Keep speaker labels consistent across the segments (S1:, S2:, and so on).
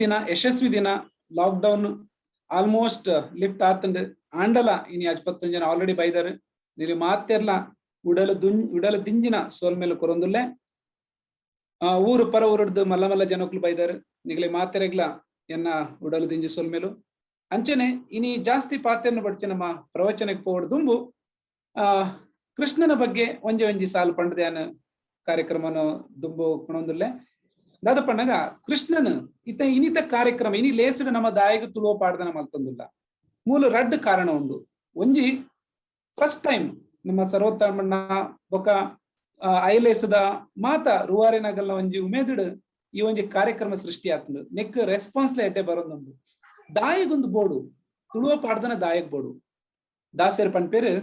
S1: ದಿನ ಯಶಸ್ವಿ ದಿನ. ಲಾಕ್ ಡೌನ್ ಆಲ್ಮೋಸ್ಟ್ ಲಿಫ್ಟ್ ಆತಂಡ್. ಆಂಡಲ ಇನಿ ಅಜ್ಪತ್ತೊಂಜಿ ಜನ ಆಲ್ರೆಡಿ ಬೈದಾರ್. ನಿಲಿ ಮಾತೆರ್ಲ ಉಡಲು ದುಂ ಉಡಲು ದಿಂಜಿನ ಸೋಲ್ಮೇಲೆ ಕೊರೊಂದುಲ್ಲೆ. ಊರು ಪರ ಊರುಡ್ದು ಮಲ್ಲ ಮಲ್ಲ ಜನಕ್ಲು ಬೈದಾರ್. ನಿಗಲೆ ಮಾತೆರೆಗ್ಲ ಎನ್ನ ಉಡಲು ದಿಂಜಿ ಸೊಲ್ಮೆಲು. ಅಂಚನೆ ಇನಿ ಜಾಸ್ತಿ ಪಾತೆರ್ನ ಬಡ್ಚಿ, ನಮ್ಮ ಪ್ರವಚನಕ್ಕೆ ಪೋವಡ್ ದುಂಬು ಕೃಷ್ಣನ ಬಗ್ಗೆ ಒಂಜಿ ಒಂಜಿ ಸಾಲು ಪಂಡದ್ಯಾನ ಕಾರ್ಯಕ್ರಮನ ದುಂಬು ಕೊಣೊಂದುಲ್ಲೆ. ದಾದ ಪಣ್ಣಗ ಕೃಷ್ಣನ್ ಇತ್ತ ಇನಿತ ಕಾರ್ಯಕ್ರಮ ಇನಿ ಲೇಸುಡು ನಮ್ಮ ದಾಯಗ ತುಳುವ ಪಾಡ್ದನ ಮಲ್ತೊಂದುಲ್ಲ. ಮೂಲ ರಡ್ಡ್ ಕಾರಣ ಉಂಡು. ಒಂಜಿ ಫಸ್ಟ್ ಟೈಮ್ ನಮ್ಮ ಸರ್ವೋತ್ತಮಣ್ಣ ಬೊಕ ಐಲೇಸದ ಮಾತ ರುವಾರಿನಗಲ್ನ ಒಂಜಿ ಉಮೇದುಡು ಈ ಒಂಜಿ ಕಾರ್ಯಕ್ರಮ ಸೃಷ್ಟಿ ಆಗ್ತದೆ. ನೆಕ್ ರೆಸ್ಪಾನ್ಸ್ ಎಡ್ಡೆ ಬರೋದುಂಡು. ದಾಯಗೊಂದು ಬೋಡು ತುಳುವ ಪಾಡ್ದನ ದಾಯಕ್ ಬೋಡು. ದಾಸರ್ ಪನ್ಪೇರು,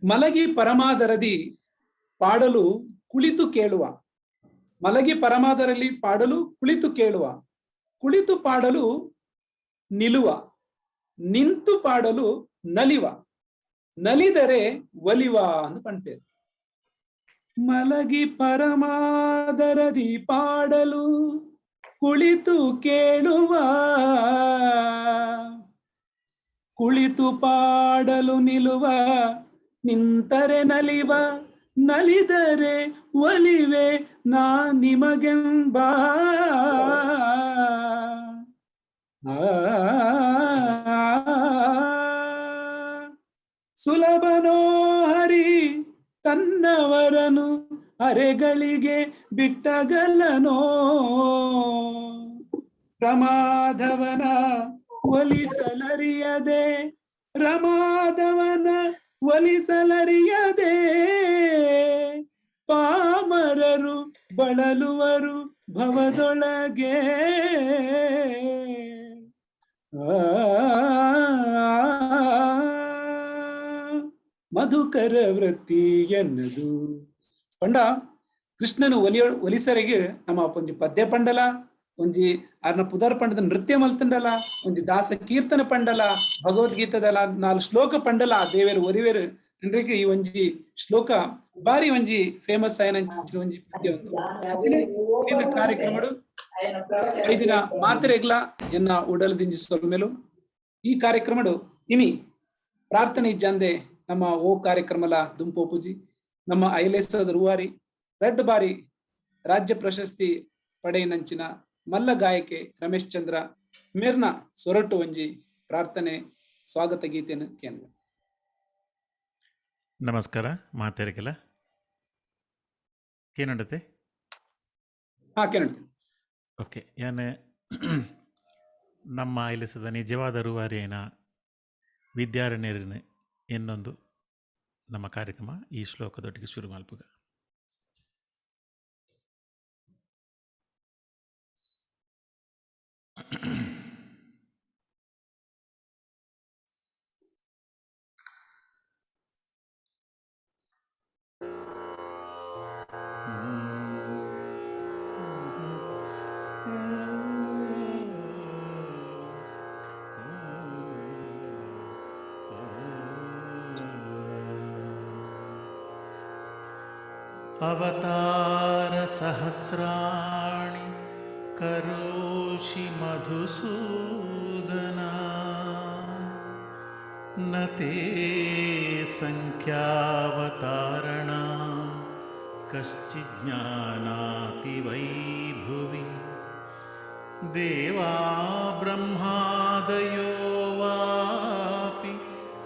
S1: ಮಲಗಿ ಪರಮಾದರದಿ ಪಾಡಲು ಕುಳಿತು ಕೇಳುವ, ಮಲಗಿ ಪರಮಾದರಲ್ಲಿ ಪಾಡಲು ಕುಳಿತು ಕೇಳುವ, ಕುಳಿತು ಪಾಡಲು ನಿಲುವ, ನಿಂತು ಪಾಡಲು ನಲಿವ, ನಲಿದರೆ ಒಲಿವ ಅಂತ ಪನ್ಪೇರು. ಮಲಗಿ ಪರಮಾದರದಿ ಪಾಡಲು ಕುಳಿತು ಕೇಳುವ, ಕುಳಿತು ಪಾಡಲು ನಿಲುವ, ನಿಂತರೆ ನಲಿವ, ನಲಿದರೆ ಒಲಿವೆ ನಾ ನಿಮಗೆಂಬ. ಆ, ಸುಲಭನೋ ಹರಿ ತನ್ನವರನು ಅರೆಗಳಿಗೆ ಬಿಟ್ಟಗಲನೋ, ರಮಾಧವನ ಒಲಿಸಲರಿಯದೆ, ರಮಾಧವನ ಒಲಿಸಲರಿಯದೆ ಪಾಮರರು ಬಳಲುವರು ಭವದೊಳಗೆ. ಆ, ಮಧುಕರ ವೃತ್ತಿ ಎನ್ನದು. ಪಂಡ ಕೃಷ್ಣನು ಒಲಿಯ ಒಲಿಸರಿಗೆ ನಮ್ಮ ಒಂಜಿ ಪದ್ಯ ಪಂಡಲ, ಒಂಜಿ ಅರ್ನ ಪುದರ್ ಪಂಡದ ನೃತ್ಯ ಮಲ್ತಂಡಲ, ಒಂಜಿ ದಾಸ ಕೀರ್ತನ ಪಂಡಲ, ಭಗವದ್ಗೀತದಲ ನಾಲ್ ಶ್ಲೋಕ ಪಂಡಲ ದೇವೇರು ಒರಿವೇರು. ಅಂದ್ರೆ ಈ ಒಂಜಿ ಶ್ಲೋಕ ಬಾರಿ ಒಂಜಿ ಫೇಮಸ್ ಆಯನ ಒಂಜಿ ಪದ್ಯ ಒಂದು. ಇದು ಕಾರ್ಯಕ್ರಮಡು ಐದಿನ ಮಾತ್ರೆಗ್ಲ ಎನ್ನ ಉಡಲ್ ದಿಂಜಿ ಸೊಲ್ಮೆಲು. ಈ ಕಾರ್ಯಕ್ರಮಡು ಇನಿ ಪ್ರಾರ್ಥನೆ ಇಜ್ಜಂದೆ ನಮ್ಮ ಓ ಕಾರ್ಯಕ್ರಮಲ ದುಂಪೋಪುಜಿ. ನಮ್ಮ ಐಲೇಸದ ರೂವಾರಿ, ರಡ್ಡ್ ಬಾರಿ ರಾಜ್ಯ ಪ್ರಶಸ್ತಿ ಪಡೆಯಿನಂಚಿನ ಮಲ್ಲ ಗಾಯಕೆ ರಮೇಶ್ ಚಂದ್ರ ಮೇರ್ನ ಸೊರಟು ಒಂಜಿ ಪ್ರಾರ್ಥನೆ ಸ್ವಾಗತ ಗೀತೆಯನ್ನು ಕೇಂದ್ರ.
S2: ನಮಸ್ಕಾರ ಮಾತಾಡಿಕಲ್ಲ ಏನಂಡತೆ?
S1: ಹಾ, ಕೇಳ.
S2: ಓಕೆ, ಯಾನೆ ನಮ್ಮ ಐಲಿಸದ ನಿಜವಾದ ರೂವಾರಿಯನ ವಿದ್ಯಾರಣ್ಯರಿನ ಇನ್ನೊಂದು ನಮ್ಮ ಕಾರ್ಯಕ್ರಮ ಈ ಶ್ಲೋಕದೊಟ್ಟಿಗೆ ಶುರು ಮಲ್ಪುಗ. ಅವತಾರ ಸಹಸ್ರಾಣಿ ಕರೋಷಿ ಮಧುಸೂದನ, ನ ತೇ ಸಂಖ್ಯಾವತಾರಣ ಕಶ್ಚಿಜ್ಞಾನಾತಿ ವೈ ಭುವಿ. ದೇವಾ ಬ್ರಹ್ಮಾದಯೋ ವಾಪಿ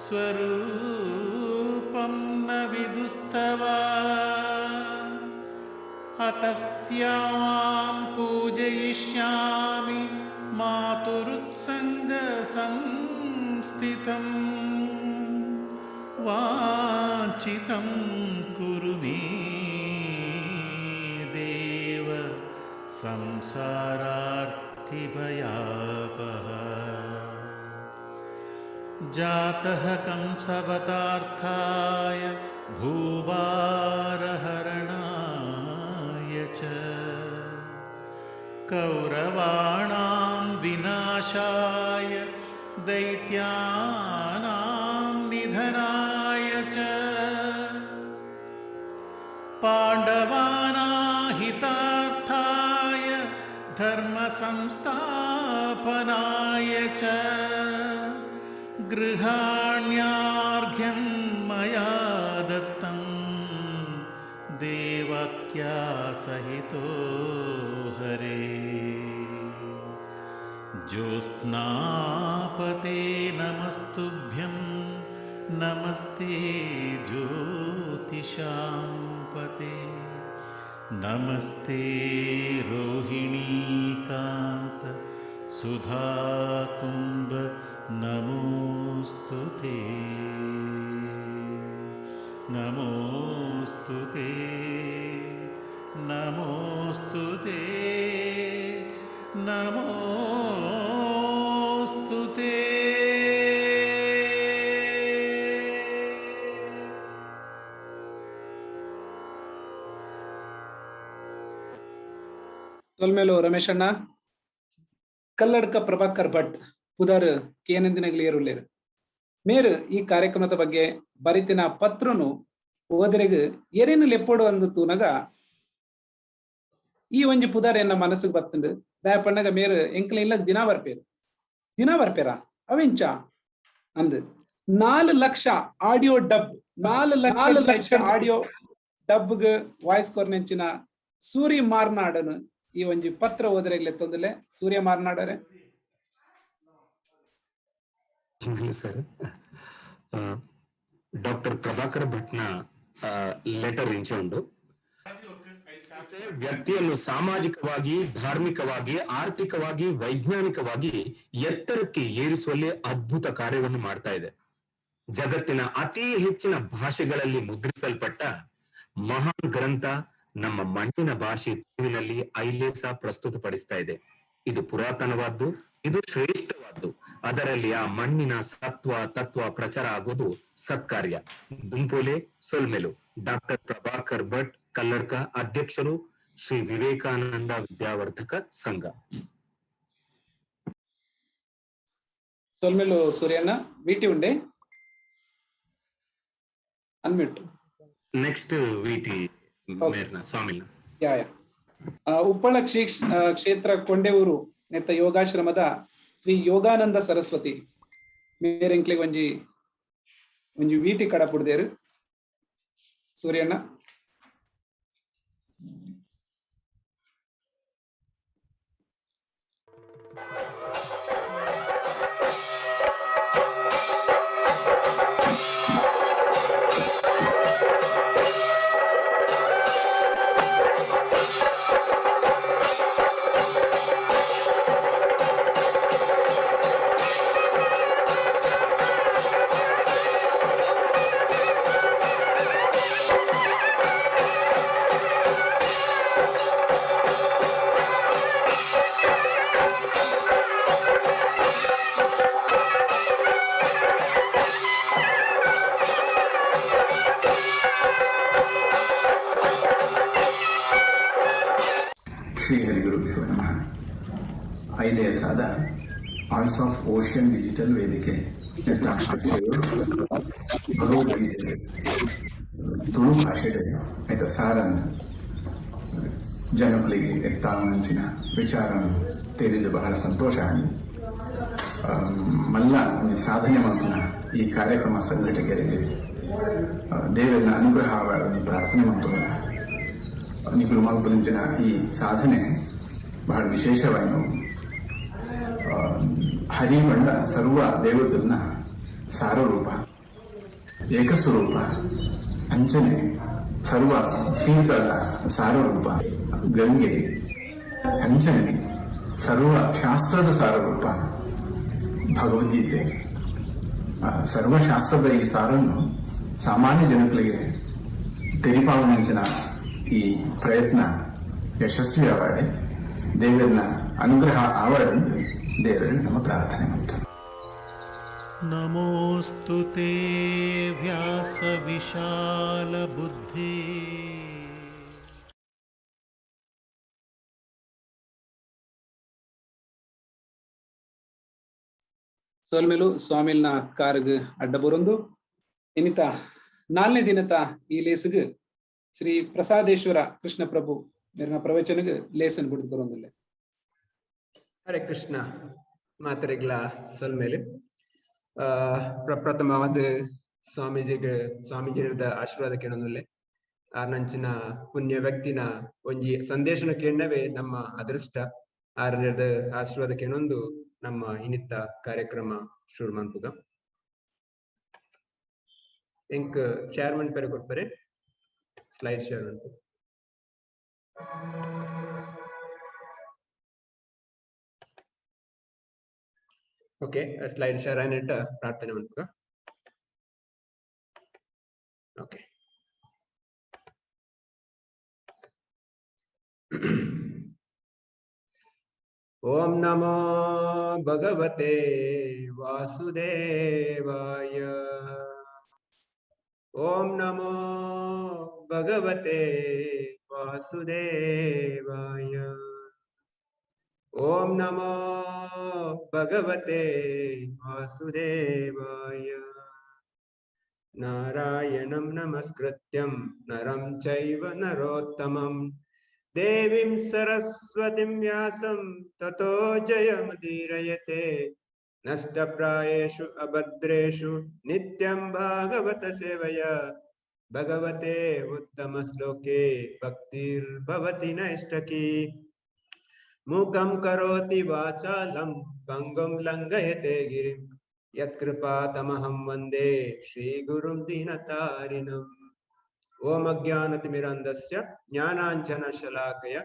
S2: ಸ್ವರೂಪಂ ನ ವಿದುಸ್ತವ, ಅತಸ್ತ್ಯಾಂ ಪೂಜಯಿಷ್ಯಾಮಿ ಮಾತುರುತ್ಸಂಗ ಸಂಸ್ಥಿತಂ, ವಾಂಛಿತಂ ಕುರು ಮೇ ದೇವ ಸಂಸಾರಾರ್ತಿಭಯಾಪಹ. ಜಾತಃ ಕಂಸವತಾರ್ಥಾಯ ಭೂಭಾರಹರಣಾಯ ಚ, ಕೌರವಾಣಾಂ ವಿನಾಶಾಯ ದೈತ್ಯಾನಾಂ ನಿಧನಾಯ ಚ, ಪಾಂಡವಾನಾಂ ಹಿತಾರ್ಥಾಯ धर्मसंस्थापनाय च गृहाण्यार्घ्यं मया दत्तं देवक्या सहितो हरे। ज्योत्स्नापते नमस्तुभ्यं नमस्ते ज्योतिषां पते नमस्ते रोहिणीकान्त सुधाकुम्भ नमोऽस्तु ते नमोऽस्तु ते नमोऽस्तु ते नमोऽस्तु ते।
S1: ಸೊಲ್ಮೇಲು ರಮೇಶಣ್ಣ. ಕಲ್ಲಡ್ಕ ಪ್ರಭಾಕರ್ ಭಟ್ ಪುದರ್ ಕೇನಂದಿನಗ್ಲಿಯರುಲ್ಲೇರು ಮೇರು ಈ ಕಾರ್ಯಕ್ರಮದ ಬಗ್ಗೆ ಬರಿತಿನ ಪತ್ರನು ಓದರೆಗ್ ಎರೇನು ಲೆಪ್ಪೋಡು ಅಂದು ತೂನಗ ಈ ಒಂಜಿ ಪುದರ್ ಎನ್ನ ಮನಸ್ಸಿಗೆ ಬತ್ತಂಡು. ದಯ ಪಣ್ಣಗ ಮೇರು ಎಂಕಲ ಇಲ್ಲ ದಿನ ಬರ್ಪೇರು ದಿನ ಬರ್ಪೇರಾ ಅವೆಂಚ ಅಂದ್ 4 ಲಕ್ಷ audio dub 4 lakh lakh audio ಡಬ್ಗ್ voice ಕೊರ್ನೆಂಚಿನ Suri ಮಾರ್ನಾಡನು ಈ ಒಂಜಿ ಪತ್ರ ಓದರೆಗ್ಲೆ ತೊಂದಲೆ. ಸೂರ್ಯ ಮಾರ್ನಾಡರೆ.
S3: ಸರ್, ಡಾಕ್ಟರ್ ಪ್ರಭಾಕರ್ ಭಟ್ನ ಲೆಟರ್ ಇಂಚ ಉಂಡು. ವ್ಯಕ್ತಿಯನ್ನು ಸಾಮಾಜಿಕವಾಗಿ, ಧಾರ್ಮಿಕವಾಗಿ, ಆರ್ಥಿಕವಾಗಿ, ವೈಜ್ಞಾನಿಕವಾಗಿ ಎತ್ತರಕ್ಕೆ ಏರಿಸುವಲ್ಲಿ ಅದ್ಭುತ ಕಾರ್ಯವನ್ನು ಮಾಡ್ತಾ ಇದೆ. ಜಗತ್ತಿನ ಅತಿ ಹೆಚ್ಚಿನ ಭಾಷೆಗಳಲ್ಲಿ ಮುದ್ರಿಸಲ್ಪಟ್ಟ ಮಹಾನ್ ಗ್ರಂಥ ನಮ್ಮ ಮಣ್ಣಿನ ಭಾಷೆ ತುಳುವಿನಲ್ಲಿ ಐಲೇಸ ಪ್ರಸ್ತುತಪಡಿಸ್ತಾ ಇದೆ. ಇದು ಪುರಾತನವಾದ್ದು, ಇದು ಶ್ರೇಷ್ಠವಾದ್ದು. ಅದರಲ್ಲಿ ಆ ಮಣ್ಣಿನ ಸತ್ವ ತತ್ವ ಪ್ರಚಾರ ಆಗೋದು ಸತ್ಕಾರ್ಯ. ದುಂಪೋಲೆ ಸೊಲ್ಮೆಲು. ಡಾಕ್ಟರ್ ಪ್ರಭಾಕರ್ ಭಟ್ ಕಲ್ಲಡ್ಕ, ಅಧ್ಯಕ್ಷರು, ಶ್ರೀ ವಿವೇಕಾನಂದ ವಿದ್ಯಾವರ್ಧಕ ಸಂಘ.
S1: ಸೊಲ್ಮೆಲು ಸೂರ್ಯನ. ವಿಟಿ ಉಂಡೆ ಅನ್ಮ್ಯೂಟ್.
S3: ನೆಕ್ಸ್ಟ್ ವಿಟಿ ಮೇರ್ನ ಸ್ವಾಮಿನ.
S1: ಯಾ ಯಾ ಉಪ್ಪಳ ಕ್ಷೇತ್ರ ಕೊಂಡೆಊರು ನೆತ್ತ ಯೋಗಾಶ್ರಮದ ಶ್ರೀ ಯೋಗಾನಂದ ಸರಸ್ವತಿ ಮೇರೆಂಕ್ಲಿಗೆ ಒಂಜಿ ಒಂಜಿ ವೀಟಿ ಕಡಪುಡ್ದೇರು ಸೂರ್ಯಣ್ಣ.
S4: ಶ್ರೀ ಹರಿಗುರುಭ್ಯೋ ನಮಃ. ಐಲೇಸಾದ ವಾಯ್ಸ್ ಆಫ್ ಓಷನ್ ಡಿಜಿಟಲ್ ವೇದಿಕೆ ಭಗವದ್ಗೀತೆ ತುಳು ಭಾಷೆಡೆ ಆಯ್ತ ಸಾರನ್ನು ಜನಗಳಿಗೆ ಎತ್ತಾವಂಚಿನ ವಿಚಾರ ತಿಳಿದು ಬಹಳ ಸಂತೋಷ ಆಗಿ ಮಲ್ಲ ಒಂದು ಸಾಧನೆ ಮಂತಿನ ಈ ಕಾರ್ಯಕ್ರಮ ಸಂಘಟಕರಿಗೆ ದೇವರನ್ನ ಅನುಗ್ರಹ ಆವಾಡನ್ನು ಪ್ರಾರ್ಥನೆ ಮಂತು. ನಿಗುರು ಮಲ್ಪುನಂಚಿನ ಈ ಸಾಧನೆ ಬಹಳ ವಿಶೇಷವಾಯಿನು. ಹರಿಮಂಡ ಸರ್ವ ದೇವತನ್ನ ಸಾರರೂಪ ಏಕಸ್ವರೂಪ ಅಂಚನೆ ಸರ್ವ ತೀರ್ಥದ ಸಾರರೂಪ ಗಂಗೆ ಅಂಚನೆ ಸರ್ವ ಶಾಸ್ತ್ರದ ಸಾರರೂಪ ಭಗವದ್ಗೀತೆ. ಸರ್ವಶಾಸ್ತ್ರದ ಈ ಸಾರನ್ನು ಸಾಮಾನ್ಯ ಜನಗಳಿಗೆ ತೆರಿಪಾವನಂಚಿನ ಈ ಪ್ರಯತ್ನ ಯಶಸ್ವಿ ಆವಾಡೆ ದೇವರನ್ನ ಅನುಗ್ರಹ ಆವಾಡೆಂದು ದೇವರಲ್ಲಿ ನಮ್ಮ ಪ್ರಾರ್ಥನೆ ಮಾಡ್ತಾರೆ.
S2: ನಮೋಸ್ತು ತೇ ವ್ಯಾಸ ವಿಶಾಲ ಬುದ್ಧಿ.
S1: ಸೋಲ್ಮೇಲು ಸ್ವಾಮಿಲ್ನ ಕಾರ್ಗ್ ಅಡ್ಡ ಬರೊಂದು ಇನ್ನಿತ ನಾಲ್ನೇ ದಿನತ ಈ ಲೇಸುಗ್ ಶ್ರೀ ಪ್ರಸಾದೇಶ್ವರ ಕೃಷ್ಣ ಪ್ರಭು ಮೇರಿನ ಪ್ರವಚನಗ್ ಲೇಸನ್ ಬಿಡ್ದು ಬರೊಂದಿಲ್ಲ.
S5: ಹರೇ ಕೃಷ್ಣ. ಮಾತರಿಗ್ಲ ಸೊಲ್ಮೇಲೆ ಪ್ರಪ್ರಥಮವಾದ ಸ್ವಾಮೀಜಿಗೆ ಸ್ವಾಮೀಜಿರದ ಆಶೀರ್ವಾದ ಕೇಳೋದಿಲ್ಲ. ಆರ್ನಂಚಿನ ಪುಣ್ಯ ವ್ಯಕ್ತಿನ ಒಂಜಿ ಸಂದೇಶನ ಕೇಳವೇ ನಮ್ಮ ಅದೃಷ್ಟ. ಆರನೇದ ಆಶೀರ್ವಾದ ಕೇಳೊಂದು ನಮ್ಮ ಇನ್ನಿತ್ತ ಕಾರ್ಯಕ್ರಮ ಶುರು ಮನ್ಪುಗ. ಎಂಕ್ ಚೇರ್ಮನ್ ಪೆರೆ ಕೊರ್ಪರೆ ಸ್ಲೈಡ್ ಶೇರ್ ಮನ್ಪು. ಓಕೆ, ಸ್ಲೈಡ್ ಶೇರ್ ಆಯ್ನೆಟ್ಟ ಪ್ರಾರ್ಥನೆ ಮನ್ಪುಗ. ಓಕೆ, ಓಂ ನಮೋ ಭಗವತೆ ವಾಸುದೇವಾಯ. ಓಂ ನಮೋ ಭಗವತೆ ವಾಸುದೇವಾಯ. ಓಂ ನಮೋ ಭಗವತೆ ವಾಸುದೇವಾಯ. ನಾರಾಯಣಂ ನಮಸ್ಕೃತ್ಯಂ ನರಂ ಚೈವ ನರೋತ್ತಮಂ ದೇವೀಂ ಸರಸ್ವತಿಂ ವ್ಯಾಸಂ ತತೋ ಜಯಮುದೀರಯತೆ. ನಷ್ಟಪ್ರಾಯೇಷು ಅಭದ್ರೇಷು ನಿತ್ಯಂ ಭಾಗವತ ಸೇವಯ ಭಗವತೆ ಉತ್ತಮ ಶ್ಲೋಕೆ ಭಕ್ತಿರ್ಭವತಿ ನೈಷ್ಟಕಿ. ಮೂಕಂ ಕರೋತಿ ವಾಚಾಲಂ ಪಂಗುಂ ಲಂಘಯತೆ ಗಿರಿಂ ಯತ್ಕೃಪಾ ತಮಹಂ ವಂದೇ ಶ್ರೀ ಗುರುಂ ದೀನತಾರಿಣಂ. ಓಂ ಅಜ್ಞಾನತಿಮಿರಂಧಸ್ಯ ಜ್ಞಾನಾಂಜನ ಶಲಾಕಯ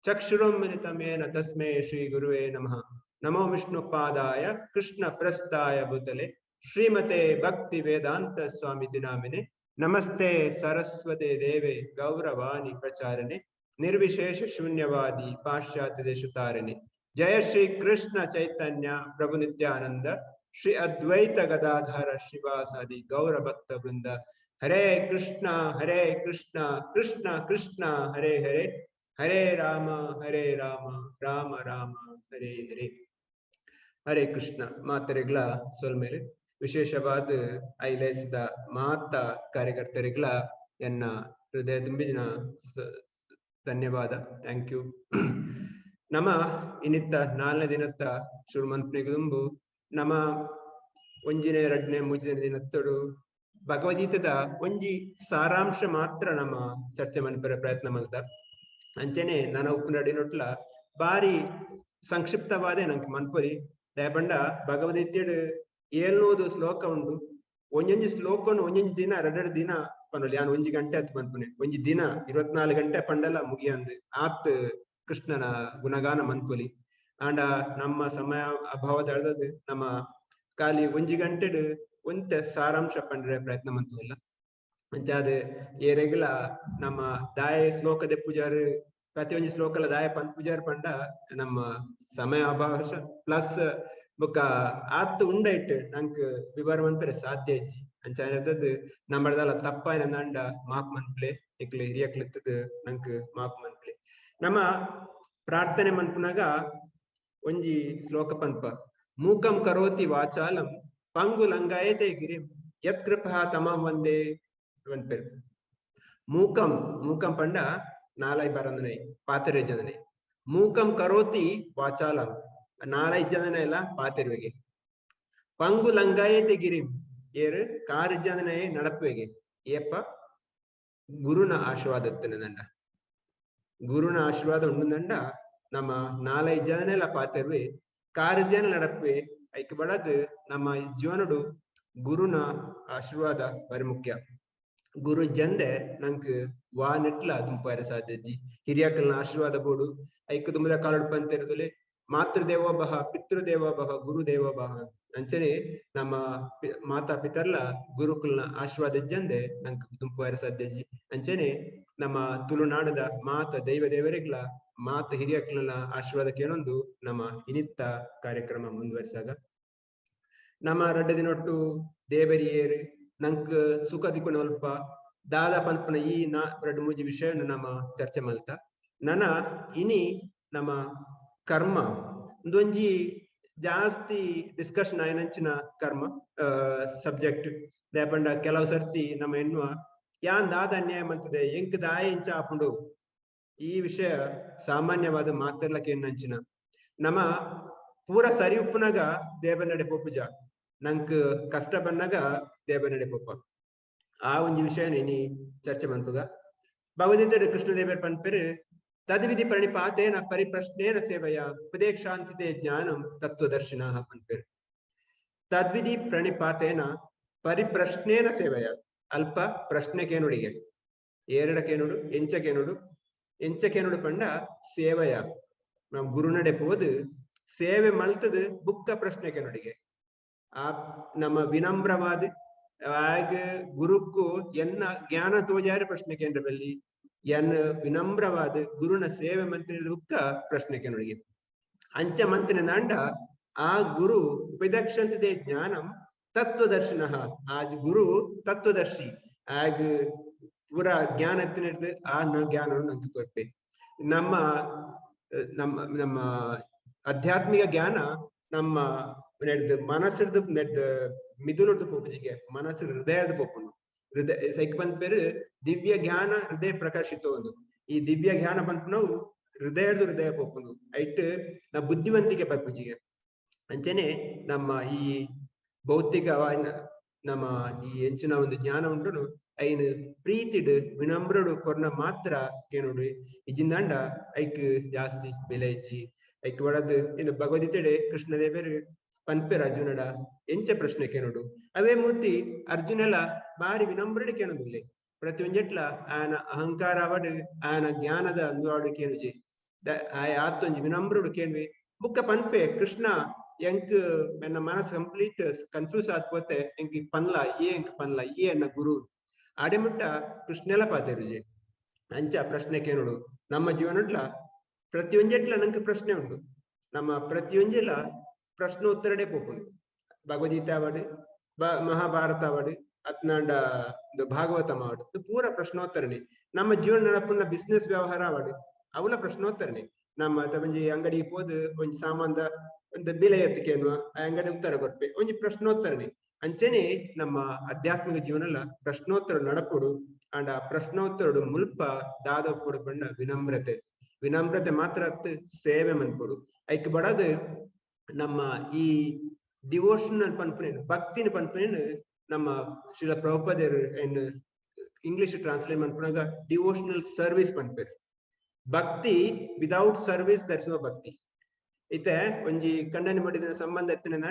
S5: ಚಕ್ಷುರುನ್ಮಿಲಿತಮೇನ ತಸ್ಮೈ ಶ್ರೀ ಗುರುವೇ ನಮಃ. ನಮೋ ವಿಷ್ಣುಪಾದಾಯ ಕೃಷ್ಣ ಪ್ರಸ್ಥಾಯ ಭೂತಲೆ ಶ್ರೀಮತೆ ಭಕ್ತಿ ವೇದಾಂತ ಸ್ವಾಮಿ ನಾಮಿನೆ. ನಮಸ್ತೆ ಸರಸ್ವತೆ ದೇವೆ ಗೌರವಾಣಿ ಪ್ರಚಾರಣೆ ನಿರ್ವಿಶೇಷ ಶೂನ್ಯವಾದಿ ಪಾಶ್ಚಾತ್ಯ ದೇಶತಾರಿಣಿ. ಜಯ ಶ್ರೀ ಕೃಷ್ಣ ಚೈತನ್ಯ ಪ್ರಭು ನಿತ್ಯಾನಂದ ಶ್ರೀ ಅದ್ವೈತ ಗದಾಧರ ಶ್ರೀವಾಸಾದಿ ಗೌರ ಭಕ್ತ ವೃಂದ. ಹರೇ ಕೃಷ್ಣ ಹರೇ ಕೃಷ್ಣ ಕೃಷ್ಣ ಕೃಷ್ಣ ಹರೇ ಹರೇ, ಹರೇ ರಾಮ ಹರೇ ರಾಮ ರಾಮ ರಾಮ ಹರೇ ಹರೇ. ಹರೇ ಕೃಷ್ಣ. ಮಾತರಿಗಳ ಸೊಲ್ಮೇಲೆ ವಿಶೇಷವಾದ ಐಲೈಸಿದ ಮಾತ ಕಾರ್ಯಕರ್ತರಿಗಳ ಎನ್ನ ಹೃದಯ ತುಂಬಿನ ಧನ್ಯವಾದ, thank you. ನಮ್ಮ ಇನ್ನಿತ್ತ ನಾಲ್ನೇ ದಿನತ್ತ ಶುರು ಮನ್ಪನಿಗೆ ತುಂಬು ನಮ್ಮ ಒಂಜಿನೇ ಎರಡನೇ ಮೂಜನೇ ದಿನತ್ತಡು ಭಗವದ್ಗೀತೆದ ಒಂಜಿ ಸಾರಾಂಶ ಮಾತ್ರ ನಮ್ಮ ಚರ್ಚೆ ಮನ್ಪರ ಪ್ರಯತ್ನ ಮಲ್ತ. ಅಂಚನೆ ನನ್ನ ಉಪ್ಪುನಡಿನೊಟ್ಲ ಬಾರಿ ಸಂಕ್ಷಿಪ್ತವಾದ ನಂಗೆ ಮನ್ಪುರಿ. ದಯಪಂಡ ಭಗವದ್ಗೀತೆಡು 700 ಶ್ಲೋಕ ಉಂಡು. ಒಂಜೊಂಜಿ ಶ್ಲೋಕನು ಒಂಜೊಂಜಿ ದಿನ ಎರಡೆರಡು ದಿನ ಪನ್ನೊಲಿ. ಯಾನ್ ಒಂಜಿ ಗಂಟೆ ಆತ್ ಮನ್ಪುನೆ, ಒಂಜಿ ದಿನ 24 ಗಂಟೆ ಪಂಡಲ ಮುಗಿಯಂದು ಆತ್ ಕೃಷ್ಣನ ಗುಣಗಾನ ಮನ್ಪುಲಿ. ಆಂಡ ನಮ್ಮ ಸಮಯ ಅಭಾವದ ಅರ್ಧದ್ ನಮ್ಮ ಖಾಲಿ ಒಂಜಿ ಗಂಟೆಡು ಒಂತೆ ಸಾರಾಂಶ ಪಂಡ್ರೆ ಪ್ರಯತ್ನ ಮಂತುವಲ್ಲ. ಅಂಚಾದ ಏರೆಗ್ಲ ನಮ್ಮ ದಾಯ ಶ್ಲೋಕದ ಪೂಜಾರು ಪ್ರತಿಯೊಂಜಿ ಶ್ಲೋಕಲ ದಾಯ ಪನ್ ಪೂಜಾರು ಪಂಡ ನಮ್ಮ ಸಮಯ ಅಭಾವ ಪ್ಲಸ್ ಬೊಕ್ಕ ಆತ್ ಉಂಡೈಟ್ ನಂಕ್ ವಿವರ ಮನ್ಪರೆ ಸಾಧ್ಯ ಇಜ್ಜಿ. ಅಂಚಾನದದ್ ನಮ್ಮದಲ್ಲ ತಪ್ಪಾಯಿನ ನಂಡ ಮಾಪ್ ಮನ್ಪ್ಲೆ ಇಕ್ಲೆ ಹಿರಿಯಕ್ಲಿತ್ತದ ನಂಕ್ ಮಾಪ್ ಮನ್ಪ್ಲೆ. ನಮ್ಮ ಪ್ರಾರ್ಥನೆ ಮನ್ಪುನಾಗ ಒಂಜಿ ಶ್ಲೋಕ ಪನ್ಪ. ಮೂಕಂ ಕರೋತಿ ವಾಚಾಲಂ ಪಂಗು ಲಂಗಾಯತೆ ಗಿರಿಂ ಯತ್ಕೃಪಾ ತಮಂ ವಂದೇ ಪನ್ಪೆರ್. ಮೂಕಂ ಮೂಕಂ ಪಂಡ ನಾಲೈ ಬರಂದನೈ ಪಾತೆರೆ ಜನನೆ. ಮೂಕಂ ಕರೋತಿ ವಾಚಾಲಂ ನಾಲೈ ಜನನೆ ಎಲ್ಲ ಪಾತೆರುವೆಗೆ. ಪಂಗು ಲಂಗಾಯತೆ ಗಿರಿಂ ಏರು ಕಾರು ಜನನೆ ನಡಪುವೆಗೆ. ಏಪ್ಪ ಗುರುನ ಆಶೀರ್ವಾದ ನಂಡ, ಗುರುನ ಆಶೀರ್ವಾದ ಉಂಡು ನಮ್ಮ ನಾಲೈ ಜನನೆಲ್ಲ ಪಾತೆರುವೆ ಕಾರು ಜನ ನಡಪುವೆ. ಐಕ್ ಬಡದು ನಮ್ಮ ಜೀವನಡು ಗುರುನ ಆಶೀರ್ವಾದ ಬರಿ ಮುಖ್ಯ. ಗುರು ಜಂದೆ ನಂಕ್ ವಾ ನೆಟ್ಲ ದುಂಪಾರ ಸಾಧ್ಯಜ್ಜಿ. ಹಿರಿಯಕಲ್ನ ಆಶೀರ್ವಾದ ಬೋಡು. ಐಕ್ ದುಂಬದ ಕಾಲಡು ಪಂತಿರದುಲೆ ಮಾತೃದೇವೋಭವ ಪಿತೃದೇವೋಭವ ಗುರುದೇವೋಭವ. ಅಂಚನೆ ನಮ್ಮ ಮಾತಾ ಪಿತರ್ಲ ಗುರುಕುಲ್ನ ಆಶೀರ್ವಾದ ಜಂದೆ ನಂಕ್ ದುಂಪಾರ ಸಾಧ್ಯಜ್ಜಿ. ಅಂಚನೆ ನಮ್ಮ ತುಳುನಾಡದ ಮಾತ ದೈವ ದೇವರಿಗ್ಲ ಮಾತ ಹಿರಿಯಕ್ಲನ ಆಶೀರ್ವಾದ ಕೇಳೊಂದು ನಮ್ಮ ಇನಿತ್ತ ಕಾರ್ಯಕ್ರಮ ಮುಂದುವರಿಸಾಗ. ನಮ್ಮ ರಡ್ಡ ದಿನೊಟ್ಟು ದೇವರಿಯೇರು ನಂಕ್ ಸುಖ ದಿಕ್ಕುನಲ್ಪ ದಾದ ಪನ್ಪನ ಈ ನಾ ರಡ್ಡು ಮೂಜಿ ವಿಷಯ ನಮ್ಮ ಚರ್ಚೆ ಮಲ್ತ. ನನ ಇನಿ ನಮ್ಮ ಕರ್ಮ ಒಂದೊಂಜಿ ಜಾಸ್ತಿ ಡಿಸ್ಕಷನ್ ಆಯ್ನಂಚಿನ ಕರ್ಮ ಸಬ್ಜೆಕ್ಟ್. ದಾಯಪಂಡ ಕೆಲವು ಸರ್ತಿ ನಮ್ಮ ಎನ್ನುವ ಯಾನ್ ದಾದ ಅನ್ಯಾಯ ಮಂತದೆ ಎಂಕ್ ದಾಯ ಇಂಚ ಆಪುಂಡು. ಈ ವಿಷಯ ಸಾಮಾನ್ಯವಾದ ಮಾತೆರ್ಲಕ್ಕೆ ಎನ್ನಂಚಿನ ನಮ್ಮ ಪೂರ ಸರಿ ಉಪ್ಪುನಗ ದೇವನಡೆ ಪೋಪುಜ, ನಂಕ್ ಕಷ್ಟ ಬನ್ನಗ ದೇವನಡೆ ಪೋಪ. ಆ ಒಂಜಿ ವಿಷಯ ಇನಿ ಚರ್ಚೆ ಮನ್ಪುಗ. ಭಗವದ್ಗೀತೆ ಕೃಷ್ಣದೇವರ್ ಪನ್ಪೆರು ತದ್ವಿಧಿ ಪ್ರಣಿಪಾತೇನ ಪರಿಪ್ರಶ್ನೇನ ಸೇವಯ ಉಪದೇಶಾಂತಿತೆ ಜ್ಞಾನಂ ತತ್ವದರ್ಶಿನ ಪನ್ಪೆರು. ತದ್ವಿಧಿ ಪ್ರಣಿಪಾತೇನ ಪರಿಪ್ರಶ್ನೇನ ಸೇವಯ, ಅಲ್ಪ ಪ್ರಶ್ನೆ ಕೇನುಡಿಗೆ, ಏರಡ ಕೇನುಡು, ಎಂಚ ಕೇನುಡು, ಎಂಚ ಕೇನುಡು ಪಂಡ ಸೇವಯ. ನಮ್ ಗುರುನಡೆ ಪೋದು ಸೇವೆ ಮಲ್ತದ ಬುಕ್ಕ ಪ್ರಶ್ನೆ ಕೇನುಡಿಗೆ. ಆ ನಮ್ಮ ವಿನಮ್ರವಾದ ಆಗ ಗುರುಕ್ಕೂ ಎನ್ನ ಜ್ಞಾನ ತೋಜಾರ ಪ್ರಶ್ನೆ ಕೇಂದ್ರ ಬಲ್ಲಿ ಎನ್ನ ವಿನಮ್ರವಾದ ಗುರುನ ಸೇವೆ ಮಂತ್ರಿದ ಬುಕ್ಕ ಪ್ರಶ್ನೆ ಕೇನುಡಿಗೆ. ಅಂಚ ಮಂತ್ರಿನ ನಾಂಡ ಆ ಗುರು ಉಪದಕ್ಷಂತಿದೆ ಜ್ಞಾನಂ ತತ್ವದರ್ಶಿನ, ಆ ಗುರು ತತ್ವದರ್ಶಿ, ಆಗ ಪೂರ ಜ್ಞಾನ ಎತ್ತಿನಿಡ್ದು ಆ ಜ್ಞಾನವನ್ನು ನಂಗೆ ಕೊಟ್ಟೆ. ನಮ್ಮ ನಮ್ಮ ನಮ್ಮ ಆಧ್ಯಾತ್ಮಿಕ ಜ್ಞಾನ ನಮ್ಮ ನೆಡ್ದು ಮನಸ್ಸಿಡ್ದು ನೆಡ್ದು ಮಿದುಳುಡ್ದು ಪೋಪುಜಿಗೆ, ಮನಸ್ಸು ಹೃದಯದ ಪೋಪುನು. ಹೃದಯ ಸೈಕ್ ಬಂದ പേര് ದಿವ್ಯ ಜ್ಞಾನ ಹೃದಯ ಪ್ರಕಾಶಿತ ಒಂದು. ಈ ದಿವ್ಯ ಜ್ಞಾನ ಬಂತು ನಾವು ಹೃದಯದ ಹೃದಯ ಪೋಪುನು ಐಟ್ ನಾ ಬುದ್ಧಿವಂತಿಕೆ ಪರ್ಪುಜಿಗೆ. ಅಂಚನೆ ನಮ್ಮ ಈ ಭೌತಿಕ ನಮ್ಮ ಈ ಎಂಚಿನ ಒಂದು ಜ್ಞಾನ ಉಂಟು ಐನು ಪ್ರೀತಿಡು ವಿನಮ್ರಡು ಕೊರ್ನ ಮಾತ್ರ ಕೇನೋಡು ಇಜಿಂದಾಂಡ ಐಕ್ ಜಾಸ್ತಿ ಬೆಲೆ ಹೆಚ್ಚಿ ಐಕ್ ಬಡದು. ಇನ್ನು ಭಗವದ್ಗೀತೆ ಕೃಷ್ಣದೇವರು ಪನ್ಪೆರ್ ಅರ್ಜುನಡ ಎಂಚ ಪ್ರಶ್ನೆ ಕೇನೋಡು. ಅವೇ ಮೂರ್ತಿ ಅರ್ಜುನೆಲ ಬಾರಿ ವಿನಮ್ರಡು ಕೇನೋದಿಲ್ಲ, ಪ್ರತಿಯೊಂಜೆಟ್ಲ ಆಯನ ಅಹಂಕಾರ ಅವಡು ಆಯನ ಜ್ಞಾನದ ಅಂದುವಾಡು ಕೇನುಜಿ ಆಯ ಆತ್ತೊಂಜಿ ವಿನಮ್ರಡು ಕೇನ್ವಿ. ಬುಕ್ಕ ಪನ್ಪೆ ಕೃಷ್ಣ ಎಂಕ್ ಎನ್ನ ಮನಸ್ಸು ಕಂಪ್ಲೀಟ್ ಕನ್ಫ್ಯೂಸ್ ಆದ್ಪೋತೆ, ಎಂಕ್ ಪನ್ಲ ಏ ಎಂಕ್ ಪನ್ಲ ಏ ಎನ್ನ ಗುರು ಆಡೆಮುಟ್ಟ ಕೃಷ್ಣೆಲ ಪಾತೆರುಜಿ. ಅಂಚ ಪ್ರಶ್ನೆ ಕೇನೋಡು. ನಮ್ಮ ಜೀವನಡ್ಲ ಪ್ರತಿಯೊಂಜೆಟ್ಲ ನಂಗೆ ಪ್ರಶ್ನೆ ಉಂಟು, ನಮ್ಮ ಪ್ರತಿಯೊಂಜೆಲ ಪ್ರಶ್ನೋತ್ತರಡೆ ಪೋಪುಂಡು. ಭಗವದ್ಗೀತೆ ಆವಡು, ಮಹಾಭಾರತ ಆವಡು, ಅತ್ನಾಂಡ ಭಾಗವತ ಮಾಡು, ಪೂರ ಪ್ರಶ್ನೋತ್ತರಣೆ. ನಮ್ಮ ಜೀವನ ನಡಪುನ ಬಿಸ್ನೆಸ್ ವ್ಯವಹಾರ ಆವಡು ಅವಲ ಪ್ರಶ್ನೋತ್ತರಣೆ. ನಮ್ಮ ಒಂಜಿ ಅಂಗಡಿಗೆ ಪೋದು ಒಂಜಿ ಸಾಮಾನ್ದ ಒಂದು ಬೆಲೆ ಎತ್ತಿಕೇನುವ ಆ ಅಂಗಡಿ ಉತ್ತರ ಕೊರ್ಪೆ ಒಂಜಿ ಪ್ರಶ್ನೋತ್ತರಣೆ. ಅಂಚನೆ ನಮ್ಮ ಆಧ್ಯಾತ್ಮಿಕ ಜೀವನಲ್ಲ ಪ್ರಶ್ನೋತ್ತರ ನಡಪುಡು. ಅಂಡ ಪ್ರಶ್ನೋತ್ತರಡು ಮುಲ್ಪ ದಾದಪ್ಪುಡು ಪಂಡ ವಿನಮ್ರತೆ. ವಿನಮ್ರತೆ ಮಾತ್ರ ಸೇವೆ ಮನ್ಪುಡು. ಐಕ್ ಬಡದು ನಮ್ಮ ಈ ಡಿವೋಷನಲ್ ಪನ್ಪುನೇನು ಭಕ್ತಿನ ಪನ್ಪುನೇನು ನಮ್ಮ ಶ್ರೀಲ ಪ್ರಭುಪಾದರು ಏನು ಇಂಗ್ಲಿಷ್ ಟ್ರಾನ್ಸ್ಲೇಟ್ ಮನ್ಪುನಾಗ ಡಿವೋಷನಲ್ ಸರ್ವಿಸ್ ಪನ್ಪೇರು. ಭಕ್ತಿ ವಿದೌಟ್ ಸರ್ವಿಸ್ ಧರಿಸುವ ಭಕ್ತಿ. ಇತ್ತೆ ಒಂಜಿ ಕಂಡನಿ ಮಡಿದಿನ ಸಂಬಂಧ ಎತ್ತಿನ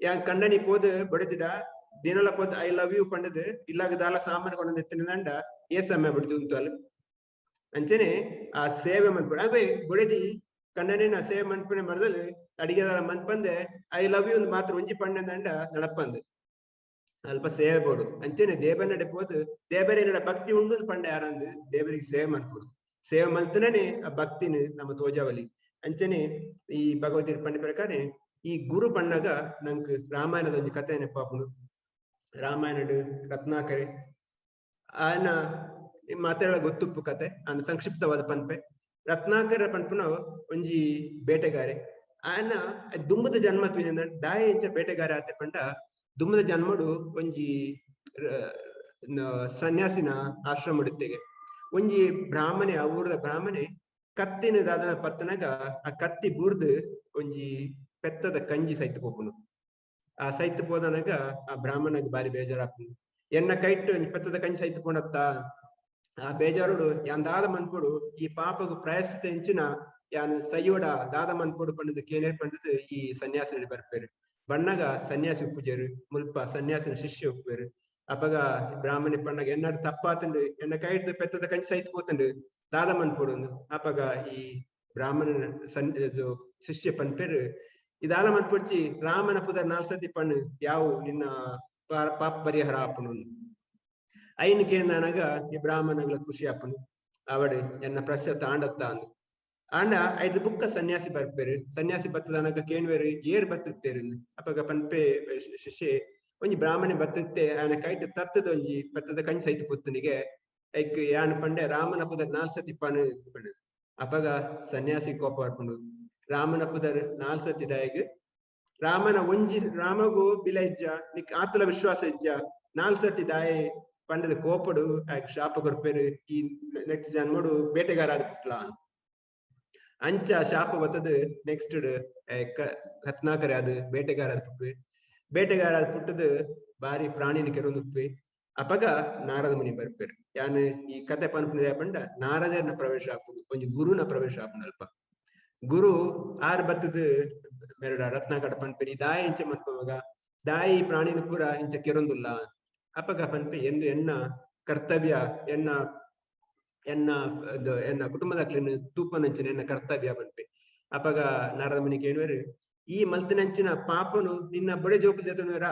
S5: ಯಾನ್ ಕಂಡನಿ ಪೋದು ಬಡದಿಡ ದಿನಲ ಪೋದು I love you ಪಂಡದು ಇಲ್ಲಾಗ ದಾಲ ಸಾಮಾನು ಕೊಂಡೊಂದು ಎತ್ತಿನ ಏ ಸಮಯ ಬಡಿದು ಉಂಟು ಅಲ್ಲ. ಅಂಚನೆ ಆ ಸೇವೆ ಮನ್ಪುಡು. ಅವೇ ಬಡದಿ ಕಂಡನಿ ನಾ ಸೇವೆ ಮನ್ಪುನೆ ಮರದಲ್ಲಿ ಅಡಿಗೆ ಮನ್ಪಂದೆ I love you ಮಾತ್ರ ಒಂಜಿ ಪಂಡಂದಂಡ ನಡಪಂದು ಅಲ್ಪ ಸೇವೆ ಬೋಡು. ಅಂಚನೆ ದೇವನಡೆ ಪೋದು ದೇವರೇನಡ ಭಕ್ತಿ ಉಂಡು ಪಂಡ ಯಾರಂದು ದೇವರಿಗೆ ಸೇವೆ ಮನ್ಪುಡು. ಸೇವೆ ಮಲ್ತನೇ ಆ ಭಕ್ತಿನ ನಮ್ಮ ತೋಜಾವಲಿ. ಅಂಚನೆ ಈ ಭಗವದ್ಗೀತೆ ಪಂಡ ಪ್ರಕಾರ ಈ ಗುರು ಪಣ್ಣಗ ನಂಕ್ ರಾಮಾಯಣದ ಒಂಜಿ ಕಥೆ ನೆನಪಾಪುಂಡು. ರಾಮಾಯಣಡು ರತ್ನಾಕರೆ ಆಯನ ಮಾತೆಲ್ಲ ಗೊತ್ತುಪ್ಪು ಕತೆ ಆನ ಸಂಕ್ಷಿಪ್ತವಾದ ಪನ್ಪೆ. ರತ್ನಾಕರ ಪನ್ಪುನ ಒಂಜಿ ಬೇಟೆಗಾರೆ. ಆಯನ ದುಮ್ಮದ ಜನ್ಮ ದಾಯ ಎಂಚ ಬೇಟೆಗಾರೆ ಆತೆ ಪಂಡ ದುಮ್ಮದ ಜನ್ಮಡು ಒಂಜಿ ಸನ್ಯಾಸಿನ ಆಶ್ರಮಡುತ್ತೆಗೆ ಒಂಜಿ ಬ್ರಾಹ್ಮಣೆ, ಆ ಊರದ ಬ್ರಾಹ್ಮಣೆ ಕತ್ತಿನ ದಾದನ ಪತ್ತನಾಗ ಆ ಕತ್ತಿ ಬೂರ್ದು ಒಂಜಿ ಪೆತ್ತದ ಕಂಜಿ ಸೈತ್ ಪೋಪುನು. ಆ ಸೈತ್ ಪೋದನಾಗ ಆ ಬ್ರಾಹ್ಮಣಗ್ ಬಾರಿ ಬೇಜಾರಾಪುನು. ಎನ್ನ ಕೈಟ್ ಒಂಜಿ ಪೆತ್ತದ ಕಂಜಿ ಸೈತ್ ಪೋಣತ್ತ ಆ ಬೇಜಾರುಡು ಯಾನ್ ದಾದ ಮನ್ಪುಡು ಈ ಪಾಪಗು ಪ್ರಾಯಶ್ಚಿತ್ತ ಎಂಚಿನ ಯಾನ್ ಸೈಯೋಡ ದಾದ ಮನ್ಪುಡು ಪಂಡದು ಕೇನೇ ಪಂಡದು ಈ ಸನ್ಯಾಸಿ ಬರ್ಪೇರು. ಬಣ್ಣಗ ಸನ್ಯಾಸಿ ಉಪ್ಪುಜೇರು, ಮುಲ್ಪ ಸನ್ಯಾಸಿನ ಶಿಷ್ಯ ಉಪ್ಪುವೇರು. ಅಪಗ ಬ್ರಾಹ್ಮಣಿ ಪಣ್ಣಗ ಎನ್ನಾಡು ತಪ್ಪಾತಂಡು ಎನ್ನ ಕೈಡ್ದು ಪೆತ್ತದ ಕಂಜಿ ಸೈತ್ ಪೋತಂಡು ದಾದ ಮನ್ಪುಡು. ಅಪಗ ಈ ಬ್ರಾಹ್ಮಣನ ಶಿಷ್ಯ ಪನ್ಪೇರು ಇದಾಲ ಮನ್ಪುಡ್ಚಿ ರಾಮನ ಪುದರ್ ನಾಲ್ ಸತಿ ಪಣ್ಣು ಯಾವು ನಿನ್ನ ಪಾಪ ಪರಿಹಾರ ಆಪುನು. ಐನ್ ಕೇಂದನಾಗ ಈ ಬ್ರಾಹ್ಮಣಗಳ ಖುಷಿ ಆಪುನು. ಅವಡು ಎನ್ನ ಪ್ರಶ್ನೆ ತಾಂಡತ್ತ ಅಂದು ಆಂಡ ಐದು ಬುಕ್ಕ ಸನ್ಯಾಸಿ ಬರ್ಪೇರು. ಸನ್ಯಾಸಿ ಬತ್ತದನಗ ಕೇಣ್ವೇರು ಏರ್ ಬತ್ತುತ್ತೇರು. ಅಪಗ ಪನ್ಪೆ ಶಿಷ್ಯೆ ಒಂಜಿ ಬ್ರಾಹ್ಮಣೆ ಬತ್ತುತ್ತೆ ಆಯನ ಕೈಟ್ ತತ್ತದ ಒಂಜಿ ಪತ್ತದ ಕಂಜಿ ಸೈತ ಪುತ್ತನಿಗೆ ಐಕ್ ಯಾನ್ ಪಂಡೆ ರಾಮನ ಪುದರ್ ನಾಲ್ ಸತಿ ಪಣ್ಣು ಪಂಡ. ಅಪಗ ಸನ್ಯಾಸಿ ಕೋಪ ಬರ್ಪುಂಡು. ರಾಮನ ಪುದರ್ ನಾಲ್ ಸತಿ ದಾಯಗ್ ರಾಮನ ಒಂಜಿ ರಾಮಗೂ ಬಿಲ ಇಜ್ಜ ನಿಕ್ ಆತಲ ವಿಶ್ವಾಸ ಇಜ್ಜ ನಾಲ್ ಸತಿ ದಾಯೆ ಪಂಡದ ಕೋಪಡು ಆಯ್ಕ್ ಶಾಪ ಕೊರ್ಪೇರು ಈ ನೆಕ್ಸ್ಟ್ ಜನ್ಮಡು ಬೇಟೆಗಾರ ಆದ ಪುಟ್ಲ. ಅಂಚ ಶಾಪ ಬತ್ತದು ನೆಕ್ಸ್ಟ್ ರತ್ನಾಕರೆ ಅದು ಬೇಟೆಗಾರ ಪುಟ್ಟುವೆ. ಬೇಟೆಗಾರ ಪುಟ್ಟದು ಬಾರಿ ಪ್ರಾಣಿನ ಕೆರೊಂದುಪ್ಪೆ. ಅಪಗ ನಾರದ ಮುನಿ ಬರ್ಪೇರು. ಯಾನ್ ಈ ಕತೆ ಪನ್ಪುನ ಪಂಡ ನಾರದನ ಪ್ರವೇಶ ಆಪುಂಡು, ಒಂಜಿ ಗುರುನ ಪ್ರವೇಶ ಆಪುಂಡು. ಅಲ್ಪ ಗುರು ಆರ್ ಬತ್ತದು ಮೆರಡ ರತ್ನಾಕರ ಪನ್ಪೇರಿ, ದಾಯಿ ಇಂಚ ಮನ್ಪುವಾಗ ದಾಯಿ ಪ್ರಾಣಿನ ಪೂರ ಇಂಚ ಕೆರೊಂದುಲ್ಲ. ಅಪಗ ಪನ್ಪೆ ಎಂದು ಎನ್ನ ಕರ್ತವ್ಯ, ಎನ್ನ ಎನ್ನ ಎನ್ನ ಕುಟುಂಬದಕ್ಲೆನ್ ತೂಪನಂಚಿನ ಎನ್ನ ಕರ್ತವ್ಯ ಪನ್ಪೆ. ಅಪಗ ನಾರದ ಮುನಿ ಕೇಳುವರು, ಈ ಮಲ್ತಿನಂಚಿನ ಪಾಪನು ನಿನ್ನ ಬಡೆ ಜೋಕು ಜೊತೆನುವರ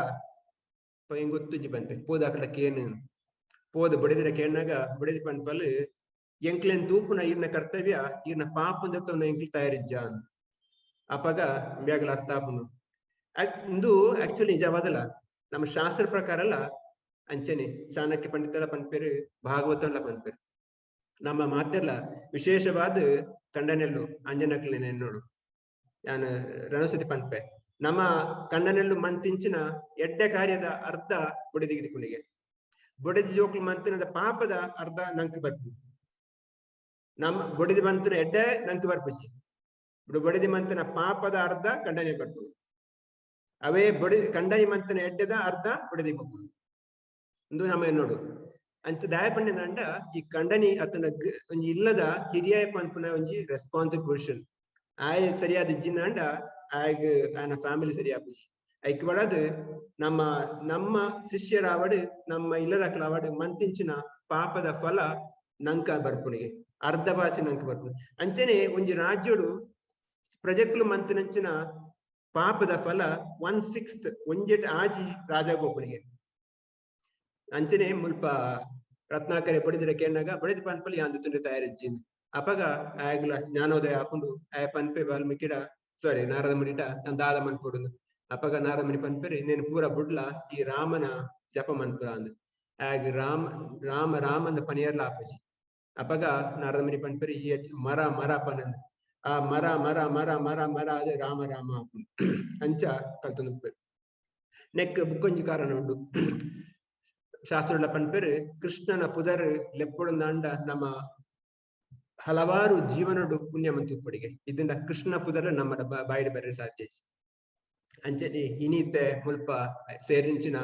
S5: ಗೊತ್ತುಜಿ ಪನ್ಪೆ. ಪೋದಾಕಲ ಕೇನು ಪೋದು ಬಡಿದಿರ ಕೇನಾಗ ಬಡಿದಿ ಪನ್ಪಲ್ ಎಂಕ್ಲೆನ್ ತೂಪುನ ಈರ್ನ ಕರ್ತವ್ಯ, ಈರ್ನ ಪಾಪನ್ ಜೊತೆ ಎಂಕ್ಲಿ ತಯಾರಿಜ್ಜ. ಅಪಗ ಬ್ಯಾಗಲ ಅರ್ಥ ಆಪುನು. ಇಂದು ಆಕ್ಚುಲಿ ನಿಜವಾದಲ್ಲ, ನಮ್ಮ ಶಾಸ್ತ್ರ ಪ್ರಕಾರ ಅಲ್ಲ. ಅಂಚನೆ ಚಾಣಕ್ಯ ಪಂಡಿತರ ಪನ್ಪೇರು, ಭಾಗವತಲ್ಲ ಪನ್ಪೇರು. ನಮ್ಮ ಮಾತೆಲ್ಲ ವಿಶೇಷವಾದ ಕಂಡನೆಲ್ಲು ಅಂಜನಕ್ಲೆನೆ ನೋಡು ಯಾನ್ ರಣಸತಿ ಪನ್ಪೆ. ನಮ್ಮ ಕಣ್ಣನೆಲ್ಲು ಮಂತಿಂಚಿನ ಎಡ್ಡೆ ಕಾರ್ಯದ ಅರ್ಧ ಬುಡದಿಗೆ ಕುಣಿಗೆ, ಬುಡದಿ ಜೋಕ್ಲು ಮಂತಿನದ ಪಾಪದ ಅರ್ಧ ನಂಕ್ ಬರ್ಪು. ನಮ್ಮ ಬುಡದಿ ಮಂತಿನ ಎಡ್ಡೆ ನಂಕ್ ಬರ್ಪುಜಿ, ಬುಡದಿ ಮಂತಿನ ಪಾಪದ ಅರ್ಧ ಕಂಡನೆ ಬರ್ಪು. ಅವೇ ಬೊಡಿ ಕಂಡನಿ ಮಂತಿನ ಎಡ್ಡೆದ ಅರ್ಧ ಬುಡದಿ ಬರ್ಪು ಇಂದು ನಮ್ಮ ನೋಡು. ಅಂಚ ದಾಯ ಪಂಡ ಈ ಕಂಡನಿ ಅತನ ಒಂಜಿ ಇಲ್ಲದ ಹಿರಿಯ ಪನ್ಪುನ ಒಂಜಿ ರೆಸ್ಪಾನ್ಸಿಬಲ್ ಆಯ್ ಸರಿಯಾದ ಇಜ್ಜಿನಾಂಡ ಆಯಗ್ ಆಯನ ಫ್ಯಾಮಿಲಿ ಸರಿಯಾಪುಜಿ. ಐಕ್ ಬಡದು ನಮ್ಮ ನಮ್ಮ ಶಿಷ್ಯರಾವಡು ನಮ್ಮ ಇಲ್ಲದಕ್ಲಾವಡು ಮಂತಿಂಚಿನ ಪಾಪದ ಫಲ ನಂಕ ಬರ್ಪುಣಿಗೆ ಅರ್ಧ ಭಾಷೆ ನಂಕ ಬರ್ಪುಣಿ. ಅಂಚನೆ ಒಂಜಿ ರಾಜ್ಯಡು ಪ್ರಜೆಕ್ಲು ಮಂತಿನಂಚಿನ ಪಾಪದ ಫಲ 1/6 ಒಂಜೆಟ್ ಆಜಿ ರಾಜಗೋಪನಿಗೆ. ಅಂಚನೆ ಮುಲ್ಪ ರತ್ನಾಕರೆ ಬಡಿದಿರ ಕೇನಾಗ ಬಡಿದ ಪನ್ಪಲಿ ಯಾಂದು ತುಂಡೆ ತಯಾರಿಜ್ಜಿನ. ಅಪಗ ಆಯಗ್ಲ ಜ್ಞಾನೋದಯ ಹಾಕೊಂಡು ಆಯ ಪನ್ಪೆ ವಾಲ್ಮೀಕಿಡ ಸಾರಿ ನಾರದ ಮುನಿಟ ನಾನ್ ದಾದ ಮನ್ಪೊಡುಂದು. ಅಪಗ ನಾರದ ಮುನಿ ಪನ್ಪೆರೆ ಇನ್ನೇನು ಪೂರ ಬುಡ್ಲ ಈ ರಾಮನ ಜಪ ಮನ್ಪುರ ಅಂದ್. ಆಗ ರಾಮ ರಾಮ ರಾಮಂದ ಪನಿಯರ್ಲ ಆಪಜಿ. ಅಪಗ ನಾರದ ಮುನಿ ಪನ್ಪೆರೆ ಈ ಮರ ಮರ ಪನಂದ್, ಆ ಮರ ಮರ ಮರ ಮರ ಮರ ಅದೇ ರಾಮ ರಾಮ ಅಂಚ ಕಲ್ತೊಂದು ನೆಕ್ ಬುಕ್ಕೊಂಜಿ ಕಾರಣ ಉಂಡು. ಶಾಸ್ತ್ರಗಳ ಪನ್ಪೆರು ಕೃಷ್ಣನ ಪುದರ್ ಲೆಪ್ಪೊಡುಂದಾಂಡ ನಮ್ಮ ಹಲವಾರು ಜೀವನಡು ಪುಣ್ಯ ಮಂತುಪ್ಪಡಿಗೆ ಇದರಿಂದ ಕೃಷ್ಣ ಪುದರ್ ನಮ್ಮ ಬಾಯಿಡ್ ಬರ್ರೆ ಸಾಧ್ಯ. ಅಂಚನೆ ಇನೀತೆ ಮುಲ್ಪ ಸೇರಿಂಚಿನ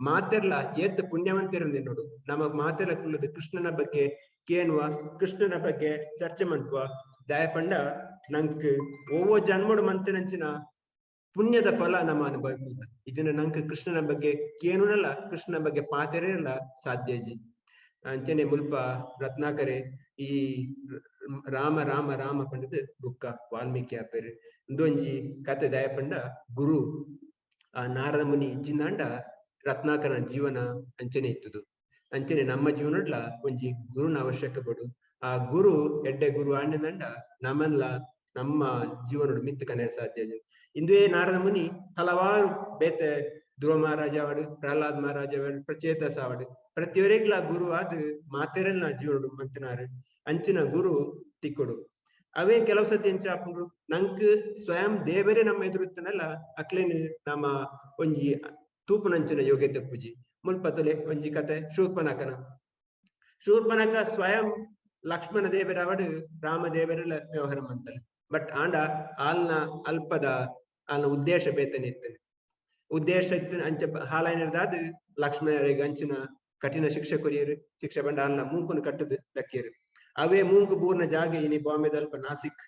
S5: ಮಾತೆರ್ಲ ಏತ್ ಪುಣ್ಯವಂತಿರಂದೆ ನೋಡು. ನಮ್ಮ ಮಾತೆರ್ಲ ಕುಲ್ಲದು ಕೃಷ್ಣನ ಬಗ್ಗೆ ಕೇಣುವ, ಕೃಷ್ಣನ ಬಗ್ಗೆ ಚರ್ಚೆ ಮನ್ಪುವ. ದಯಪಂಡ ನಂಕ್ ಓವೋ ಜನ್ಮಡು ಮಂತಿನಂಚಿನ ಪುಣ್ಯದ ಫಲ ನಮ್ಮ ಅನುಭವಿಸುವ. ಇದನ್ನ ನಂಕ್ ಕೃಷ್ಣನ ಬಗ್ಗೆ ಕೇನುನಲ್ಲ, ಕೃಷ್ಣನ ಬಗ್ಗೆ ಪಾತೆರಲ್ಲ ಸಾಧ್ಯ ಜಿ. ಅಂಚನೆ ಮುಲ್ಪ ರತ್ನಾಕರೆ ಈ ರಾಮ ರಾಮ ರಾಮ ಪಂಡದ ಬುಕ್ಕ ವಾಲ್ಮೀಕಿ ಆಪೇರು ಇಂದೊಂಜಿ ಕತೆ ದಯಪಂಡ ಗುರು ಆ ನಾರದ ಮುನಿ ಇಜ್ಜಿನಾಂಡ ರತ್ನಾಕರನ ಜೀವನ ಅಂಚನೆ ಇತ್ತದು. ಅಂಚನೆ ನಮ್ಮ ಜೀವನಡ್ಲ ಒಂಜಿ ಗುರುನ ಅವಶ್ಯಕ ಪಡು. ಆ ಗುರು ಎಡ್ಡೆ ಗುರು ಆಂಡಂಡ ನಮ್ಮನ್ಲ ನಮ್ಮ ಜೀವನಡು ಮಿತ್ತು ಕನೆಯ ಸಾಧ್ಯ. ಇಂದುವೇ ನಾರದ ಮುನಿ ಹಲವಾರು ಬೇತೆ ಧ್ರುವ ಮಹಾರಾಜ ಅವಡು, ಪ್ರಹ್ಲಾದ್ ಮಹಾರಾಜ ಅವಡು, ಪ್ರಚೇತಸ ಅವಡು ಪ್ರತಿಯೊರೆಗ್ಲ ಗುರು ಆದ್ ಮಾತೆರೆಲ್ಲ ಜೀವನಡು ಮಂತನಾರು ಅಂಚಿನ ಗುರು ತಿಕ್ಕೊಡು. ಅವೇ ಕೆಲವು ಸತಿ ಎಂಚ ಆಪುಂಡು ನಂಕ್ ಸ್ವಯಂ ದೇವರೇ ನಮ್ಮ ಎದುರುತ್ತನಲ್ಲ ಅಕ್ಲೇನು ನಮ್ಮ ಒಂಜಿ ತೂಪುನಂಚಿನ ಯೋಗ್ಯತೆ ಪೂಜಿ. ಮುಲ್ಪತೊಲೆ ಒಂಜಿ ಕತೆ ಶೂರ್ಪನಖನ. ಶೂರ್ಪನಖ ಸ್ವಯಂ ಲಕ್ಷ್ಮಣ ದೇವರವಡು ರಾಮ ದೇವರೆಲ್ಲ ವ್ಯವಹಾರ ಮಂತಲ್ಲ. ಬಟ್ ಆಂಡ ಆಲ್ನ ಅಲ್ಪದ ಆಲ್ನ ಉದ್ದೇಶ ಬೇತನೆ ಇತ್ತನೆ. ಉದ್ದೇಶ ಇತ್ತು ಅಂಚ ಹಾಲಾಯನದಾದ ಲಕ್ಷ್ಮಣರಿಗೆ ಅಂಚಿನ ಕಠಿಣ ಶಿಕ್ಷೆ ಕೊರಿಯರು. ಶಿಕ್ಷೆ ಬಂಡ ಆಲ್ನ ಮೂಂಕುನು ಕಟ್ಟದು ದಕ್ಕಿಯರು. ಅವೇ ಮೂಂಕು ಬೂರ್ನ ಜಾಗ ಇನಿ ಬಾಂಬೆದಲ್ಪ ನಾಸಿಕ್,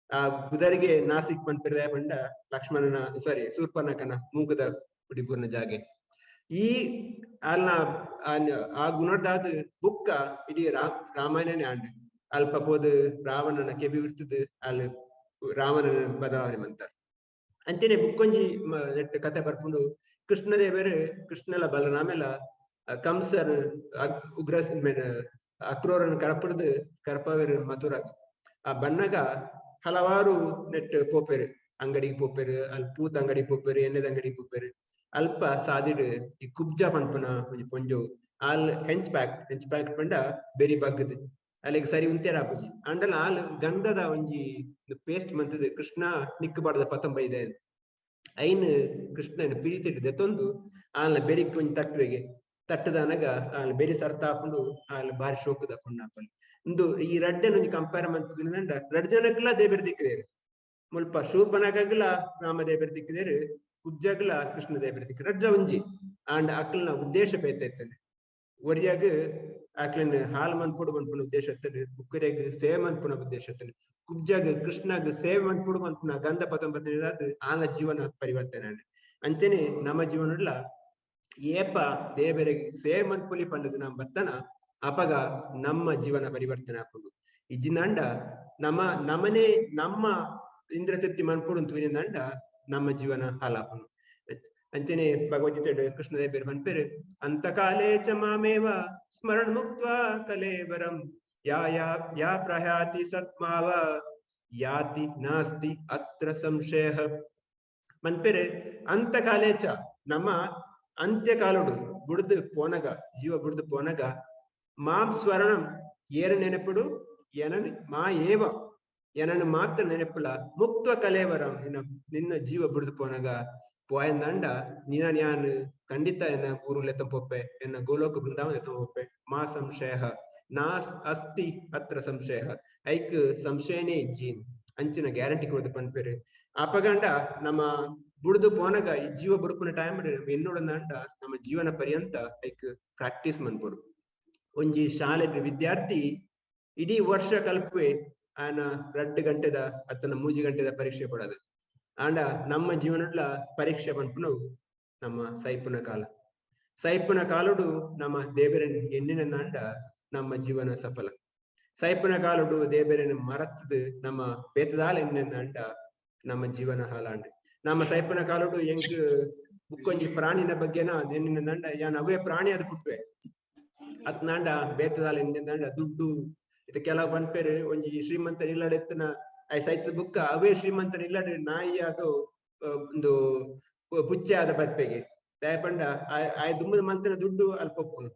S5: ಆ ಬುಧರಿಗೆ ನಾಸಿಕ್ ಪನ್ಪಿರದ ಬಂಡ ಲಕ್ಷ್ಮಣನ ಸಾರಿ ಶೂರ್ಪನಖನ ಮೂಂಕುದ ಪುಡಿ ಬೂರ್ನ ಜಾಗೆ. ಈ ಆಲ್ನ ಆ ಗುಣದಾದ ಬುಕ್ಕ ಇಡೀ ರಾಮಾಯಣನೇ ಆಂಡ್. ಅಲ್ಪ ಪೋದು ರಾವಣನ ಕೆಬಿ ಬಿಡ್ತದ ಅಲ್ಲಿ ರಾವಣನ ಬದಲಾವಣೆ ಮಂತಾರ. ಅಂಚನೆ ಬುಕ್ಕೊಂಜಿ ಕತೆ ಬರ್ಪುಂಡು. ಕೃಷ್ಣದೇವರು ಕೃಷ್ಣಲ ಬಲರಾಮೆಲ ಕಂಸರ್ ಉಗ್ರ ಅಕ್ರೂರನ್ನು ಕರಪಡ್ದು ಕರಪವೇರು ಮಥುರಾಗ. ಆ ಬನ್ನಗ ಹಲವಾರು ನೆಟ್ ಪೋಪೇರು, ಅಂಗಡಿಗೆ ಪೋಪೇರು, ಅಲ್ಲಿ ಪೂತ ಅಂಗಡಿ ಪೋಪೇರು, ಎಣ್ಣೆದ ಅಂಗಡಿ ಪೋಪೇರು. ಅಲ್ಪ ಸಾದಿಡು ಈ ಕುಬ್ಜ ಪನ್ಪುನ ಒಂಜಿ ಪೊಂಜೋವು ಆಲ್ ಹೆಂಚ್ ಪ್ಯಾಕ್ ಹೆಂಚ್ ಪ್ಯಾಕ್ ಪಂಡ ಬೆರಿ ಬಗ್ಗದು ಅಲ್ಲಿಗೆ ಸರಿ ಉಂತೇರ ಆಪುಜಿ. ಅಂಡಲ ಆಲ್ ಗಂಧದ ಒಂಜಿ ಪೇಸ್ಟ್ ಮಂತದ ಕೃಷ್ಣ ನಿಕ್ಕು ಬಾಡದ ಪತಂಬ ಇದೆ ಐನ್ ಕೃಷ್ಣನ ಪಿರಿತಿಟ್ಟು ದೆತ್ತೊಂದು ಆಲ್ನ ಬೆರಿಕ್ ಒಂಜಿ ತಟ್ಟುವೆಗೆ ತಟ್ಟದನಗ ಆಲ್ ಬೆರಿ ಸರ್ತ ಹಾಕೊಂಡು ಆಲ್ ಬಾರಿ ಶೋಕದ ಪೊಣ್ಣಾಪಲ್. ಇಂದು ಈ ರಡ್ಡೆನ್ ಒಂಜಿ ಕಂಪೇರ್ ಮಂತುಂಡ ರಡ್ಡ್ ಜನಕ್ಲ ದೇವೆರ್ ದಿಕ್ಕುದೆರ್. ಮುಲ್ಪ ಶೂರ್ಪನಖಗ್ಲ ರಾಮ ದೇವೆರ್ ದಿಕ್ಕುದೆರ್, ಕುಬ್ಜಗ್ಲ ಕೃಷ್ಣ ದೇವೆರ್ ದಿಕ್ಕ, ರಡ್ಡ ಒಂಜಿ. ಆಂಡ ಅಕ್ಲ್ನ ಉದ್ದೇಶ ಬೇತೆ ಇತ್ತಂಡ್. ಒರಿಯಾಗ್ ಅಕ್ಲೆನ್ ಹಾಲ್ ಮನ್ಪೊಡು ಮನ್ಪುನ ಉದ್ದೇಶ ಇತ್ತಂಡ್, ಬುಕ್ಕರೆಗ್ ಸೇವೆ ಮನ್ಪುನ ಉದ್ದೇಶ ಇತ್ತಂಡ್. ಕುಬ್ಜಗ್ ಕೃಷ್ಣಗ್ ಸೇವೆ ಮನ್ಪೊಡು ಮನ್ಪುನ ಗಂಧ ಪತೊಂಬತ್ತನೇದಾದ್ ಆನ ಜೀವನ ಪರಿವರ್ತನೆ ಆಂಡ್. ಅಂಚನೆ ನಮ್ಮ ಜೀವನಡ್ಲ ಏಪ ದೇವರಿಗೆ ಸೇವೆ ಮನ್ಪುಲಿ ಪಂಡದು ನಮ್ ಬತ್ತನ ಅಪಗ ನಮ್ಮ ಜೀವನ ಪರಿವರ್ತನೆ ಆಪುಂಡು. ಇಜ್ಜಿನಾಂಡ ನಮ್ಮ ನಮನೆ ನಮ್ಮ ಇಂದ್ರ ತೃಪ್ತಿ ಮನ್ಪೊಡು ಅಂತ ನಮ್ಮ ಜೀವನ ಹಾಲಾಪುಂಡು. ಅಂಚನೆ ಭಗವದ್ಗೀತೆ ಕೃಷ್ಣ ದೇವರು ಪನ್ಪೆರ್, ಅಂತಕಾಲೇ ಚ ಮಾಮೇವ ಸ್ಮರಣ ಮುಕ್ತ್ವಾ ಕಲೇವರಂ ಯಾ ಯಾ ಯಾ ಪ್ರಯಾತಿ ಸತ್ಮಾವ ಯಾತಿ ನಾಸ್ತಿ ಅತ್ರ ಸಂಶಯ. ಪನ್ಪೆರ್ ಅಂತಕಾಲೇ ಚ ನಮ್ಮ ಅಂತ್ಯಕಾಲೋಡು ಬುಡ್ದು ಪೋನಗ, ಜೀವ ಬುಡ್ದು ಪೋನಗ ಮಾಂ ಸ್ವರಣಂ ಏರ ನೆನಪುಡು ಎನನ್ ಮಾ ಏವ ಎನನ್ ಮಾತ್ರ ನೆನಪುಲ ಮುಕ್ತ್ವ ಕಲೇವರಂ ನಿನ್ನ ನಿನ್ನ ಜೀವ ಬುಡ್ದು ಪೋನಗ ಪೋಯಂದಾಂಡ ನಿನ ನ್ಯಾನ್ ಖಂಡಿತ ಎನ್ನ ಊರು ಲೆತ್ತಂಪೊಪ್ಪೆ, ಎನ್ನ ಗೋಲೋಕ ಬೃಂದಾವನ ಲೆತ್ತಂಪೊಪ್ಪೆ. ಮಾ ಸಂಶಯ ನಾಸ್ ಅಸ್ತಿ ಅತ್ರ ಸಂಶಯ, ಐಕ್ ಸಂಶಯನೇ ಇಜ್ಜಿ ಅಂಚಿನ ಗ್ಯಾರಂಟಿ ಕೊರ್ದು ಪನ್ಪೆರ್. ಅಪಗಂಡ ನಮ್ಮ ಬುಡ್ದು ಪೋನಗ ಈ ಜೀವ ಬುಡ್ಪುನ ಟೈಮ್ ಎನ್ನೋಡಂದಾಂಡ ನಮ್ಮ ಜೀವನ ಪರ್ಯಂತ ಐಕ್ ಪ್ರಾಕ್ಟೀಸ್ ಮನ್ಪೊಡು. ಒಂಜಿ ಶಾಲೆ ವಿದ್ಯಾರ್ಥಿ ಇಡೀ ವರ್ಷ ಕಲ್ಪುವೆ ಆನ 2 ಗಂಟೆದ ಅತ್ತನ 3 ಗಂಟೆದ ಪರೀಕ್ಷೆ ಕೊಡೋದು. ಆಂಡ ನಮ್ಮ ಜೀವನಡ್ಲ ಪರೀಕ್ಷೆ ಪನ್ಪುನವು ನಮ್ಮ ಸೈಪುನ ಕಾಲ. ಸೈಪುನ ಕಾಲುಡು ನಮ್ಮ ದೇವರನ್ ಎಣ್ಣಿನಂದಾಂಡ ನಮ್ಮ ಜೀವನ ಸಫಲ. ಸೈಪುನ ಕಾಲುಡು ದೇವರನ್ ಮರತ್ತದು ನಮ್ಮ ಬೇತದಾಲ ಎಣ್ಣಿನಂದಾಂಡ ನಮ್ಮ ಜೀವನ ಹಾಲಾಂಡ್. ನಮ್ಮ ಸೈಪುನ ಕಾಲುಡು ಎಂಕ್ ಬುಕ್ಕೊಂಜಿ ಪ್ರಾಣಿನ ಬಗ್ಗೆನ ಎಣ್ಣಿನಂದಾಂಡ ಯಾನ್ ಅವೇ ಪ್ರಾಣಿ ಅದು ಪುಟ್ಟುವೆ ಅತ್ನಾಂಡ ಬೇತದಾಲ ಎಣ್ಣಿನಂದಾಂಡ ದುಡ್ಡು ಇದು ಕೆಲವು ಪನ್ಪೆರ್. ಒಂಜಿ ಶ್ರೀಮಂತ ಇಲ್ಲಡೆತ್ತನ I ಸೈತ ಬುಕ್ಕ ಅವೇ ಶ್ರೀಮಂತನ ಇಲ್ಲಡೆ ನಾಯಿ ಅದು ಒಂದು ಪುಚ್ಚೆ ಆದ ಬತ್ಪೆಗೆ ದಯಪಂಡ ಆಯ್ ದುಮ್ಮದ ಮಲ್ತನ ದುಡ್ಡು ಅಲ್ಪ ಒಪ್ಪುನು.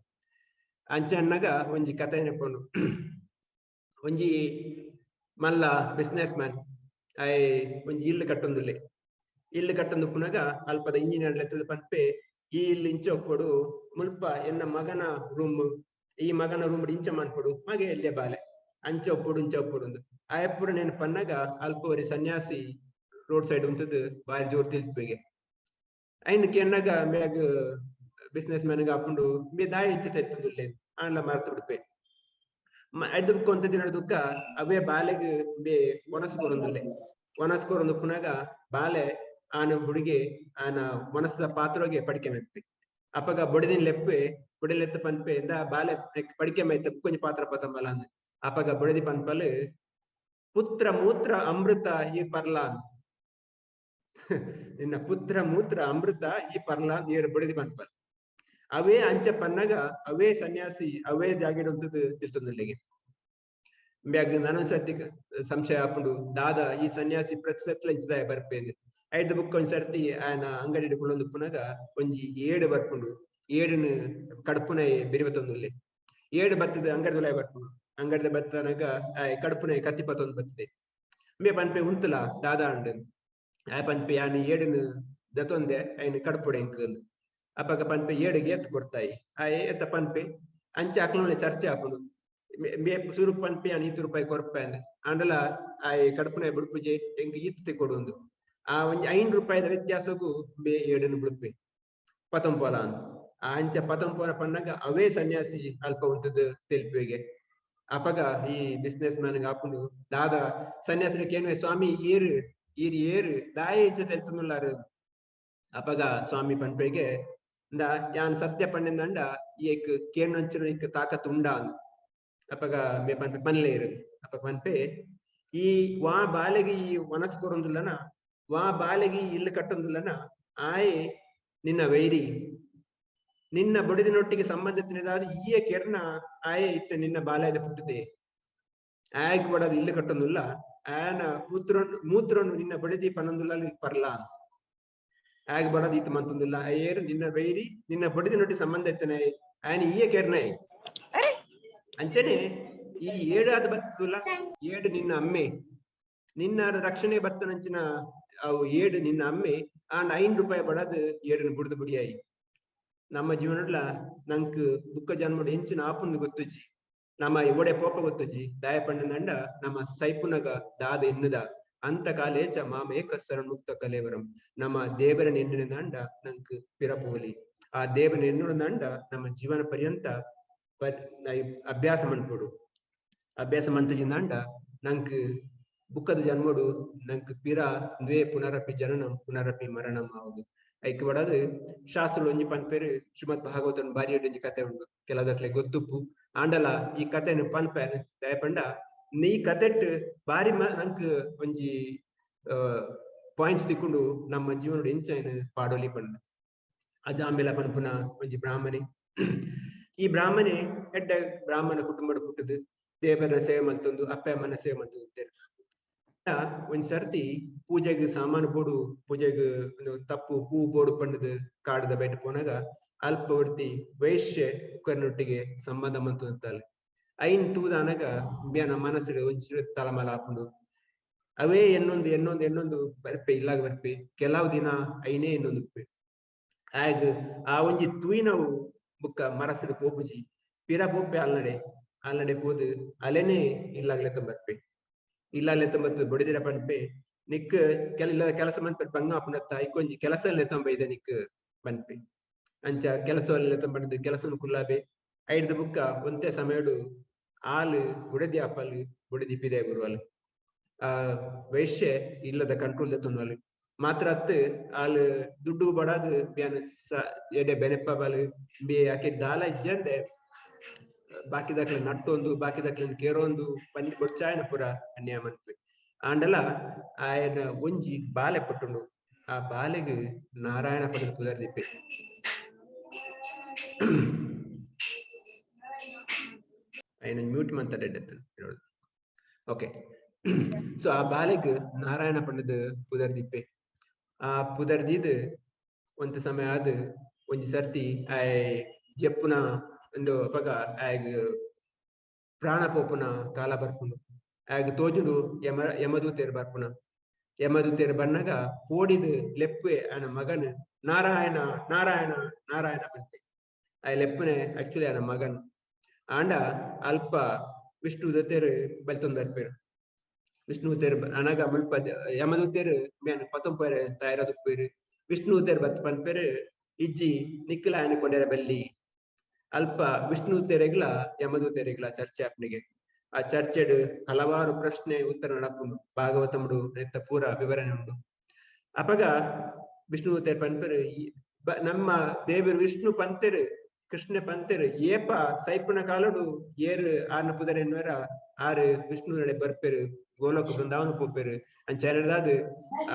S5: ಅಂಚ ಅನ್ನಾಗ ಒಂಜಿ ಕತೆ ನೆಪುನು. ಒಂಜಿ ಮಲ್ಲ ಬಿಸ್ನೆಸ್ ಮ್ಯಾನ್ ಆಯ್ ಒಂಜಿ ಇಲ್ಲು ಕಟ್ಟೊಂದುಲ್ಲೆ. ಇಲ್ಲು ಕಟ್ಟೊಂದು ಪುನಗ ಅಲ್ಪದ ಇಂಜಿನಿಯರ್ ಲೆತ್ತದ ಪನ್ಪೆ, ಈ ಇಲ್ಲು ಇಂಚ ಒಪ್ಪೊಡು, ಮುಲ್ಪ ಎನ್ನ ಮಗನ ರೂಮ್, ಈ ಮಗನ ರೂಮ್ ಇಂಚ ಮನ್ಪೊಡು, ಮಗೆ ಎಲ್ಲೆ ಬಾಲೆ ಅಂಚ ಒಪ್ಪೊಡು ಇಂಚ ಒಪ್ಪೊಡು ಅಂದ್. ಆಯಪ್ಪುರ ನೇನು ಪನ್ನಗ ಅಲ್ಪ ಒರಿ ಸನ್ಯಾಸಿ ರೋಡ್ ಸೈಡ್ ಉಂತದು ಬಾರಿ ಜೋರ್ ತಿಲ್ಪೆಗೆ. ಐನ್ ಕೆನ್ನಗ ಮ್ಯಾಗ ಬಿಸ್ನೆಸ್ ಮ್ಯಾನ್ ಹಾಕೊಂಡು ಮೇ ದಾಯ ಇಂಚ ತೆತ್ತುಂದುಲ್ಲೆ ಆಂಡ್ಲ ಮರ್ತು ಬಿಡ್ಪೆ. ಐದು ಬುಕ್ಕ ಒಂತ ದಿನ ದುಃಖ ಅವೇ ಬಾಲೆಗ್ ಬೇ ಒಣಸು ಕೊರೊಂದುಲ್ಲೆ. ಒಣಸು ಕೊರೊಂದು ಪುನಗ ಬಾಲೆ ಆನ ಹುಡುಗೆ ಆನ ಒಣಸದ ಪಾತ್ರೋಗೆ ಪಡಿಕೆ ಮೆಪ್ಪೆ. ಅಪಗ ಬೊಡಿದಿನ ಲೆಪ್ಪೆ, ಬೊಡಿಲೆತ್ತ ಪನ್ಪೆ ಇಂದ ಬಾಲೆ ಪಡಿಕೆ ಮೈತ ಕೊಂಚ ಪಾತ್ರ ಪತಂಬಲ ಅಂದ್. ಅಪಗ ಬೊಡದಿ ಪನ್ಪಲ್ ಪುತ್ರ ಮೂತ್ರ ಅಮೃತ ಈ ಪರ್ಲಾನ್, ನಿನ್ನ ಪುತ್ರ ಮೂತ್ರ ಅಮೃತ ಈ ಪರ್ಲಾನ್ ಏರು ಬೊಡದಿ ಪನ್ಪಲ್. ಅವೇ ಅಂಚ ಪನ್ನಗ ಅವೇ ಸನ್ಯಾಸಿ ಅವೇ ಜಾಗೆಡ್ ಉಂತುದು ತಿರ್ತೊಂದುಲ್ಲೆಗೆ. ಬ್ಯಾಗ್ ನಾನೊಂದ್ ಸರ್ತಿ ಸಂಶಯ ಆಪುಂಡು, ದಾದಾ ಈ ಸನ್ಯಾಸಿ ಪ್ರತಿ ಸತ್ಲ ಇಂಚದಾಯ ಬರ್ಪೇಂದ್. ಐದು ಬುಕ್ ಒಂಜಿ ಸರ್ತಿ ಆಯನ ಅಂಗಡಿ ಕುಳ್ಳೊಂದು ಪುನಗ ಒಂಜಿ ಏಡು ಬರ್ಪುಂಡು. ಏಡುನು ಕಡ್ಪುನ ಬಿರಿವತ್ತೊಂದುಲ್ಲೆ. ಏಡು ಬತ್ತದ ಅಂಗಡಿದೊಲಯ ಬರ್ಪುಂಡು. ಅಂಗಡಿದ ಬತ್ತನಗ ಆಯ್ ಕಡ್ಪುನ ಕತ್ತಿ ಪತ್ತೊಂದು ಬತ್ತದೆ. ಮೇ ಪನ್ಪೆ ಉಂತುಲ ದಾದಾ ಅಂಡ್. ಆಯ್ ಪನ್ಪೆ ಯಾನ್ ಏಡುನು ದತ್ತೊಂದೆ ಐನ್ ಕಡ್ಪುಡೆ ಎಂಕ್. ಅಪಗ ಪನ್ಪೆ ಏಡುಗೆ ಎತ್ತು ಕೊರ್ತಾಯಿ ಆಯ್ ಎತ್ತ ಪನ್ಪೆ. ಅಂಚೆ ಅಕ್ಲೊಳೆ ಚರ್ಚೆ ಆಪುಂಡು. ಮೇ ಸುರುಕ್ ಪನ್ಪೆ ಯಾನ್ ಈತ್ ರೂಪಾಯಿ ಕೊರ್ಪೆ ಅಂದ್. ಆಂಡಲ ಆಯ್ ಕಡ್ಪುನ ಬುಡ್ಪುಜೆ ಎಂಕ್ ಈತ್ ಕೊಡುಂದು. ಆ ಒಂಜಿ 5 ರೂಪಾಯಿದ ವ್ಯತ್ಯಾಸಗು ಬೇ ಏಡನ್ನು ಬುಡ್ಪೆ ಪತಂಪೋಲ ಅಂದ್. ಆ ಅಂಚ ಪತಂಪೋಲ ಪನ್ನಗ ಅವೇ ಸನ್ಯಾಸಿ ಅಲ್ಪ ಉಂತುದು ತೆಲ್ಪುವೆಗೆ. ಅಪಗ ಈ ಬಿಸ್ನೆಸ್ ಮ್ಯಾನ್ ಆಪುಂಡು, ದಾದಾ ಸನ್ಯಾಸಿನ ಕೇನ್ವೆ ಸ್ವಾಮಿ ಏರು ಈರ್ ಏರು ದಾಯ ಇಂಚ ತೆಲ್ತುನುಲ್ಲಾರು. ಅಪಗ ಸ್ವಾಮಿ ಪನ್ಪೆಗೆ ಇಂದ ಯಾನ್ ಸತ್ಯ ಪಣ್ಣೆಂದಂಡ ಏಕ್ ಕೇಣ್ಣಂಚಿನ ಇಕ್ ತಾಕತ್ ಉಂಡಾ ಅಂದ್. ಅಪಗ ಮೇ ಪನ್ಪೆ ಪನ್ಲೆ ಇರು. ಅಪಗ ಪನ್ಪೆ ಈ ವಾ ಬಾಲೆಗೆ ಈ ಮನಸ್ಸು ಕೊರೊಂದುಲ್ಲನ, ವಾ ಬಾಲೆಗೆ ಇಲ್ಲು ಕಟ್ಟೊಂದುಲ್ಲನ ಆಯೆ ನಿನ್ನ ವೈರಿ, ನಿನ್ನ ಬೊಡಿದಿನೊಟ್ಟಿಗೆ ಸಂಬಂಧ ತಿನ್ನದಾದ ಈಯ ಕೆರ್ನ ಆಯೆ ಇತ್ತ ನಿನ್ನ ಬಾಲ್ಯದ ಪುಟ್ಟದೆ. ಆಯಗ್ ಬಡದು ಇಲ್ಲು ಕಟ್ಟೊಂದುಲ್ಲ, ಆಯನ ಪುತ್ರನ್ ಮೂತ್ರನು ನಿನ್ನ ಬಡಿದಿ ಪನ್ನೊಂದುಲ್ಲ ಪರ್ಲ, ಆಯಗ್ ಬಡದು ಈತ ಮಂತೊಂದುಲ್ಲ, ಏರು ನಿನ್ನ ವೈರಿ ನಿನ್ನ ಬೊಡಿದಿನೊಟ್ಟಿಗೆ ಸಂಬಂಧ ಇತ್ತನೆ ಆಯನ ಈಯ ಕೆರ್ನ. ಅಂಚನೆ ಈ ಏಡು ಆದ ಬತ್ತುಲ್ಲ, ಏಡು ನಿನ್ನ ಅಮ್ಮೆ, ನಿನ್ನ ರಕ್ಷಣೆ ಬತ್ತನಂಚಿನ ಅವು ಏಡು ನಿನ್ನ ಅಮ್ಮೆ, ಆಂಡ 5 ರೂಪಾಯಿ ಬಡದು ಏಡನ್ನು ಬುಡ್ದು ಬುಡಿಯಾಯಿ. ನಮ್ಮ ಜೀವನಡ್ಲ ನಂಕ್ ಬುಕ್ಕ ಜನ್ಮಡ್ ಎಂಚಿನ ಆಪುಂದು ಗೊತ್ತುಜಿ. ನಮ್ಮ ಒಡೆ ಪೋಪ ಗೊತ್ತುಜಿ ದಾಯ ಪಂಡಂಡ ನಮ್ಮ ಸೈಪುನಗ ದಾದ ಎನ್ನುದ ಅಂತ ಕಾಲೇಚ ಮಾಮೇಕ ಮುಕ್ತ ಕಲೇವರಂ. ನಮ್ಮ ದೇವರ ಎನ್ನುದಂಡ ನಂಕ್ ಪಿರಪೋಲಿ, ಆ ದೇವನ ಎನ್ನುದಂಡ ನಮ್ಮ ಜೀವನ ಪರ್ಯಂತ ಅಭ್ಯಾಸ ಮನ್ಪೊಡು. ಅಭ್ಯಾಸ ಮಂತಜಿಂದಾಂಡ ನಂಕ್ ಬುಕ್ಕದ ಜನ್ಮಡು ನಂಕ್ ಪಿರ ದ್ವೇ ಪುನರಪಿ ಜನನಂ ಪುನರಪಿ ಮರಣಂ ಆವುದು. ಐಕ್ ಬಡದು ಶಾಸ್ತ್ರ ಒಂಜಿ ಪನ್ಪೇರು ಶ್ರೀಮದ್ ಭಾಗವತನ ಬಾರಿ ಒಂಜಿ ಕತೆ ಉಂಡು, ಕೆಲವುದಕ್ಲೆ ಗೊತ್ತುಪ್ಪು ಆಂಡಲ ಈ ಕತೆನು ಪನ್ಪೇನು ದಯಪಂಡ ನೀ ಕತೆಟ್ ಬಾರಿ ನಂಕ್ ಒಂಜಿ ಪಾಯಿಂಟ್ಸ್ ತಿಕ್ಕೊಂಡು ನಮ್ಮ ಜೀವನಡು ಎಂಚೈನ್ ಪಾಡೋಲಿ ಪಂಡ. ಅಜಾಮಿಲ ಪನ್ಪುನ ಒಂಜಿ ಬ್ರಾಹ್ಮಣೆ, ಈ ಬ್ರಾಹ್ಮಣೆ ಎಡ್ಡ ಬ್ರಾಹ್ಮಣ ಕುಟುಂಬದ ಪುಟ್ಟದು ದೇವರ ಸೇವೆ ಮಲ್ತೊಂದು ಅಪ್ಪ ಅಮ್ಮನ ಸೇವೆ ಮಲ್ತೊಂದು. ಒಂದ್ ಸರ್ತಿ ಪೂಜೆಗೆ ಸಾಮಾನು ಬೋಡು, ಪೂಜೆಗೆ ತಪ್ಪು ಹೂ ಬೋಡು ಪಂಡದು ಕಾಡದ ಬೇಟೆ ಪೋನಾಗ ಅಲ್ಪ ಒರ್ತಿ ವೈಶ್ಯ ಉಕ್ಕರ್ನೊಟ್ಟಿಗೆ ಸಂಬಂಧ ಮಂತೊಂತಾಳೆ. ಐನ್ ತೂದಾನಾಗ ಬ್ಯಾನ ಮನಸ್ಸು ಒಂಚೂರು ತಲಮಲ ಹಾಕೊಂಡು ಅವೇ ಎನ್ನೊಂದು ಎನ್ನೊಂದು ಎನ್ನೊಂದು ಬರ್ಪೆ ಇಲ್ಲಾಗ ಬರ್ಪೆ ಕೆಲವು ದಿನ ಐನೇ ಎನ್ನೊಂದು ಉಪ್ಪೆ. ಆಗ ಆ ಒಂಜಿ ತೂಯಿನವು ಬುಕ್ಕ ಮರಸಡು ಪೋಪುಜಿ ಪಿರ ಪೋಪೆ ಅಲ್ನಡೆ ಅಲ್ನಡೆ ಪೋದು ಅಲೆನೇ ಇಲ್ಲಾಗ್ಲೆ ಬರ್ಪೆ ಇಲ್ಲಾಗ್ಲೆ ತಂಬತ್ತು ಬಡಿದಿರ ಪನ್ಪೆ ನಿಕ್ ಕೆಲ ಇಲ್ಲ ಕೆಲಸ ಮನ್ಪೆ ಬಂಗ ಅಪ್ಪನತ್ತ ಐಕೊಂಜಿ ಕೆಲಸ ತಂಬ ಇದೆ ನಿಕ್ ಪನ್ಪೆ. ಅಂಚ ಕೆಲಸ ತಂಬಂದು ಕೆಲಸನು ಕುಲ್ಲಾಬೆ ಐಡ್ದು ಬುಕ್ಕ ಒಂತೆ ಸಮಯಡು ಆಲು ಬುಡದಿ ಅಪ್ಪಲು ಬುಡದಿ ಪಿದೆ ಗುರುವಲ್ ಆ ವೈಶ್ಯ ಇಲ್ಲದ ಕಂಟ್ರೋಲ್ ತೊಂದಲು ಮಾತ್ರ ಅತ್ತು ಆಲ್ ದುಡ್ಡು ಬಡಾದು ಬ್ಯಾನ ಎಡೆ ಬೆನೆಪ್ಪ ಬಲ್ ಬೇ ಆಕೆ ದಾಲ ಇಜ್ಜಂದೆ ಬಾಕಿ ದಾಖಲೆ ನಟ್ಟೊಂದು ಬಾಕಿ ದಾಖಲೆ ಕೇರೊಂದು ಪನ್ನಿ ಬೊಚ್ಚಾಯನ ಪುರ ಅನ್ಯಾಯ ಮನ್ಪೆ. ಆಂಡಲ ಆಯನ ಒಂಜಿ ಬಾಲೆ ಪಟ್ಟುಂಡು, ಆ ಬಾಲೆಗ್ ನಾರಾಯಣ ಪಡೆದ ಪುದರ್ದಿಪ್ಪೆ. ఆయన ಮ್ಯೂಟ್ ಮಂತ. ಓಕೆ, ಸೊ ಆ ಬಾಲೆಗ್ ನಾರಾಯಣ ಪಂಡದ ಪುದರ್ದಿಪ್ಪೆ. ಆ ಪುದರ್ದಿದ್ ಒಂತ ಸಮಯ ಆದ್ ಒಂಜಿ ಸರ್ತಿ ಆಯ್ ಜೆಪ್ಪುನ ಒಂದು ಅಪಗ ಆಯಗ್ ಪ್ರಾಣ ಪೋಪುನ ಕಾಲ ಬರ್ಪುಂಡು. ಆಯಗ್ ತೋಜುಂಡು ಯಮದೂತೇರ್ ಬರ್ಪುನ. ಯಮದೂತೇರ್ ಬನ್ನಗ ಪೋಡಿದ್ ಲೆಪ್ಪೆ ಆಯನ ಮಗನ್ ನಾರಾಯಣ ನಾರಾಯಣ ನಾರಾಯಣ ಬಂತೆ. ಆಯ್ ಲೆಪ್ಪುನೆ ಆಕ್ಚುಲಿ ಆಯನ ಮಗನ್. ಆಂಡ ಅಲ್ಪ ವಿಷ್ಣು ದೂತೇರ್ ಬಲ್ತೊಂದು ಬರ್ಪೇರು. ವಿಷ್ಣು ತೇರ್ ಅನಗ ಮುಲ್ಪ ಯಮದೂತೇರ್ ಮೇನ್ ಪತ್ತೊಂಪೇರೆ ತಯಾರದುಪ್ಪೇರು. ವಿಷ್ಣು ತೇರ್ ಬತ್ ಪನ್ಪೇರು ಇಜ್ಜಿ ನಿಕ್ಕಲ ಆಯನ ಕೊಡೆರ ಬಲ್ಲಿ. ಅಲ್ಪ ವಿಷ್ಣು ತೇರೆಗ್ಲ ಯಮದೂತೇರೆಗ್ಲ ಚರ್ಚೆ ಆಪ್ನಿಗೆ. ಆ ಚರ್ಚೆಡ್ ಹಲವಾರು ಪ್ರಶ್ನೆ ಉತ್ತರ ನಡಪುಂಡು, ಭಾಗವತముడు ನೆತ್ತ ಪೂರ ವಿವರಣೆ ಉಂಡು. ಅಪಗ ವಿಷ್ಣು ತೇರ್ ಪನ್ಪೇರು ನಮ್ಮ ದೇವರು ವಿಷ್ಣು ಪಂತೆರು ಕೃಷ್ಣ ಪಂತೆರು ಏಪ ಸೈಪುನ ಕಾಲಡು ಏರು ಆರ್ನ ಪುದರ್ ಎನ್ನುವರ ಆರು ವಿಷ್ಣು ನಡೆ ಬರ್ಪೇರು ಗೋಲೋಕ ಬೃಂದಾವನ ಪೋಪೇರು ಅಂಚಾನದಾದು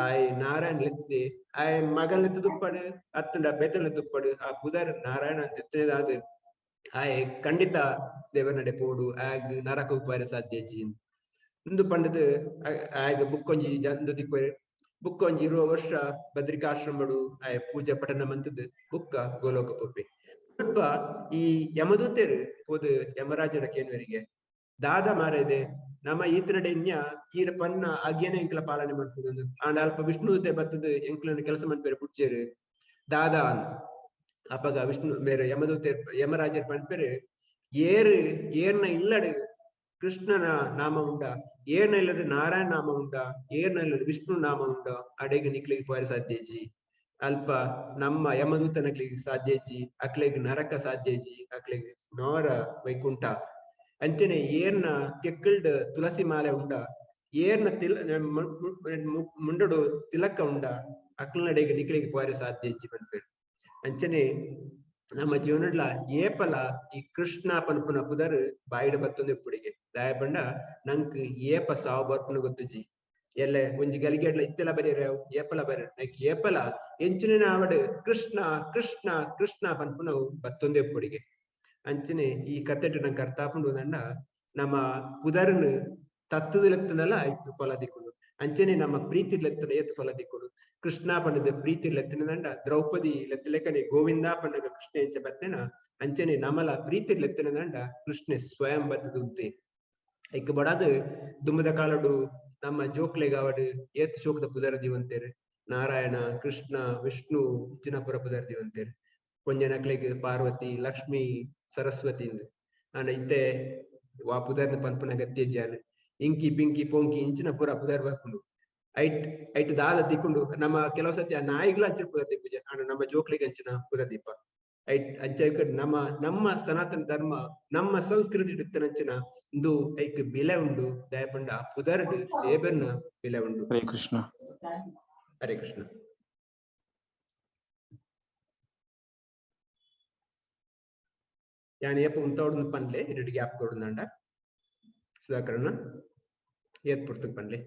S5: ಆಯ್ ನಾರಾಯಣ ಲೆತ್ತದೆ ಆಯ್ ಮಗನ್ ಲೆತ್ತದುಪ್ಪಡು ಅತ್ತಂಡ ಬೇತನ್ ಲೆತ್ತುಪ್ಪಡು ಆ ಪುದರ್ ನಾರಾಯಣ ಅಂತ ಎತ್ತನೇದಾದು ಆಯ್ ಖಂಡಿತ ದೇವರ ನಡೆ ಪೋಡು ಆಗ್ ನರಕ ಉಪಾಯ ಸಾಧ್ಯ ಜಿ ಇಂದು ಪಂಡದು ಆಯ್ ಬುಕ್ಕೊಂಜಿ ಜಂದು ದಿಕ್ಕೋರು. ಬುಕ್ಕೊಂಜಿ 20 ವರ್ಷ ಬದ್ರಿಕಾಶ್ರಮಡು ಆಯ್ ಪೂಜೆ ಪಠಣ ಮಂತದ್ದು ಬುಕ್ಕ ಗೋಲೋಕ ಪೋಪೆ. ಸ್ವಲ್ಪ ಈ ಯಮದೂತರು ಪೋದು ಯಮರಾಜನ ಕೇನ್ವರಿಗೆ ದಾದ ಮಾರದೆ ನಮ್ಮ ಈತನಡೆ ಇನ್ಯ ಈರ ಪನ್ನ ಅಗ್ಯನೆ ಎಂಕ್ಲ ಪಾಲನೆ ಮಾಡ್ಬೋದು ಆಂಡ ಅಲ್ಪ ವಿಷ್ಣುದೂತೆ ಬತ್ತದ ಎಂಕ್ಲನ ಕೆಲಸ ಮನ್ಪೇರು ಪುಡ್ಚೇರು ದಾದಾ ಅಂತ. ಅಪಗ ವಿಷ್ಣು ಮೇರೆ ಯಮದೂತೇರ್ ಯಮರಾಜರ್ ಪನ್ಪೇರು ಏರು ಏರ್ನ ಇಲ್ಲಡು ಕೃಷ್ಣನ ನಾಮ ಉಂಡ, ಏರ್ನ ಇಲ್ಲದ ನಾರಾಯಣ ನಾಮ ಉಂಡ, ಏರ್ನ ಇಲ್ಲದ ವಿಷ್ಣು ನಾಮ ಉಂಡ ಅಡೆಗೆ ನಿಕ್ಲಿಗೆ ಪೋಯರ ಸಾಧ್ಯಜಿ. ಅಲ್ಪ ನಮ್ಮ ಯಮದೂತನಕ್ಲಿಗೆ ಸಾಧ್ಯಜಿ, ಅಕ್ಲೆಗ್ ನರಕ ಸಾಧ್ಯಜಿ, ಅಕ್ಲೆಗ್ ನೋರ ವೈಕುಂಠ. ಅಂಚನೆ ಏರ್ನ ಕೆಕ್ಕಲ್ಡ್ ತುಳಸಿ ಮಾಲೆ ಉಂಡ, ಏರ್ನ ತಿಲ ಮುಂಡಡು ತಿಲಕ ಉಂಡ ಅಕ್ಲನಡೆಗೆ ನಿಕ್ಲಿಗೆ ಪೋಯರ ಸಾಧ್ಯಜಿ ಪನ್ಪೇರು. ಅಂಚನೆ ನಮ್ಮ ಜೀವನಡ್ಲ ಏಪಲ ಈ ಕೃಷ್ಣ ಪನ್ಪುನ ಪುದರ್ ಬಾಯಿಡ ಬತ್ತೊಂದು ಇಪ್ಪುಡಿಗೆ ದಾಯ ಪಂಡ ನಂಕ್ ಏಪ ಸಾವು ಬರ್ಪುನ ಗೊತ್ತುಜಿ. ಎಲ್ಲೆ ಒಂಜಿ ಗಲಿಗೆಡ್ಲ ಇತ್ತೆಲ ಬರೆಯರ ಏಪಲ ಬರೆಯರ್ ನೈಕ್ ಏಪಲ ಎಂಚಿನ ಆವಡ್ ಕೃಷ್ಣ ಕೃಷ್ಣ ಕೃಷ್ಣ ಪನ್ಪುನವು ಬತ್ತೊಂದು ಇಪ್ಪುಡಿಗೆ. ಅಂಚನೆ ಈ ಕತೆಟ್ ನಂಗೆ ಅರ್ಥ ಆಪುಂಡು ಅಂಡ ನಮ್ಮ ಪುದರ್ನು ತತ್ತದ ಲೆತ್ತನಲ್ಲ ಐತು ಫಲ ದಿಕ್ಕುಂಡು. ಅಂಚನೆ ನಮ್ಮ ಪ್ರೀತಿ ಲೆತ್ತನ ಏತ್ ಫಲ ದಿಕ್ಕುಂಡು. ಕೃಷ್ಣ ಪಂಡದ ಪ್ರೀತಿ ಲೆತ್ತನದಂಡ ದ್ರೌಪದಿ ಲೆತ್ತಲೆಕನೆ ಗೋವಿಂದ ಪಂಡಗ ಕೃಷ್ಣ ಎಂಚ ಬತ್ತೇನ ಅಂಚನೆ ನಮಲ ಪ್ರೀತಿ ಲೆತ್ತನದಂಡ ಕೃಷ್ಣ ಸ್ವಯಂ ಬತ್ತದುಂತೆ. ಐಕ್ ಬಡಾದು ದುಮ್ಮದ ಕಾಲಡು ನಮ್ಮ ಜೋಕ್ಲೆಗಾವಡು ಏತ್ ಶೋಕದ ಪುದರ ದಿವಂತೇರು ನಾರಾಯಣ ಕೃಷ್ಣ ವಿಷ್ಣು ಇಚ್ಚಿನಪುರ ಪುದರ್ ದಿವಂತೇರು. ಕೊಂಜನಕ್ಲೆಗ್ ಪಾರ್ವತಿ ಲಕ್ಷ್ಮಿ ಸರಸ್ವತಿ ಅಂದ್. ಆಂಡ ಇತ್ತೆ ವಾ ಪುದರ್ನ ಪನ್ಪುನ ಗತ್ಯಜ್ಯಾನ್ ಇಂಕಿ ಪಿಂಕಿ ಪೊಂಕಿ ಇಂಚಿನ ಪೂರ ಪುದರ್ ಬರ್ಪುಂಡು ಐಟ್ ಐಟ್ ದಾದ ತಿಕ್ಕೊಂಡು ನಮ್ಮ ಕೆಲವು ಸತಿ ಆ ನಾಯಿಗ್ಲ ಅಂಚಿನ ಪುದರ್ ದೀಪುಜ ಆಂಡ ನಮ್ಮ ಜೋಕ್ಲಿಗೆ ಅಂಚಿನ ಪುದರ್ ದೀಪ ಐಟ್ ಅಂಚ ನಮ್ಮ ನಮ್ಮ ಸನಾತನ ಧರ್ಮ ನಮ್ಮ ಸಂಸ್ಕೃತಿ ಇತ್ತನಂಚಿನ ಇಂದು ಐಕ್ ಬಿಲೆ ಉಂಡು ದಯಪಂಡ ಆ ಪುದರ್ಡ್ ದೇಬರ್ನ ಬಿಲೆ ಉಂಡು.
S4: ಹರೇ ಕೃಷ್ಣ.
S5: ಹರೇ ಕೃಷ್ಣ. ಯಾನ್ ಏಪ ಉಂತವಡ್ದು ಪನ್ಲೆ ಇಡೀ ಗ್ಯಾಪ್ ಕೊಡುಂದಾಂಡ ಸುಧಾಕರಣ್ಣ ಏತ್ ಪುರ್ತಕ್ ಪನ್ಲೆ.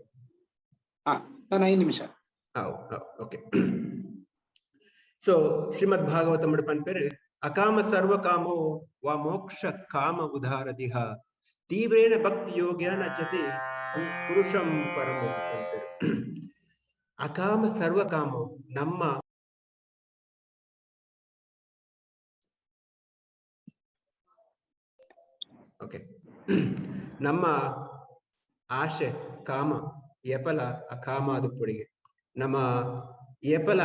S1: ನಾನು 5 ನಿಮಿಷ.
S5: ಹಾವ್ ಹಾವ್ ಓಕೆ. ಸೊ ಶ್ರೀಮದ್ ಭಾಗವತಂ ಪನ್ಪೇರು ಅಕಾಮ ಸರ್ವ ಕಾಮೋ ವಾ ಮೋಕ್ಷ ಕಾಮ ಉದಾರದಿಹ ತೀವ್ರೇಣ ಭಕ್ತಿ ಯೋಗ್ಯಾನ ಚತಿ ಪುರುಷಂ ಪರಮೋ ಪನ್ಪೇರು. ಅಕಾಮ ಸರ್ವ ಕಾಮೋ ನಮ್ಮ ಓಕೆ ನಮ್ಮ ಆಶೆ ಕಾಮ ಏಪಲ ಅಕಾಮ ಅದು ಪೊಡಿಗೆ ನಮ್ಮ ಏಪಲ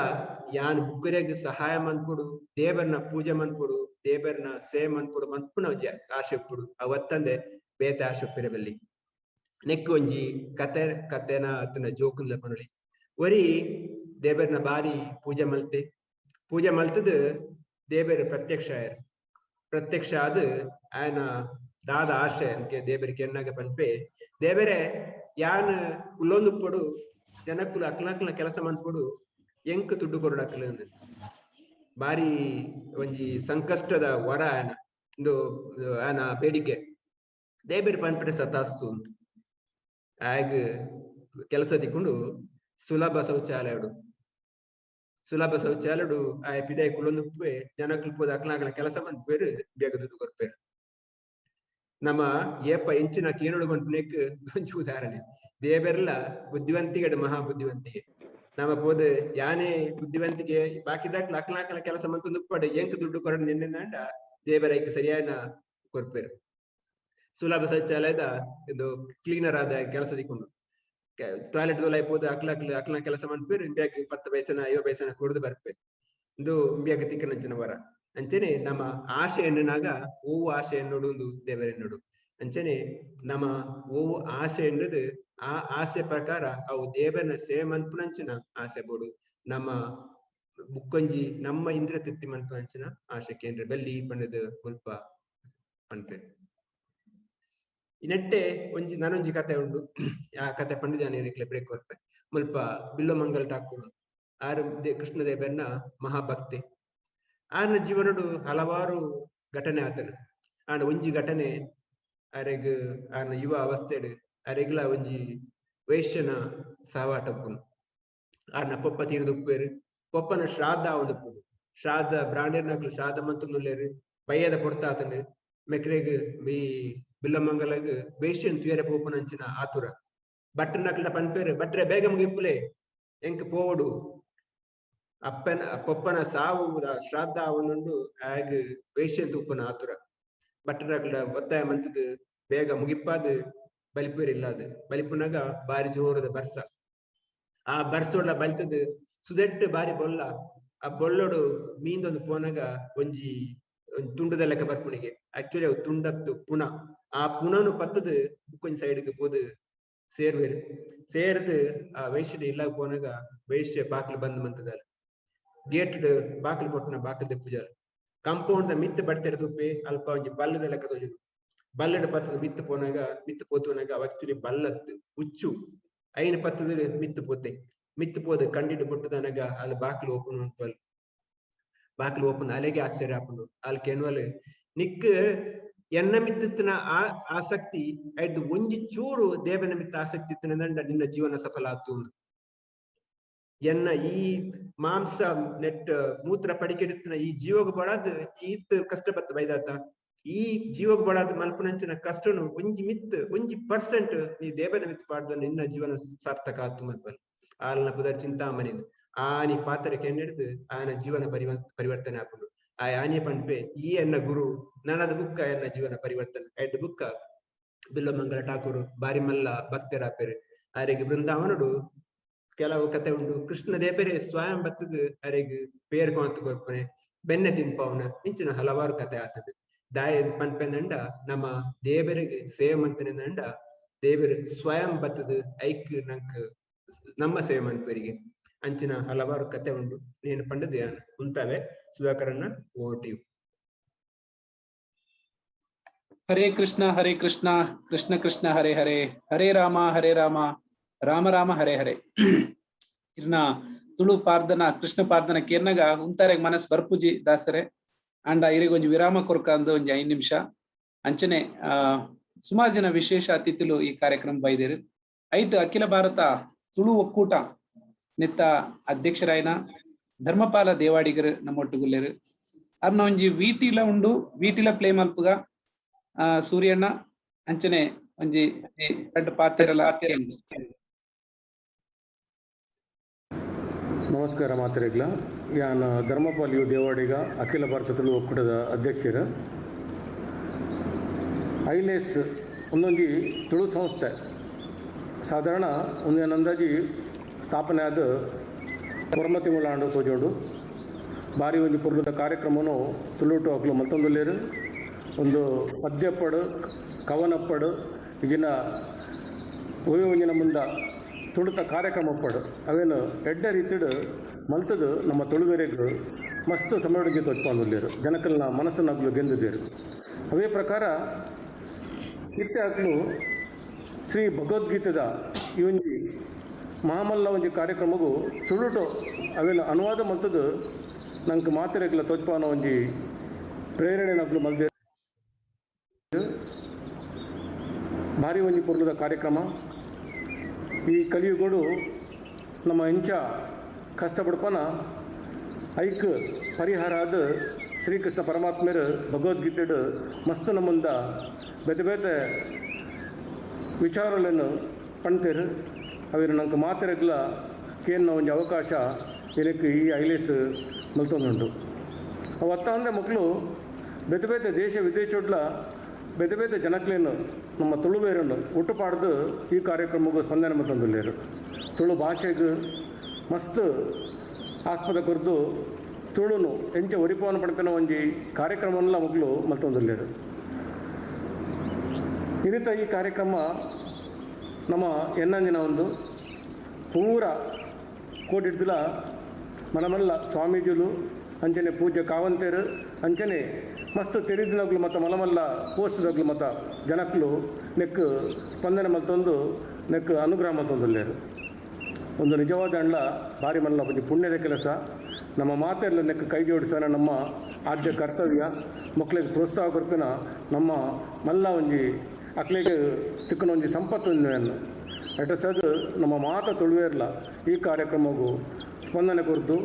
S5: ಯಾನ್ ಬುಕ್ಕರೆಗ್ ಸಹಾಯ ಮನ್ಪುಡು ದೇವರ್ನ ಪೂಜೆ ಮನ್ಪುಡು ದೇವರ್ನ ಸೇವೆ ಮನ್ಪುಡು ಮನ್ಪುನ ಒಂಜಿ ಆಶೆ ಉಪ್ಪುಡು ಅವತ್ತಂದೆ ಬೇತೆ ಆಶೆ ಉಪ್ಪಿರಬಲ್ಲಿ. ನೆಕ್ಕು ಒಂಜಿ ಕತೆ ಕತೆನ ಅತ್ತನ ಜೋಕುಂದ್ಲ ಪನೊಲಿ. ಒರಿ ದೇವರ್ನ ಬಾರಿ ಪೂಜೆ ಮಲ್ತೆ ಪೂಜೆ ಮಲ್ತದ ದೇವರು ಪ್ರತ್ಯಕ್ಷ ಆಯರ್ ಪ್ರತ್ಯಕ್ಷ ಆದ್ ಆಯನ ದಾದ ಆಶೆ ಅಂಕೆ ದೇವರಿಗೆ ಕೆನ್ನಾಗ ಪನ್ಪೆ ದೇವರೇ ಯಾನ್ ಉಲ್ಲೊಂದುಪ್ಪೊಡು ಜನಕ್ಕುಲು ಅಕ್ಲಕ್ಲ ಕೆಲಸ ಮನ್ಪೊಡು ಎಂಕ್ ದುಡ್ಡು ಕೊರಡಕ್ಲು ಅಂದ್ ಬಾರಿ ಒಂಜಿ ಸಂಕಷ್ಟದ ವರ ಆಯನ ಇಂದು ಆಯನ ಬೇಡಿಕೆ. ದೇಬೇರ್ ಪನ್ಪೆ ಸತಾಸ್ತು ಆಗ ಕೆಲಸ ತಿಕ್ಕೊಂಡು ಸುಲಭ ಶೌಚಾಲಯಡು ಸುಲಭ ಶೌಚಾಲಯಡು ಆಯ ಪಿದಾಯಿ ಕುಲೊಂದುಪ್ಪೆ ಜನಕ್ಲು ಪೋದು ಅಕ್ಲಕ್ಲ ಕೆಲಸ ಮನ್ಪೇರು ಬೇಗ ದುಡ್ಡು ಕೊರ್ಪೇರು. ನಮ್ಮ ಏಪ ಎಂಚಿನ ಕೇನುಡು ಪನ್ಪುನೆಕ್ ಒಂಜಿ ಉದಾಹರಣೆ. ದೇವೆರ್ಲ ಬುದ್ಧಿವಂತಿಗೆ ಮಹಾ ಬುದ್ಧಿವಂತಿಗೆ ನಮ್ಮ ಪೋದು ಯಾನೇ ಬುದ್ಧಿವಂತಿಗೆ ಬಾಕಿದಾಕ್ಲ ಅಕ್ಲಾಕಲ ಕೆಲಸ ಮಂತೊಂದು ಉಪ್ಪಡೆ ಎಂಕ್ ದುಡ್ಡು ಕೊರಡು ನಿನ್ನೆಂದಾಂಡ ದೇವರೈಕ್ ಸರಿಯಾದ ಕೊರ್ಪೇರು. ಸುಲಭ ಶೌಚಾಲಯದ ಇದು ಕ್ಲೀನರ್ ಆದ ಕೆಲಸ ದಿಕ್ಕೊಂಡು ಟಾಯ್ಲೆಟ್ ದೋಲ ಪೋದು ಅಕ್ಲಾಕ್ಲ ಅಕ್ಲ ಕೆಲಸ ಮನ್ಪೇರು ಇಂಬ್ಯಾಗ್ 10 ಪೈಸನ 50 ಪೈಸನ ಕೊಡ್ದು ಬರ್ಪೇರು ಇಂದು ಇಂಬ್ಯಾಗ್ ತಿಕ್ಕನಂಚಿನ ವರ. ಅಂಚನೆ ನಮ್ಮ ಆಶೆ ಎನ್ನುನಾಗ ಓವು ಆಶೆ ಎನ್ನೋಡು ಒಂದು ದೇವರೆನ್ನೋಡು ಅಂಚನೆ ನಮ್ಮ ಓವು ಆಶೆ ಎನ್ನುದು ಆ ಆಸೆ ಪ್ರಕಾರ ಅವು ದೇವರನ್ನ ಸೇವೆ ಮನ್ಪುನಂಚಿನ ಆಸೆ ಬೋಡು ನಮ್ಮ ಬುಕ್ಕೊಂಜಿ ನಮ್ಮ ಇಂದ್ರ ತೃಪ್ತಿ ಮನ್ಪುನಂಚಿನ ಆಶೆ ಕೇಂದ್ರ ಬೆಲ್ಲಿ ಪಂಡದ ಮುಲ್ಪ ಪನ್ಪೇರು. ಈ ನೆಟ್ಟೆ ಒಂಜಿ ನಾನೊಂಜಿ ಕತೆ ಉಂಡು. ಆ ಕತೆ ಪಂಡಿದಾನೆ ಬ್ರೇಕ್ ಕೊರ್ಪೆ. ಮುಲ್ಪ ಬಿಲ್ಲಮಂಗಲ್ ಠಾಕೂರ್ ಆರು ಕೃಷ್ಣ ದೇವರನ್ನ ಮಹಾಭಕ್ತಿ. ಆರನ ಜೀವನಡು ಹಲವಾರು ಘಟನೆ ಆತನು. ಆಂಡ ಒಂಜಿ ಘಟನೆ ಅರೆಗ್ ಆರನ ಯುವ ಅವಸ್ಥೆಡ್ ಅರೆಗ್ಲ ಒಂಜಿ ವೈಶ್ಯನ ಸಹವಾಟ ಉಪ್ಪುನು. ಆರನ ಪೊಪ್ಪ ತೀರ್ದು ಉಪ್ಪೇರು ಪೊಪ್ಪನ ಶ್ರಾದ್ದ ಒಂದುಪ್ಪುನು. ಶ್ರಾದ್ದ ಬ್ರಾಂಡೇರ್ನಕ್ಲು ಶ್ರಾದ್ದ ಮಂತೊಂದುಲ್ಲೇರು ಬಯ್ಯದ ಪೊರ್ತಾತನು ಮೆಕ್ರೆಗ್ ಈ ಬಿಲ್ಲಮಂಗಲಗ್ ವೈಶ್ಯನ್ ತುಯರೆ ಪೋಪುನಂಚಿನ ಆತುರ ಭಟ್ರನಕ್ಲ ಪನ್ಪೇರು ಭಟ್ರೆ ಬೇಗ ಮುಗಿಪ್ಪುಲೆ ಎಂಕ್ ಪೋವಡು ಅಪ್ಪನ ಪೊಪ್ಪನ ಸಾವು ಶ್ರಾದ್ದ ಅವನುಂಡು ಆಗ ವೈಶ್ಯನ್ ತೂಪುನ ಆತುರ ಭಟ್ರನಕ್ಲ ಒತ್ತಾಯ ಮಂತದ ಬೇಗ ಮುಗಿಪ್ಪಾದ ಬಲಿಪೇರು ಇಲ್ಲಾದ ಬಲಿಪುನಾಗ ಬಾರಿ ಜೋರದ ಬರ್ಸ ಆ ಬರ್ಸೋಡ್ಲ ಬಲಿತದ ಸುದೆಟ್ಟು ಬಾರಿ ಬೊಲ್ಲ ಆ ಬೊಳ್ಳೋಡು ಮೀಂದೊಂದು ಪೋನಾಗ ಒಂಜಿ ತುಂಡದ ಲೆಕ್ಕ ಬರ್ಪುಣಿಗೆ ಆಕ್ಚುಲಿ ಅವು ತುಂಡತ್ತು ಪುನ ಆ ಪುನನು ಪತ್ತದ ಬುಕ್ಕೊಂಜಿ ಸೈಡ್ಗೆ ಪೋದು ಸೇರ್ವೇರು ಸೇರ್ದು ಆ ವೈಶ್ಯದ ಇಲ್ಲಾಗ ಪೋನಾಗ ವೈಶ್ಯ ಬಾಕ್ಲು ಬಂದ್ ಮಂತದ ಗೇಟ್ ಬಾಕ್ಲು ಕೊಟ್ಟನ ಬಾಕ್ಲು ದೆಪ್ಪುಜಾರ ಕಾಂಪೌಂಡ್ the ಮಿತ್ತು ಬಡ್ತೆರ ತುಪ್ಪೆ ಅಲ್ಪ ಒಂಜಿ ಬಲ್ಲದ ಲೆಕ್ಕ ತೋಜುದು ಬಲ್ಲಡ ಪತ್ತದ ಮಿತ್ತು ಪೋನಾಗ ಮಿತ್ತು ಪೋತುನಾಗ ಅವ ಆಕ್ಚುಲಿ ಬಲ್ಲತ್ತು ಉಚ್ಚು ಐನ ಪತ್ತದ ಮಿತ್ತು ಪೋತೆ ಮಿತ್ತು ಪೋದು ಕಂಡಿಡು ಬೊಟ್ಟುದನಗ ಅಲ್ಲಿ ಬಾಕ್ಲು ಓಪನ್ ಉಂಟು ಬಾಕ್ಲು ಓಪನ್ ಅಲೆಗೆ ಆಶ್ಚರ್ಯ ಆಪುಂಡು ಅಲ್ಲಿ ಕೆನ್ವಲ್ ನಿಕ್ ಎನ್ನ ಮಿತ್ತನ ಆ ಆಸಕ್ತಿ ಐದು ಒಂಜಿ ಚೂರು ದೇವನ ಮಿತ್ತ ಆಸಕ್ತಿ ಇತ್ತಿನ ನಿನ್ನ ಜೀವನ ಸಫಲ ಆತು. ಎನ್ನ ಈ ಮಾಂಸ ನೆಟ್ ಮೂತ್ರ ಪಡಿಕೆಡುತ್ತಿನ ಈ ಜೀವಗ ಬಡಾದ ಈತ್ ಕಷ್ಟ ಬತ್ತ ಬೈದಾತ ಈ ಜೀವಗ ಬಡಾದ ಮಲ್ಪನಂಚಿನ ಕಷ್ಟನು ಒಂಜಿ ಮಿತ್ ಒಂಜಿ ಪರ್ಸೆಂಟ್ ನೀ ದೇವನ ಮಿತ್ ಪಾಡ್ದು ನಿನ್ನ ಜೀವನ ಸಾರ್ಥಕ ಆತು ಮಲ್ಪಲ್ ಆಲ್ನ ಪುದರ್ ಚಿಂತಾಮಣಿ ಆನಿ ಪಾತ್ರ ಕೆನ್ನೆಡ್ದು ಆನ ಜೀವನ ಪರಿವರ್ತನೆ ಆಪುಂಡು. ಆ ಆನೆ ಪನ್ಪೆ ಈ ಎನ್ನ ಗುರು ನಾನದ ಬುಕ್ಕ ಎನ್ನ ಜೀವನ ಪರಿವರ್ತನೆ ಐದು ಬುಕ್ಕ ಬಿಲ್ಲಮಂಗಲ ಠಾಕೂರು ಬಾರಿ ಮಲ್ಲ ಭಕ್ತರಾಪೇರು ಆರೆಗ್ ಬೃಂದಾವನಡು ಕೆಲವು ಕತೆ ಉಂಡು. ಕೃಷ್ಣ ದೇವರೇ ಸ್ವಯಂ ಬತ್ತದ ಅರೆಗ್ ಪೇರ್ ಕೊಣತು ಕೊರ್ಪನೆ ಬೆನ್ನೆ ತಿನ್ಪವನ ಇಂಚಿನ ಹಲವಾರು ಕತೆ ಆತದೆ. ದಾಯ ಪನ್ಪೆನಂಡ ನಮ್ಮ ದೇವರಿಗೆ ಸೇವೆ ಮಂತನೆಂಡ ದೇವರು ಸ್ವಯಂ ಬತ್ತದ ಐಕ್ ನಂಕ್ ನಮ್ಮ ಸೇವೆ ಮನ್ಪುವರಿಗೆ. ಅಂಚಿನ ಹಲವಾರು ಕತೆ ಉಂಡು. ನೇನು ಪಂಡದ ಉಂತಾವೆ. ಸುಧಾಕರನ್ನ ಓಟಿ.
S1: ಹರೇ ಕೃಷ್ಣ ಹರೇ ಕೃಷ್ಣ ಕೃಷ್ಣ ಕೃಷ್ಣ ಹರೇ ಹರೇ, ಹರೇ ರಾಮ ಹರೇ ರಾಮ ರಾಮ ರಾಮ ಹರೇ ಹರೇ. ಇರ್ನ ತುಳು ಪಾರ್ದನ ಕೃಷ್ಣ ಪಾರ್ದನ ಕೇರ್ನಗ ಉಂತಾರೆ ಮನಸ್ ಬರ್ಪುಜಿ ದಾಸರೆ. ಅಂಡ ಇರಿಗೊಂಜಿ ವಿರಾಮ ಕೊರ್ಕ ಅಂದು ಒಂಜಿ 5 ನಿಮಿಷ. ಅಂಚನೆ ಸುಮಾರು ಜನ ವಿಶೇಷ ಅತಿಥಿಲು ಈ ಕಾರ್ಯಕ್ರಮ ಬೈದೇರು. ಐಟ್ ಅಖಿಲ ಭಾರತ ತುಳು ಒಕ್ಕೂಟ ನಿತ್ತ ಅಧ್ಯಕ್ಷರಾಯನ ಧರ್ಮಪಾಲ ದೇವಾಡಿಗರು ನಮ್ಮೊಟ್ಟುಗುಲ್ಲೇರು. ಅರ್ನ ಒಂಜಿ ವೀಟಿಲ ಉಂಡು, ವೀಟಿಲ ಪ್ಲೇ ಮಲ್ಪುಗ ಸೂರ್ಯಣ್ಣ ಅಂಚನೆ ಒಂಜಿ ರಡ್ಡ್ ಪಾತೆರಲ.
S6: ನಮಸ್ಕಾರ ಮಾತೆರೆಗ್ಲ. ಯಾನ್ ಧರ್ಮಪಾಲ್ you Devadiga, ಅಖಿಲ ಭಾರತ ತುಳು ಒಕ್ಕೂಟದ ಅಧ್ಯಕ್ಷರು. ಐಲೇಸ್ ಒಂದೊಂಜಿ ತುಳು ಸಂಸ್ಥೆ ಸಾಧಾರಣ ಒಂದೊಂದು ಅಂದಾಜಿ ಸ್ಥಾಪನೆ ಆದ ಒರ್ಮ ತಿಂಗಳಾಂಡು ತೋಜೋಡು. ಬಾರಿ ಒಂಜಿ ಪೊರ್ಲುದ ಕಾರ್ಯಕ್ರಮನು ತುಳುಟು ಅಕ್ಲು ಮಲ್ತೊಂದುಲ್ಲೆರ್. ಒಂದು ಪದ್ಯಪ್ಪಡು ಕವನಪ್ಪಡು ಈಗಿನ ಒಂಜಿನ ಮುಂದ ತುಳುತ ಕಾರ್ಯಕ್ರಮ ಪಡು ಅವೇನು ಎಡ್ಡೆ ರೀತಿಡು ಮಲ್ತದು ನಮ್ಮ ತುಳುವೆರೆಗ್ ಮಸ್ತ್ ಸಮಯೊಡಿಗೆ ತೋಚ್ಕೊಂಡುಲ್ಲೇರು, ಜನಕಲ್ನ ಮನಸ್ಸನ್ನಾಗ್ಲು ಗೆಂದಿದ್ದೇರು. ಅವೇ ಪ್ರಕಾರ ಇತ್ತೆ ಅಕ್ಲು ಶ್ರೀ ಭಗವದ್ಗೀತೆದ ಈ ಒಂಜಿ ಮಹಾಮಲ್ಲ ಒಂಜಿ ಕಾರ್ಯಕ್ರಮಗೂ ತುಳುಟು ಅವೇನು ಅನುವಾದ ಮಲ್ತದು ನಂಗೆ ಮಾತೆರೆಗ್ಲ ತೋಚ್ಪಾನ ಒಂಜಿ ಪ್ರೇರಣೆನಗ್ಲು ಮಲ್ದೆ. ಭಾರಿ ಒಂಜಿ ಪೊರ್ಲುದ ಕಾರ್ಯಕ್ರಮ. ಈ ಕಲಿಯುಗಡು ನಮ್ಮ ಇಂಚ ಕಷ್ಟಪಡ್ಪನ ಐಕ್ ಪರಿಹಾರ ಆದ ಶ್ರೀಕೃಷ್ಣ ಪರಮಾತ್ಮರು ಭಗವದ್ಗೀತೆಡು ಮಸ್ತ್ ನಮ್ಮಂದ ಬೇತೆ ಬೇತೆ ವಿಚಾರಗಳನ್ನು ಪಣ್ತೇರು. ಅವೇನು ನಂಗೆ ಮಾತೆರೆಗ್ಲ ಕೇನ್ನ ಒಂಜಿ ಅವಕಾಶ ಏನಕ್ಕೆ ಈ ಐಲೇಸ್ ಮಲ್ತೊಂದುಂಟು. ಅವು ಅತ್ತ ಅಂದರೆ ಮಕ್ಕಳು ಬೇತೆ ಬೇತೆ ದೇಶ ವಿದೇಶಡ್ಲ ಬೇತೆ ಬೇತೆ ಜನಕ್ಲೇನು ನಮ್ಮ ತುಳುಬೇರನ್ನು ಒಟ್ಟು ಈ ಕಾರ್ಯಕ್ರಮಕ್ಕೂ ಸ್ಪಂದನೆ ಮತ್ತೊಂದುಲ್ಲೇರು. ತುಳು ಭಾಷೆಗೆ ಮಸ್ತ್ ಆಸ್ಪದ ಕೊರ್ದು ತುಳುನು ಎಂಚ ಒರಿಪವನ ಪಡ್ಪಿನ ಒಂಜಿ ಕಾರ್ಯಕ್ರಮವನ್ನೆಲ್ಲ ಮಕ್ಕಳು ಮಲ್ತೊಂದುಲ್ಲೇರು. ಈ ಈ ಕಾರ್ಯಕ್ರಮ ನಮ್ಮ ಎನ್ನಂದಿನ ಒಂದು ಪೂರ ಕೋಟಿಡ್ದುಲ ಮನಮಲ್ಲ ಸ್ವಾಮೀಜಿಲು ಅಂಚನೆ ಪೂಜ್ಯ ಕಾವಂತೇರು ಅಂಚನೆ ಮಸ್ತ್ ತೆರಿದಿನಗ್ಲು ಮತ್ತು ಮಲಮಲ್ಲ ಪೋಸ್ಟ್ದಗ್ಲು ಮತ್ತು ಜನಕ್ಲು ನೆಕ್ ಸ್ಪಂದನೆ ಮಲ್ತೊಂದು ನೆಕ್ ಅನುಗ್ರಹ ಮಲ್ತೊಂದುಲ್ಲೇರು. ಒಂದು ನಿಜವಾದ ಅಂಡ್ಲ ಭಾರಿ ಮಲ್ಲ ಒಂಜಿ ಪುಣ್ಯದ ಕೆಲಸ. ನಮ್ಮ ಮಾತೆಲ್ಲ ನೆಕ್ ಕೈ ಜೋಡಿಸೋಣ ನಮ್ಮ ಆದ್ಯ ಕರ್ತವ್ಯ. ಮಕ್ಕಳಿಗೆ ಪ್ರೋತ್ಸಾಹ ಕೊರ್ಪಿನ ನಮ್ಮ ಮಲ್ಲ ಒಂಜಿ ಅಕ್ಲೆಗ್ ತಿಕ್ಕನ ಒಂಜಿ ಸಂಪತ್ತು ಅಡ್ರೆಸ್ ನಮ್ಮ ಮಾತ ತುಳುವೇರ್ಲ ಈ ಕಾರ್ಯಕ್ರಮಗೂ ಸ್ಪಂದನೆ ಕೊರ್ದು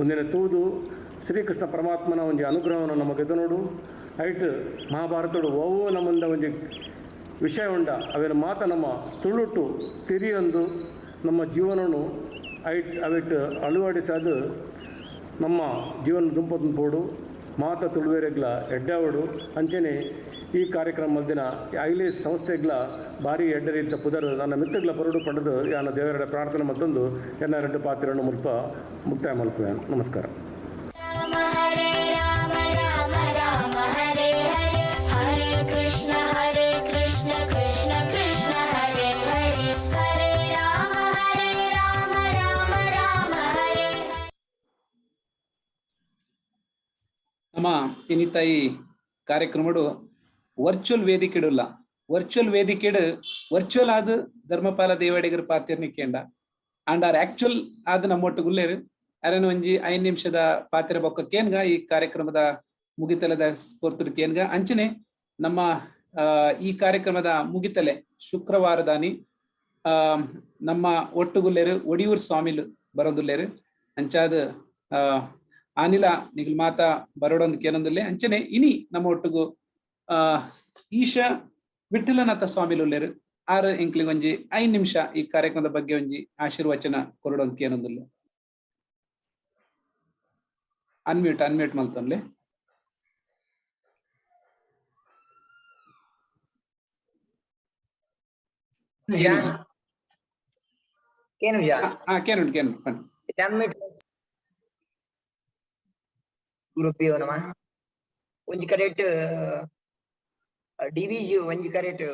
S6: ಒಂದಿನ ತೂದು ಶ್ರೀಕೃಷ್ಣ ಪರಮಾತ್ಮನ ಒಂಜಿ ಅನುಗ್ರಹವನ್ನು ನಮಗೆ ನೋಡು. ಐಟ್ ಮಹಾಭಾರತಡು ಓವೋ ನಮ್ಮಂದ ಒಂಜಿ ವಿಷಯ ಉಂಡ ಅವೇನು ಮಾತ ನಮ್ಮ ತುಳುಟು ತಿರಿಯೊಂದು ನಮ್ಮ ಜೀವನನು ಐಟ್ ಅವಿಟ್ ಅಳವಡಿಸಾದು ನಮ್ಮ ಜೀವನ ದುಂಪೊತ್ತುಂದು ಪೋಡು ಮಾತ ತುಳುವೆರೆಗ್ಲ ಎಡ್ಡಾವಡು. ಅಂಚನೆ ಈ ಕಾರ್ಯಕ್ರಮ ದಿನ ಐಲೇ ಸಂಸ್ಥೆಗ್ಲ ಭಾರಿ ಎಡ್ಡರಿದ್ದ ಪುದರ್ ನನ್ನ ಮಿತ್ರಗ್ಲ ಪರಡು ಪಡೆದು ಯಾನ ದೇವರ ಪ್ರಾರ್ಥನೆ ಮತ್ತೊಂದು ಎನ್ನ ಎರಡು ಪಾತ್ರವನ್ನು ಮುಲ್ಪ ಮುಕ್ತಾಯ ಮಲ್ಪುವೆ. ನಮಸ್ಕಾರ.
S1: ನಮ್ಮ ಇನಿತಾಯಿ ಕಾರ್ಯಕ್ರಮಡು ವರ್ಚುವಲ್ ವೇದಿಕೆಡುಲ್ಲ. ವರ್ಚುವಲ್ ವೇದಿಕೆಡು ವರ್ಚುವಲ್ ಆದ ಧರ್ಮಪಾಲ ದೇವಾಡಿಗರ ಪಾತ್ರನಿಕೇಂಡ ಅಂಡ್ ಆರ್ ಆಕ್ಚುಯಲ್ ಆದ ನಮ್ಮೊಟ್ಟು ಗುಲ್ಲೇರು ಅರೇನು ಒಂಜಿ 5 ನಿಮಿಷದ ಪಾತ್ರ ಬೊಕ್ಕ ಕೇನ್ಗ ಈ ಕಾರ್ಯಕ್ರಮದ ಮುಗಿತಲದ ಪೊರ್ತುಡು ಕೇನ್ಗ. ಅಂಚನೆ ನಮ್ಮ ಈ ಕಾರ್ಯಕ್ರಮದ ಮುಗಿತಲೆ ಶುಕ್ರವಾರದಾನಿ ನಮ್ಮ ಒಟ್ಟುಗುಲ್ಲೇರು ಒಡಿಯೂರ್ ಸ್ವಾಮಿಲು ಬರೋದುಲ್ಲೇರು. ಅಂಚಾದ ಆನಿಲ ನಿಗಲ್ ಮಾತಾ ಬರೋಡೊಂದು ಕೇನೊಂದುಲ್ಲೆ. ಅಂಚನೆ ಇನಿ ನಮ್ಮ ಒಟ್ಟುಗು ಈಶಾ ವಿಠಲನಾಥ ಸ್ವಾಮಿಲು ಉಲ್ಲೇರು. ಆರು ಎಂಕ್ಲಿಗ್ ಒಂಜಿ 5 ನಿಮಿಷ ಈ ಕಾರ್ಯಕ್ರಮದ ಬಗ್ಗೆ ಒಂಜಿ ಆಶೀರ್ವಚನ ಕೊರಡೊಂದು ಕೇನೊಂದುಲ್ಲೆ. ಅನ್ಮ್ಯೂಟ್ ಅನ್ಮ್ಯೂಟ್ ಮಲ್ತೊನ್ಲೆ. ಕೇನುಂಟು ಕೇನುಂಟು ಬನ್ನಿ.
S7: ಗುರುಭ್ಯೋ ನಮಃ. ಒಂಜಿ ಕಡೆಟ್ ಡಿವಿಜಿ ಒಂಜಿ ಕರೆಕ್ಟ್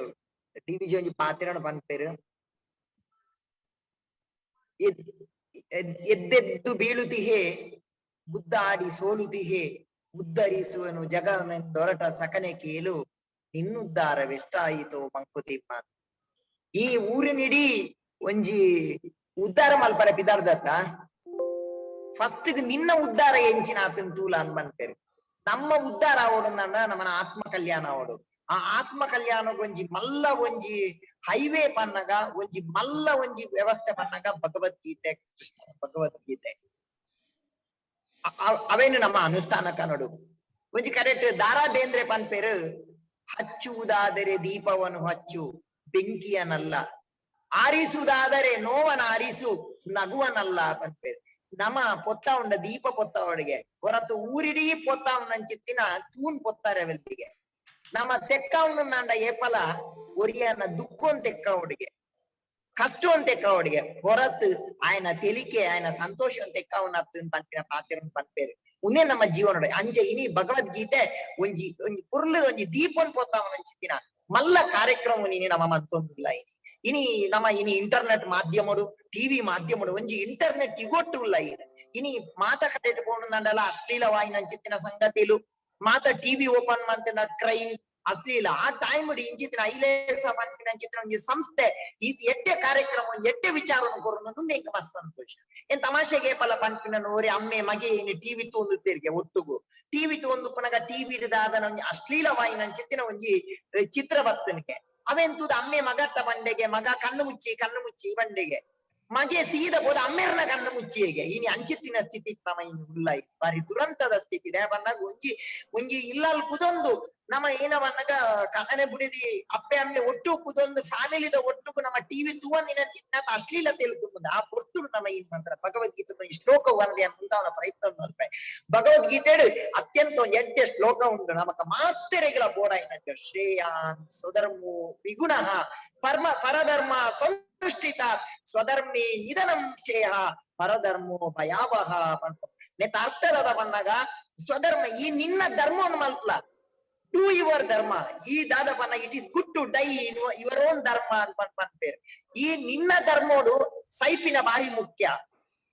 S7: ಡಿವಿಜಿ ಒಂಜಿ ಪಾತಿರಣ ಪನ್ಪೇರು. ಎದ್ದೆದ್ದು ಬೀಳುತಿಹೆ ಗುದ್ದಾಡಿ ಸೋಲುತಿಹೆ ಉದ್ಧರಿಸುವನು ಜಗನೆಂದೊರಟ ಸಕನೆ ಕೇಳು ನಿನ್ನುದ್ಧಾರವೆಷ್ಟಾಯಿತೋ ಮಂಕುತಿಮ್ಮ. ಈ ಊರಿನಿಡೀ ಒಂಜಿ ಉದ್ಧಾರ ಮಲ್ಪರ ಪಿದಾರ್ದತ್ತ ಫಸ್ಟ್ ನಿನ್ನ ಉದ್ಧಾರ ಎಂಚಿನ ಆತನ್ ತೂಲ ಅಂದ್ ಪನ್ಪೇರು. ನಮ್ಮ ಉದ್ಧಾರ ಆವೋಡು ನಮ್ಮನ ಆತ್ಮ ಕಲ್ಯಾಣ ಆವೋಡು. ಆ ಆತ್ಮ ಕಲ್ಯಾಣ ಒಂಜಿ ಮಲ್ಲ ಒಂಜಿ ಹೈವೇ ಪನ್ನಗ ಒಂಜಿ ಮಲ್ಲ ಒಂಜಿ ವ್ಯವಸ್ಥೆ ಪನ್ನಗ ಭಗವದ್ಗೀತೆ, ಕೃಷ್ಣ ಭಗವದ್ಗೀತೆ ಅವೇನು ನಮ್ಮ ಅನುಷ್ಠಾನ ಕನ್ನಡು. ಒಂಜಿ ಕರೆಕ್ಟ್ ದಾರಾ ಬೇಂದ್ರೆ ಪನ್ಪೇರು, ಹಚ್ಚುವುದಾದರೆ ದೀಪವನ್ನು ಹಚ್ಚು ಬೆಂಕಿಯನಲ್ಲ, ಆರಿಸುವುದಾದರೆ ನೋವನ ಆರಿಸು ನಗುವನಲ್ಲ ಪನ್ಪೇರು. ನಮ್ಮ ಪೊತ್ತ ಉಂಡ ದೀಪ ಪೊತ್ತ ಒಳಗೆ ಹೊರತು ಊರಿಡೀ ಪೊತ್ತ ಚಿತ್ತಿನ ತೂನ್ ಪೊತ್ತಾರೆ ವೆಲ್ಲಿಗೆ. ನಮ್ಮ ತೆಕ್ಕ ನಾಂಡ ಏಪಲ ಒರಿಯನ ದುಃಖನ್ ತೆಕ್ಕ ಒಡಿಗೆ ಕಷ್ಟ ತೆಕ್ಕ ಒಡಿಗೆ ಹೊರತು ಆಯನ ತೆಲಿಕೆ ಆಯನ ಸಂತೋಷ ತೆಕ್ಕ ಪನ್ಪಿನ ಪಾತ್ರ ಪನ್ಪೇರು. ಉನ್ನೇ ನಮ್ಮ ಜೀವನ ಅಂಚೆ ಇನಿ ಭಗವದ್ಗೀತೆ ಒಂಜಿ ಒಂಜಿ ಪುರ್ಲು ಒಂಜಿ ದೀಪನ್ ಪೊತ್ತ ಚಿತ್ತಿನ ಮಲ್ಲ ಕಾರ್ಯಕ್ರಮ ನೀನಿ ನಮ್ಮ ಮಂತೊಂದಿಲ್ಲ. ಇನಿ ಇನಿ ನಮ್ಮ ಇನಿ ಇಂಟರ್ನೆಟ್ ಮಾಧ್ಯಮಡು ಟಿವಿ ಮಾಧ್ಯಮಡು ಒಂಜಿ ಇಂಟರ್ನೆಟ್ ಇಗೊಟ್ಟುಲ್ಲ. ಇನಿ ಇನಿ ಮಾತ ಕಡೆಟ್ ಪೋಣುಂಡಲ ಅಶ್ಲೀಲ ವಾಯಿನ ಚಿತ್ತಿನ ಸಂಗತಿಲು ಮಾತ ಟಿವಿ ಓಪನ್ ಮಂತಿನ ಕ್ರೈಮ್ ಅಶ್ಲೀಲ ಆ ಟೈಮ್ ಇಂಚಿತ್ತಿನ ಐಲೇಸ ಪನ್ಪಿನ ಅಂಚಿತ್ತಿನ ಒಂಜಿ ಸಂಸ್ಥೆ ಈ ಎಡ್ಡೆ ಕಾರ್ಯಕ್ರಮ ಒಂಜಿ ಎಡ್ಡೆ ವಿಚಾರವನ್ನು ಕೊರೊಂದು ಎಂಕ್ ಮಸ್ತ್ ಸಂತೋಷ. ಏನ್ ತಮಾಷೆಗೆ ಪಲ ಪನ್ಪಿನ ಓರಿ ಅಮ್ಮೆ ಮಗೆ ಇನಿ ಟಿವಿ ತೂಂದು ತೆರಿಗೆ ಒಟ್ಟುಗು ಟಿವಿ ತೂಂದು ಪುನಗ ಟಿವಿ ಹಿಡಿದಾದನ ಒಂಜಿ ಅಶ್ಲೀಲ ವಾಯಿನ ಅಂಚಿತ್ತಿನ ಒಂಜಿ ಚಿತ್ರ ಬತ್ತನಿಗೆ ಅವೆಂತೂದ ಅಮ್ಮೆ ಮಗಟ್ಟ ಬಂಡೆಗೆ ಮಗ ಕಣ್ಣು ಮುಚ್ಚಿ ಕಣ್ಣು ಮುಚ್ಚಿ ಬಂಡೆಗೆ ಮಗೆ ಸೀದ ಹೋದ ಅಮ್ಮೆರ್ನ ಕಣ್ಣು ಮುಚ್ಚಿಗೆ ಇನಿ ಅಂಚಿತ್ತಿನ ಸ್ಥಿತಿ ನಮ ಇನಿ ಉಲ್ಲ. ಬಾರಿ ದುರಂತದ ಸ್ಥಿತಿ ದೇವನ್ನಾಗ ಒಂಜಿ ಒಂಜಿ ಇಲ್ಲಲ್ ಕುದೊಂದು ನಮ್ಮ ಏನವನ್ನಾಗ ಕಣ್ಣನೆ ಬುಡಿದಿ ಅಪ್ಪೆ ಅಮ್ಮೆ ಒಟ್ಟು ಕುದೊಂದು ಫ್ಯಾಮಿಲಿದ ಒಟ್ಟುಗು ನಮ್ಮ ಟಿವಿ ತೂವಂದಿನ ಚಿನ್ನ ಅಶ್ಲೀಲ ತೆಲುಕು ಆ ಪೊರ್ತುಡು ನಮ್ಮ ಏನ್ ಮಾಡ್ತಾರೆ ಭಗವದ್ಗೀತೆ ಈ ಶ್ಲೋಕ ವನದೆ ಮುಂದಾವನ ಪ್ರಯತ್ನ ಮಲ್ಪೆ. ಭಗವದ್ಗೀತೆ ಅತ್ಯಂತ ಒಂದು ಎಡ್ಡೆ ಶ್ಲೋಕ ಉಂಟು ನಮಕ ಮಾತೆರೆಗಳ ಬೋಡಾಯಿನಟ್ಟ ಶ್ರೇಯಾನ್ ಸ್ವಧರ್ಮೋ ವಿಗುಣ ಪರಮ ಪರಧರ್ಮ ಸಂತುಷ್ಟಿತ ಸ್ವಧರ್ಮೇ ನಿಧನಂ ಶ್ರೇಯ ಪರಧರ್ಮೋ ಭಯಾವಹ ನೆತ್ತ ಅರ್ಥದ ಬಂದಾಗ ಸ್ವಧರ್ಮ ಈ ನಿನ್ನ ಧರ್ಮವನ್ನು ಮಲ್ಪಲ ಟು your ಧರ್ಮ ಈ ದಾದಪನ್ನ it is good to die your own dharma ಅಂತ ಪನ್ಪೇರು. ಈ ನಿನ್ನ ಧರ್ಮೋಡು ಸೈಪಿನ ಬಾರಿ ಮುಖ್ಯ.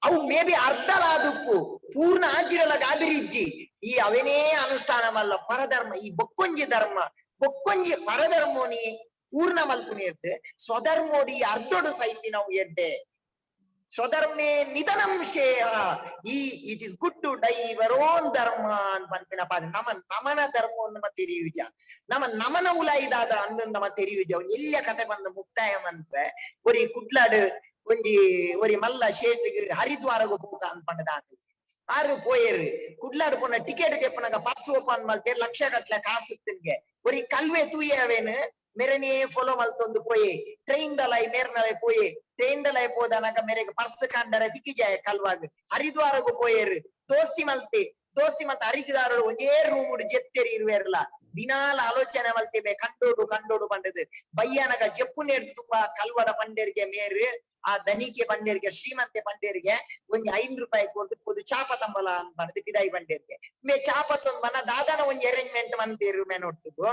S7: ಅವು ಮೇ ಬಿ ಅರ್ಧಲಾದುಪ್ಪು ಪೂರ್ಣ ಆಜಿರಲ ಗಾಬಿರಿಜ್ಜಿ ಈ ಅವೇನೇ ಅನುಷ್ಠಾನ ಮಲ್ಲ ಪರಧರ್ಮ ಈ ಬೊಕ್ಕೊಂಜಿ ಧರ್ಮ ಬೊಕ್ಕೊಂಜಿ ಪರಧರ್ಮೋನಿ ಪೂರ್ಣ ಮಲ್ಪುನಿ ಇರ್ತೆ ಸ್ವಧರ್ಮೋಡಿ ಅರ್ಧೋಡು ಸೈಪಿ ನಾವು ಎಡ್ಡೆ ಸ್ವಧರ್ಮೇ ನಿಧನಂ ಶ್ರೇಯ ಈ it is good to die your own dharma ಅಂತ ಪನ್ಪಿನ ಪಾದ ನಮ್ಮ ನಮನ ಧರ್ಮವನ್ನು ನಮ್ಮ ತೆರಿಯುಜ ನಮ್ಮ ನಮನ ಉಲಾಯಿದಾದ ಅಂದು ನಮ್ಮ ತೆರಿಯುಜ ಎಲ್ಲಿಯ ಕತೆ ಬಂದು ಮುಕ್ತಾಯ ಮನ್ಪೆ ಒರಿ ಕುಡ್ಲಾಡು ಒಂಜಿ ಒರಿ ಮಲ್ಲ ಶೇಟ್ಗೆ ಹರಿದ್ವಾರಗು ಪೋಕ ಅನ್ಪಂಡದ ಆರು ಪೋಯೇರು ಕುಡ್ಲಾಡು ಪೋನ ಟಿಕೆಟ್ ತೆಪ್ಪನಾಗ ಪರ್ಸ್ ಓಪನ್ ಮಲ್ತೆ ಲಕ್ಷ ಗಟ್ಲೆ ಕಾಸು ತಿನ್ಗೆ ಒರಿ ಕಲ್ವೆ ತೂಯವೇನು ಮೆರನೇ ಫಾಲೋ ಮಲ್ತೊಂದು ಪೋಯೆ ಟ್ರೈನ್ ದಲೈ ಮೇರ್ನಲೈ ಪೋಯೆ ಟ್ರೈನ್ ದಲೈ ಪೋದನಕ ಮೇರೆಗೆ ಪರ್ಸ್ ಕಂಡರ ತಿಕ್ಕಿಜಾಯ ಕಲ್ವಾಗ ಹರಿದ್ವಾರಗು ಪೋಯೇರು ದೋಸ್ತಿ ಮಲ್ತೆ ದೋಸ್ತಿ ಮಲ್ತ ಹರಿದಾರರು ಒಂದೇ ರೂಮ್ ಜೆತ್ತೇರಿ ಇರುವೇರ್ಲ ದಿನಾಲ ಆಲೋಚನೆ ಮಲ್ತೆ ಕಂಡೋಡು ಕಂಡೋಡು ಪಂಡದು ಬಯ್ಯನಗ ಜಪ್ಪು ನೇರ್ದು ತುಂಬಾ ಕಲ್ವಡ ಪಂಡೇರಿಗೆ ಮೇರು ಆ ದನಿಕೆ ಪಂಡೇರಿಗೆ ಶ್ರೀಮಂತೆ ಪಂಡೇರಿಗೆ ಒಂಜಿ 5 ರೂಪಾಯಿ ಕೊಡ್ದು ಪೋದು ಚಾಪ ತಂಬಲ ಅಂತ ಪಂಡದು ಪಿದಾಯಿ ಪಂಡೇರಿಗೆ ಮೇ ಚಾಪ ತಂದ್ ಮನ ದಾದಾನ ಒಂಜಿ ಅರೇಂಜ್ಮೆಂಟ್ ಮಂತೇರು ಮೇನೊಟ್ಟುಗು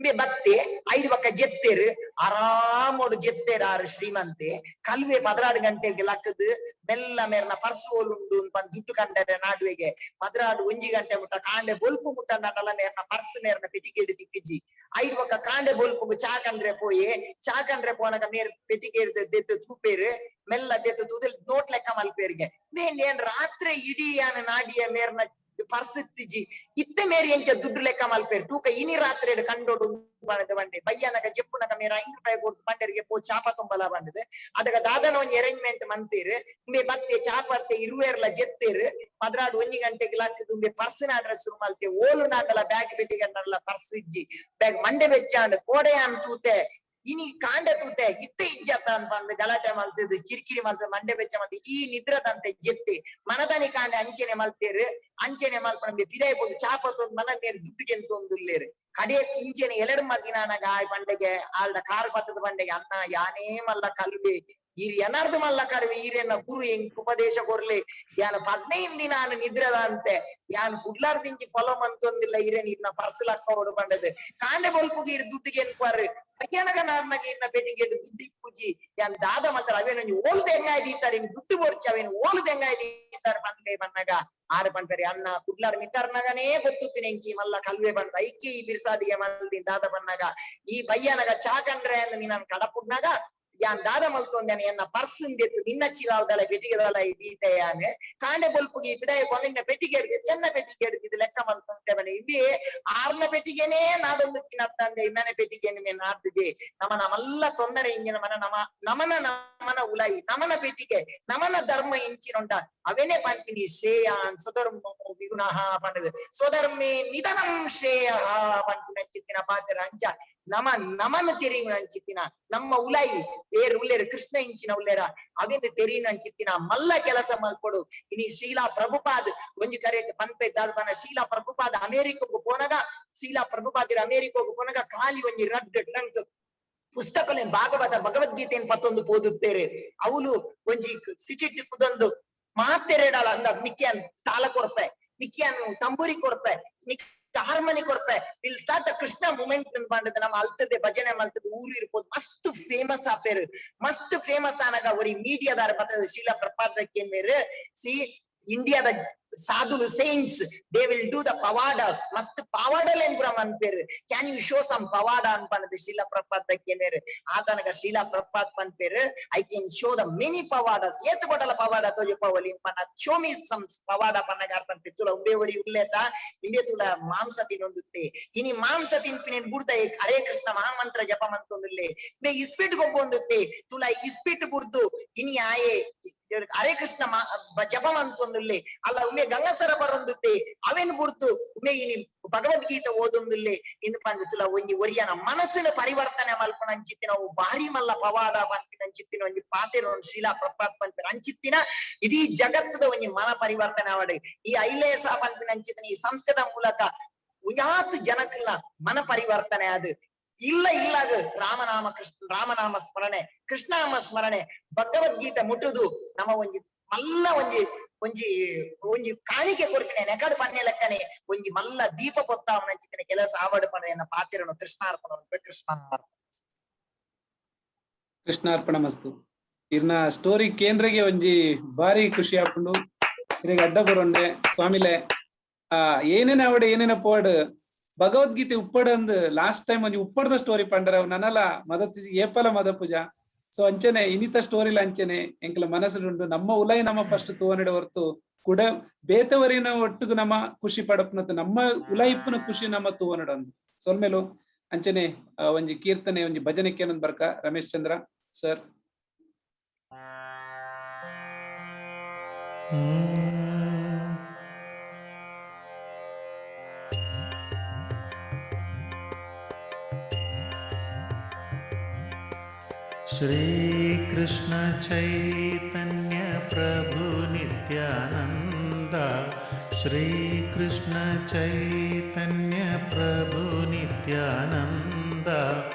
S7: ಮೇ ಬತ್ತೆ 5 ಪಕ್ಕ ಜೆತ್ತೇರು ಆರಾಮೋಡು ಜೆತ್ತೇರು ಆರು ಶ್ರೀಮಂತೆ ಕಲ್ವೆ 16 ಗಂಟೆಗೆ ಲಕ್ಕದು ಮೆಲ್ಲ ಮೇರ್ನ ಪರ್ಸು ಓಲುಂಡು ಪಂದ್ ದುಡ್ಡು ಕಂಡರೆ ನಾಡುವೆಗೆ 16 1 ಗಂಟೆ ಮುಟ್ಟ ಕಾಂಡೆ ಬೊಲ್ಪು ಮುಟ್ಟ ನಡಲ ಮೇರ್ನ ಪರ್ಸ್ ಮೇರ್ನ ಪೆಟಿಗೇಡು ದಿಕ್ಕಿಜಿ 5 ಪಕ್ಕ ಕಾಂಡೆ ಬೊಲ್ಪುಗು ಚಾ ಕಂಡ್ರೆ ಪೋಯೆ ಚಾ ಕಂಡ್ರೆ ಪೋನಗ ಮೇರ್ ಪೆಟಿಗೇಡು ದೆತ್ತು ತೂಪೇರು ಮೆಲ್ಲ ದೆತ್ತು ತೂದಲ್ ನೋಟ್ ಲೆಕ್ಕ ಮಲ್ಪೇರಿಗೆ ಮೇನ್ ಏನ್ ರಾತ್ರಿ ಇಡೀ ಯಾನ ನಾಡಿಯ ಮೇರ್ನ ಪರ್ಸಿತ್ತಿಜಿ ಇತ್ತೆ ಮೇರಿ ಎಂಚ ದುಡ್ಡು ಲೆಕ್ಕ ಮಲ್ಪೇರು ತೂಕ ಇನಿ ರಾತ್ರಿ ಕಂಡೋಡು ಬಂಡೆ ಬಂಡೆ ಬಯ್ಯನಗ ಜೆಪ್ಪುನಗ ಮೇರ 5 ರೂಪಾಯಿ ಕೊಟ್ಟು ಬಂಡರಿಗೆ ಪೋ ಚಾಪ ತುಂಬಲ ಬಂಡದೆ ಅದಗ ದಾದನ ಒಂಜಿ ಅರೇಂಜ್ಮೆಂಟ್ ಮಂತೇರು ಉಂಬೆ ಬತ್ತೆ ಚಾಪರ್ತೆ ಇರುವೇರ್ಲ ಜೆತ್ತೇರು 16 1 ಗಂಟೆಗೆ ಲಕ್ಕದು ಉಂಬೆ ಪರ್ಸಿನ ಅಡ್ರೆಸ್ ಶುರು ಮಲ್ತೆ ಓಲು ನಾಟಲ ಬ್ಯಾಗ್ ಪೆಟ್ಟಿಗೆ ಪರ್ಸ್ ಇಜ್ಜಿ ಬ್ಯಾಗ್ ಮಂಡೆ ಬೆಚ್ಚಾಂಡ್ ಕೋಡೆಯಾನ್ ತೂತೆ ಇನಿ ಕಾಂಡ ತೂತೆ ಇತ್ತೆ ಇಜ್ಜತ್ತ ಅನ್ಪಂದು ಗಲಾಟೆ ಮಲ್ತದು ಕಿರಿಕಿರಿ ಮಲ್ತದ ಮಂಡೆ ಬೆಚ್ಚ ಮಲ್ತ ಈ ನಿದ್ರದಂತೆ ಜೆತ್ತೆ ಮನದನಿ ಕಾಂಡೆ ಅಂಚೆನೆ ಮಲ್ತೇರು ಅಂಚೆನೆ ಮಲ್ಪಣ ಪಿದಾಯಿ ಪೋದು ಚಾಪ ತೊಂದು ಮನ ಮೇರ್ ದುಡ್ಡುಗೆ ತೊಂದುಲ್ಲೇರು ಕಡೆ ಇಂಚೆನೆ ಎಲೆಡು ಮಲ್ದಿನಾನಗ ಆಯ್ ಬಂಡೆಗೆ ಆಲ್ಡ ಕಾರು ಬತ್ತದ ಬಂಡೆಗೆ ಅಣ್ಣ ಯಾನೇ ಮಲ್ಲ ಕಲ್ವೆ ಈರ್ ಎನರ್ದು ಮಲ್ಲ ಕರ್ವೆ ಈರೆನ್ನ ಗುರು ಎಂಕ್ ಉಪದೇಶ ಕೊರ್ಲೆ ಯಾನ್ 15 ದಿನ ನಿದ್ರದಂತೆ ಯಾನ್ ಕುಡ್ಲಾರ್ದಿಂಚಿ ಫಾಲೋ ಮಂತೊಂದಿಲ್ಲ ಈರೇನ್ ಇರ್ನ ಪರ್ಸಲ್ ಅಕ್ಕೋಡು ಪಂಡದು ಕಾಂಡೆ ಬೊಲ್ಪುಗೆ ಇರ್ ದುಡ್ಡಿಗೆ ಎನ್ಪಾರು ಅಯ್ಯನಗ ನಾರ್ನಗ ಇರ್ನ ಪೆಟ್ಟಿಗೆ ದುಡ್ಡಿ ಪೂಜಿ ಯಾನ್ ದಾದ ಮಾತ್ರ ಅವೇನ ಓಲು ದೆಂಗಾಯ್ ದೀತಾರೆ ದುಡ್ಡು ಬೊರ್ಚಿ ಅವೇನು ಓಲು ದೆಂಗಾಯ್ ದೀತಾರೆ ಪನ್ಲೆ ಪನ್ನಗ ಆರು ಪನ್ಪೆರೆ ಅನ್ನ ಕುಡ್ಲಾರ್ ಮಿತ್ತರ್ನಗನೇ ಗೊತ್ತುತ್ತಿನ ಎಂಕಿ ಮಲ್ಲ ಕಲ್ವೆ ಬಂದ ಐಕಿ ಈ ಬಿರ್ಸಾದಿಗೆ ಮಲ್ದಿ ದಾದ ಬನ್ನಗ ಈ ಬಯ್ಯನಗ ಚಾಕಂಡ್ರೆ ಅಂದ್ ನೀನ್ ಕಡಪುಡ್ನಾಗ ಯಾನ್ ದಾದ ಮಲ್ತೊಂದೇನೆ ಎನ್ನ ಪರ್ಸುಂದೆತ್ತು ನಿನ್ನ ಚೀಲಾವದಲ ಪೆಟ್ಟಿಗೆದಲ ದೀತೆ ಯಾನ್ ಕಾಂಡೆ ಬೊಲ್ಪುಗೆ ಪಿದಾಯ ಕೊನಿನ್ನ ಪೆಟ್ಟಿಗೆ ಎಡ್ದು ಚೆನ್ನ ಪೆಟ್ಟಿಗೆ ಎಡ್ದು ಲೆಕ್ಕ ಮಲ್ತೊಂದೆ ಬನೆ ಇವಿ ಆರ್ನ ಪೆಟ್ಟಿಗೆನೇ ನಾಡೊಂದು ತಿನ್ನತ್ತಂದೆ ಇಮ್ಮನೆ ಪೆಟ್ಟಿಗೆ ಮೇ ನಾಡ್ದಿದೆ ನಮ ನಮಲ್ಲ ತೊಂದರೆ ಇಂಜಿನ ಮನ ನಮ ನಮನ ನಮನ ಉಲಾಯಿ ನಮನ ಪೆಟ್ಟಿಗೆ ನಮನ ಧರ್ಮ ಇಂಚಿನೊಂಡ ಅವೇನೆ ಪಂಪಿನಿ ಶ್ರೇಯಾನ್ ಸ್ವಧರ್ಮೋ ವಿಗುಣಃ ಪಂಡದು ಸ್ವಧರ್ಮೇ ನಿಧನಂ ಶ್ರೇಯಃ ಪನ್ಪಿನ ಚಿತ್ತಿನ ಪಾತ್ರ ಅಂಚ ನಮ ನಮನ ತೆರೆಯುವ ಅಂಚಿತ್ತಿನ ನಮ್ಮ ಉಲಾಯಿ ಏರ್ ಉಲ್ಲೇರು ಕೃಷ್ಣ ಇಂಚಿನ ಉಲ್ಲೇರ ಅವೆಂದು ತೆರೆಯುವ ಅಂಚಿತ್ತಿನ ಮಲ್ಲ ಕೆಲಸ ಮಲ್ಪಡು. ಇನಿ ಶೀಲಾ ಪ್ರಭುಪಾದ್ ಒಂಜಿ ಕರೆ ಪನ್ಪೆ ದಾದ ಶೀಲಾ ಪ್ರಭುಪಾದ್ ಅಮೇರಿಕಗ್ ಪೋನಗ ಶೀಲಾ ಪ್ರಭುಪಾದಿರ ಅಮೇರಿಕಗ್ ಪೋನಗ ಖಾಲಿ ಒಂಜಿ ರಡ್ಡ್ ಟ್ರಂಕ್ ಪುಸ್ತಕಲೆ ಭಾಗವತ ಭಗವದ್ಗೀತೆಯನ್ನು ಪತ್ತೊಂದು ಓದುತ್ತೇರೆ ಅವಳು ಒಂಜಿ ಸಿಟಿಟ್ ಕುದೊಂದು ಮಾತೆರೆಡಾಳ ಅಂದ ನಿಕ್ಯಾನ್ ತಾಳ ಕೊರ್ಪೆ ನಿಕ್ಯಾನ್ ತಂಬೂರಿ ಕೊರ್ಪೆ ನಿಕ್ ಹಾರ್ಮನಿ ಕೊರ್ಪೆ will start the Krishna movement ಪಂಡದ ನಮ್ಮ ಅಲ್ತದೆ ಭಜನೆ ಮಲ್ತದೆ ಊರು ಇರ್ಬೋದು ಮಸ್ತ್ ಫೇಮಸ್ ಆಪೇರು ಮಸ್ತ್ ಫೇಮಸ್ ಆನಗ ಒರಿ ಮೀಡಿಯಾದಾರ ಬರ್ತದೆ ಶೀಲಾ ಪ್ರಪಾದಕ್ಕೆ ಮೇರು ಸಿ ಇಂಡಿಯಾದ ಸಾಧುಲು saints they will do the ಪವಾಡಾಸ್ ಮಸ್ತ್ ಪವಾಡಲ್ ಏನ್ ಪುರ ಮನ್ಪೇರು can you show some ಪವಾಡ ಅನ್ಪನದು ಶೀಲಾ ಪ್ರಪಾದಕ್ಕೆ ಮೇರು ಆತನಗ Sheela ಪ್ರಪಾದ್ ಪನ್ಪೇರು I can show the many ಪವಾಡಾಸ್ ಏತ್ ಬಟಲ ಪವಾಡ ತೋಜಪವಲಿ ಪನ್ನ ಶೋ ಮೀ ಸಮ್ ಪವಾಡ ಪನ್ನಗ ಅರ್ಪನ್ ತುಲ ಉಂಬೆ ಒರಿ ಉಲ್ಲೇತ ಇಂಬೆ ತುಲ ಮಾಂಸ ತಿನ್ನೊಂದುತ್ತೆ ಇನಿ ಮಾಂಸ ತಿನ್ಪಿನ ಬುಡ್ದ ಹರೇ ಕೃಷ್ಣ ಮಹಾಮಂತ್ರ ಜಪ ಮಂತೊಂದುಲ್ಲೆ ಬೆ ಇಸ್ಪಿಟ್ ಗೊಬ್ಬೊಂದುತ್ತೆ ತುಲ ಇಸ್ಪಿಟ್ ಬುಡ್ದು ಇನಿ ಆಯೆ ಹರೇ ಕೃಷ್ಣ ಜಪ ಮಂತೊಂದುಲ್ಲೆ ಅಲ್ಲ ಉಮೆ ಗಂಗಸರ ಬರೊಂದುತ್ತೆ ಅವೇನ್ ಬುಡ್ದು ಉಮೆ ಇನಿ ಭಗವದ್ಗೀತೆ ಓದೊಂದುಲ್ಲೆ ಇಂದು ಪಂದುಲ ಒಂಜಿ ಒರಿಯನ ಮನಸ್ಸಿನ ಪರಿವರ್ತನೆ ಮಲ್ಪನ ಅಂಚಿತ್ತಿನ ಅವು ಭಾರಿ ಮಲ್ಲ ಪವಾಡ ಪನ್ಪಿನ ಅಂಚಿತ್ತಿನ ಒಂಜಿ ಪಾತೆರ ಶೀಲಾ ಪ್ರಪಾತ್ ಪನ್ಪಿನ ಅಂಚಿತ್ತಿನ ಇಡೀ ಜಗತ್ತದ ಒಂಜಿ ಮನ ಪರಿವರ್ತನೆ ಆವಡೆ ಈ ಐಲೇಸ ಪನ್ಪಿನ ಅಂಚಿತ್ತಿನ ಈ ಸಂಸ್ಥೆದ ಮೂಲಕ ಉಯಾತ್ ಜನಕ್ಲ ಮನ ಪರಿವರ್ತನೆ ಅದು ಇಲ್ಲ ಇಲ್ಲಾಗ ರಾಮನಾಮ ಕೃಷ್ಣ ರಾಮನಾಮ ಸ್ಮರಣೆ ಕೃಷ್ಣನಾಮ ಸ್ಮರಣೆ ಭಗವದ್ಗೀತೆ ಮುಟ್ಟುದು ನಮ್ಮ ಒಂಜಿ ಮಲ್ಲ ಒಂಜಿ ಒಂಜಿ ಒಂಜಿ ಕಾಣಿಕೆ ಕೊರ್ಪಿನ ನೆಕಡ್ ಪನ್ನೆ ಲೆಕ್ಕನೆ ಒಂಜಿ ಮಲ್ಲ ದೀಪ ಪೊತ್ತಾವನ ಚಿತ್ತಿನ ಕೆಲಸ ಆವಡು ಪನ್ನ ಪಾತಿರನು ಕೃಷ್ಣಾರ್ಪಣ ಕೃಷ್ಣಾರ್ಪಣ
S1: ಕೃಷ್ಣಾರ್ಪಣ ಮಸ್ತು. ಇರ್ನ ಸ್ಟೋರಿ ಕೇಂದ್ರಗೆ ಒಂಜಿ ಬಾರಿ ಖುಷಿ ಆಪುಂಡು. ಇರೆಗ್ ಅಡ್ಡ ಬರೊಂಡೆ ಸ್ವಾಮಿಲೆ ಆ ಏನೇನ ಅವಡೆ ಏನೇನ ಪೋಡ್ ಭಗವದ್ಗೀತೆ ಉಪ್ಪಡ್ ಅಂದ್ ಲಾಸ್ಟ್ ಟೈಮ್ ಒಂಜಿ ಉಪ್ಪಡ್ದ ಸ್ಟೋರಿ ಪಂಡರ ನನಲ ಮದತ್ ಏಪಲ ಮದ ಪೂಜಾ. ಸೊ ಅಂಚನೆ ಇನ್ನಿತ ಸ್ಟೋರಿಲ ಅಂಚನೆ ಎಂಕಲ ಮನಸ್ಸುಂಡು ನಮ್ಮ ಉಲೈ ನಮ್ಮ ಫಸ್ಟ್ ತೂವನಡೆ ಹೊರ್ತು ಕುಡ ಬೇತವರಿನ ಒಟ್ಟುಗು ನಮ್ಮ ಖುಷಿ ಪಡಪ್ನತ್ ನಮ್ಮ ಉಲೈಪ್ಪನ ಖುಷಿ ನಮ್ಮ ತೂವನಡ ಅಂದು ಸೊಲ್ಮೇಲು ಅಂಚನೆ ಒಂಜಿ ಕೀರ್ತನೆ ಒಂಜಿ ಭಜನೆ ಕೇನೊಂದ್ ಬರ್ಕ ರಮೇಶ್ ಚಂದ್ರ ಸರ್.
S2: श्री कृष्ण चैतन्य प्रभु नित्यानंद श्री कृष्ण चैतन्य प्रभु नित्यानंद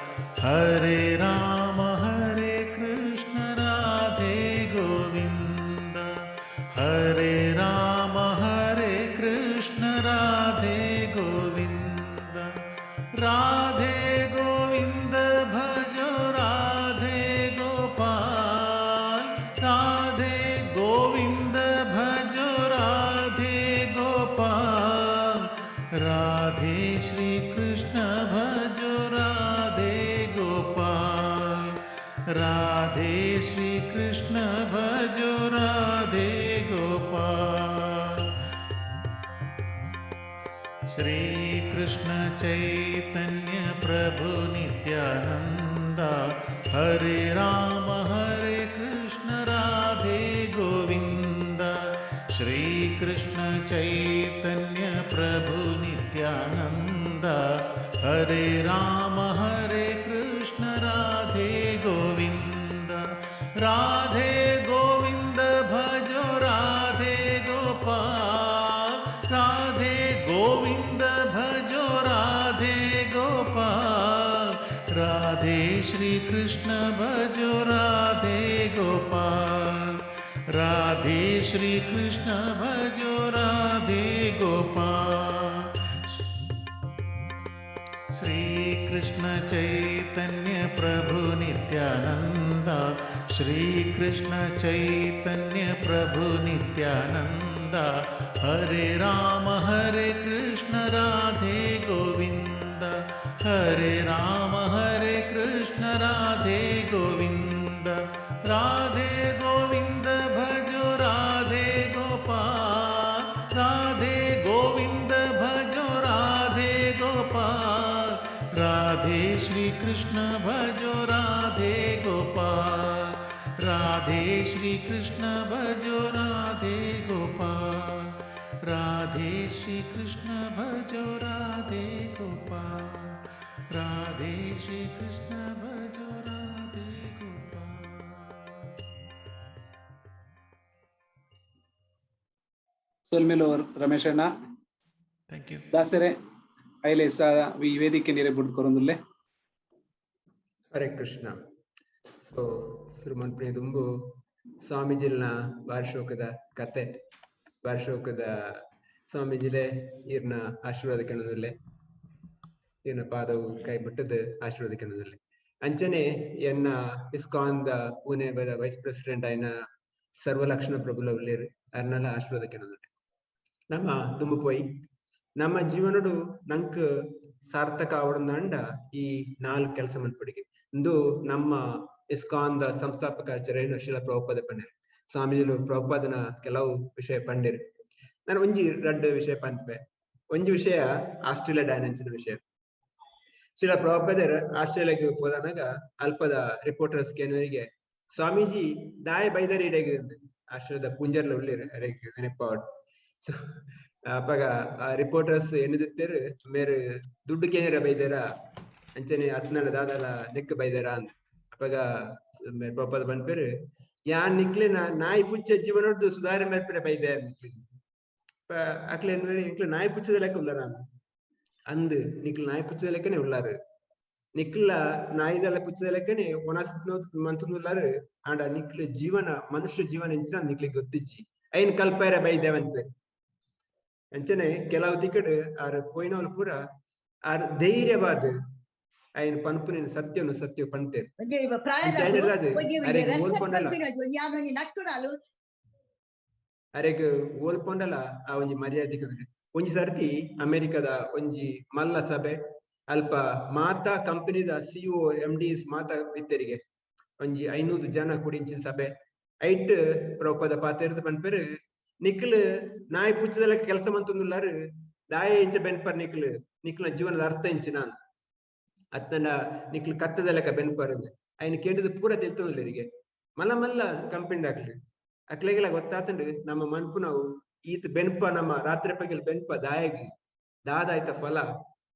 S2: हरे राम हरे कृष्ण राधे गोविंद हरे राम हरे कृष्ण राधे गोविंद राधे गोविंद भजो राधे गोपाल राधे गोविंद भजो राधे गोपाल राधे श्री कृष्ण भजो राधे गोपाल राधे श्री कृष्ण भजो राधे गोपाल श्री कृष्ण चैतन्य प्रभु नित्यानंद हरे राम हरे कृष्ण राधे गोविंद श्री कृष्ण चैतन्य प्रभु नित्यानंद हरे राम हरे कृष्ण राधे गोविंद राधे गोविंद भजो राधे गोपाल राधे गोविंद भजो राधे गोपाल राधे श्री कृष्ण भजो राधे गोपाल, राधे श्री कृष्ण भजो राधे गोपाल। श्री कृष्ण चैतन्य प्रभु नित्यानंद, श्री कृष्ण चैतन्य प्रभु नित्यानंद, हरे राम हरे कृष्ण राधे गोविंद, हरे राम हरे कृष्ण राधे गोविंद, राधे गोविंद भजो राधे गोपाल, राधे गोविंद भजो राधे गोपाल, राधे श्री कृष्ण भजो राधे गोपाल, राधे श्री कृष्ण भजो राधे गोपाल, राधे श्री कृष्ण भजो राधे गोपाल, राधे श्री कृष्ण भजो राधे गोपाल।
S1: ಸೊಲ್ಮೆಲು ರಮೇಶಣ್ಣ.
S2: Thank you.
S1: ದಾಸರೆ ಐಲೆ ಈ ವೇದಿಕೆ ನೀರೆ ಬುಡ್ ಕೊರೊಂದುಲ್ಲೆ.
S5: ಹರೇ ಕೃಷ್ಣ. ಸೊ ಸುರುಮನ್ಪುಣಿ ದುಂಬು ಸ್ವಾಮೀಜಿಲ್ನ ವಾರ್ಷೋಕದ ಕತೆ, ವಾರ್ಷೋಕದ ಸ್ವಾಮೀಜಿಲೆ ಈರ್ನ ಆಶೀರ್ವಾದ ಕೆಣದುಲ್ಲೆ, ಈರ್ನ ಪಾದವು ಕೈ ಬಿಟ್ಟದ ಆಶೀರ್ವಾದ ಕೆಣದುಲ್ಲೆ. ಅಂಚನೆ ಎನ್ನ ಇಸ್ಕಾನ್ the Pune ಬದ ವೈಸ್ ಪ್ರೆಸಿಡೆಂಟ್ ಆಯ್ನ ಸರ್ವಲಕ್ಷಣ ಪ್ರಭುಲ ಉಲ್ಲೇರು ಅರ್ನಲ ಆಶೀರ್ವಾದ ಕೆಣದುಲ್ಲೆ. ನಮ್ಮ ದುಂಬು ಪೋಯಿ ನಮ್ಮ ಜೀವನಡು ನಂಕ್ ಸಾರ್ಥಕ ಆವಡಂದಾಂಡ ಈ 4 ಕೆಲಸ ಮನ್ಪಡಿಗೆ. ಇಂದು ನಮ್ಮ ಇಸ್ಕಾನ್ the ಸಂಸ್ಥಾಪಕ ಆಚಾರ್ಯನು ಶಿಲ ಪ್ರಭುಪಾದ ಪಂಡೇರು, ಸ್ವಾಮೀಜಿಲು ಪ್ರಭುಪಾದನ ಕೆಲವು ವಿಷಯ ಪಂಡೇರು. ನಾನು ಒಂಜಿ ರಡ್ಡು ವಿಷಯ ಪನ್ಪೆ. ಒಂಜಿ ವಿಷಯ ಆಸ್ಟ್ರೇಲಿಯಾ ಡೈನೆನ್ಸಿನ ವಿಷಯ. ಶಿಲ ಪ್ರಭುಪಾದರ್ ಆಸ್ಟ್ರೇಲಿಯಾಗೆ ಹೋದನಾಗ ಅಲ್ಪದ ರಿಪೋರ್ಟರ್ಸ್ ಕೇನವರಿಗೆ ಸ್ವಾಮೀಜಿ ದಾಯ ಬೈದರ್ ಇಡೆಗೆ ಆಸ್ಟ್ರೇಲಿಯಾದ ಪುಂಜರ್ಲ ಉಳ್ಳೇರು ನೆನಪಾವಡ್. ಸೊ ಅಪಗ ರಿಪೋರ್ಟರ್ಸ್ ಎನ್ನುತ್ತೇರು ಮೇರು ದುಡ್ಡು ಕೇನರ ಬೈದಾರ ಅಂಚನೆ ಅತ್ನಾಡ ದಾದಲ ನೆಕ್ ಬೈದಾರ ಅಂದ. ಅಪಗ ಪ್ರಭುಪಾದ ಬಂದ್ಪೇರು ಯಾನ್ ನಿಕ್ಲೆ ನಾಯಿ ಪುಚ್ಚ ಜೀವನದ್ದು ಸುಧಾರಣೆ ಮೇಲ್ಪಡೆ ಬೈದೆ ನಿಕ್ಲೆ. ಅಕ್ಲೆ ಎಂಕ್ಲೆ ನಾಯಿ ಪುಚ್ಚದ ಲೆಕ್ಕ ಉಲ್ಲಾರ ಅಂದ್ ನಿಕ್ಲ ನಾಯಿ ಪುಚ್ಚದ ಲೆಕ್ಕನೆ ಉಳ್ಳಾರು, ನಿಕ್ಲ ನಾಯಿದೆಲ್ಲ ಪುಚ್ಚದ ಲೆಕ್ಕನೆ ಒಣ ಮಂತುಲ್ಲಾರು. ಆಂಡ ನಿಕ್ಲ ಜೀವನ ಮನುಷ್ಯ ಜೀವನ ಇಂಚಿನ ನಿಕ್ಲಿಗೆ ಗೊತ್ತಿಜ್ಜಿ ಐನ್ ಕಲ್ಪೈರ ಬೈದೇವಂತ. ಅಂಚನೆ ಕೆಲವು ತಿಕ್ಕಡ್ ಆರ್ ಪೋಯಿನವಳು ಪೂರ ಆರ್ ಧೈರ್ಯವಾದ ಐನ್ ಪನ್ಪುನಿನ ಸತ್ಯನು ಸತ್ಯ ಪಂತೇರು. ಅರೆಗ್ ಓಲ್ಪೊಂಡಲ ಆ ಒಂಜಿ ಮರ್ಯಾದೆ. ಒಂಜಿ ಸರ್ತಿ ಅಮೆರಿಕದ ಒಂಜಿ ಮಲ್ಲ ಸಭೆ ಅಲ್ಪ ಮಾತಾ ಕಂಪನಿದ ಸಿಇಒ ಎಂ ಡಿಸ್ ಮಾತಾ ಇತ್ತರಿಗೆ ಒಂಜಿ 500 ಜನ ಕುಡಿಂಚಿನ ಸಭೆ. ಐಟ್ ಪ್ರಭುಪಾದ ಪಾತೆರ್ದು ಪನ್ಪೇರು ನಿಕ್ಲು ನಾಯಿ ಪುಚ್ಚದಲ್ಲ ಕೆಲಸ ಮಂತೊಂದುಲ್ಲಾರು ದಾಯ ಇಂಚ ಬೆನ್ಪರ್ ನಿಕ್ಲು ನಿಕ್ಲ ಜೀವನದ ಅರ್ಥ ಇಂಚಿನ ಅತ್ನ ನಿಕ್ಲು ಕತ್ತದ ಲೆಕ್ಕ ಬೆನ್ಪರ್ ಐನ್ ಕೇಂದ್ರದ ಪೂರ ತಿಳ್ತೊಂದುಲ್ಲೆರಿಗೆ ಮಲ್ಲ ಮಲ್ಲ ಕಂಪನಿ ದಾಕ್ಲು ಅಕ್ಲೆಗೆಲ್ಲ ಗೊತ್ತಾತಂಡು ನಮ್ಮ ಮನ್ಪು ನಾವು ಈತ ಬೆನ್ಪ ನಮ್ಮ ರಾತ್ರಿ ಪಗಲ್ ಬೆನ್ಪ ದಾಯಗಿ ದಾದಾಯ್ತ ಫಲ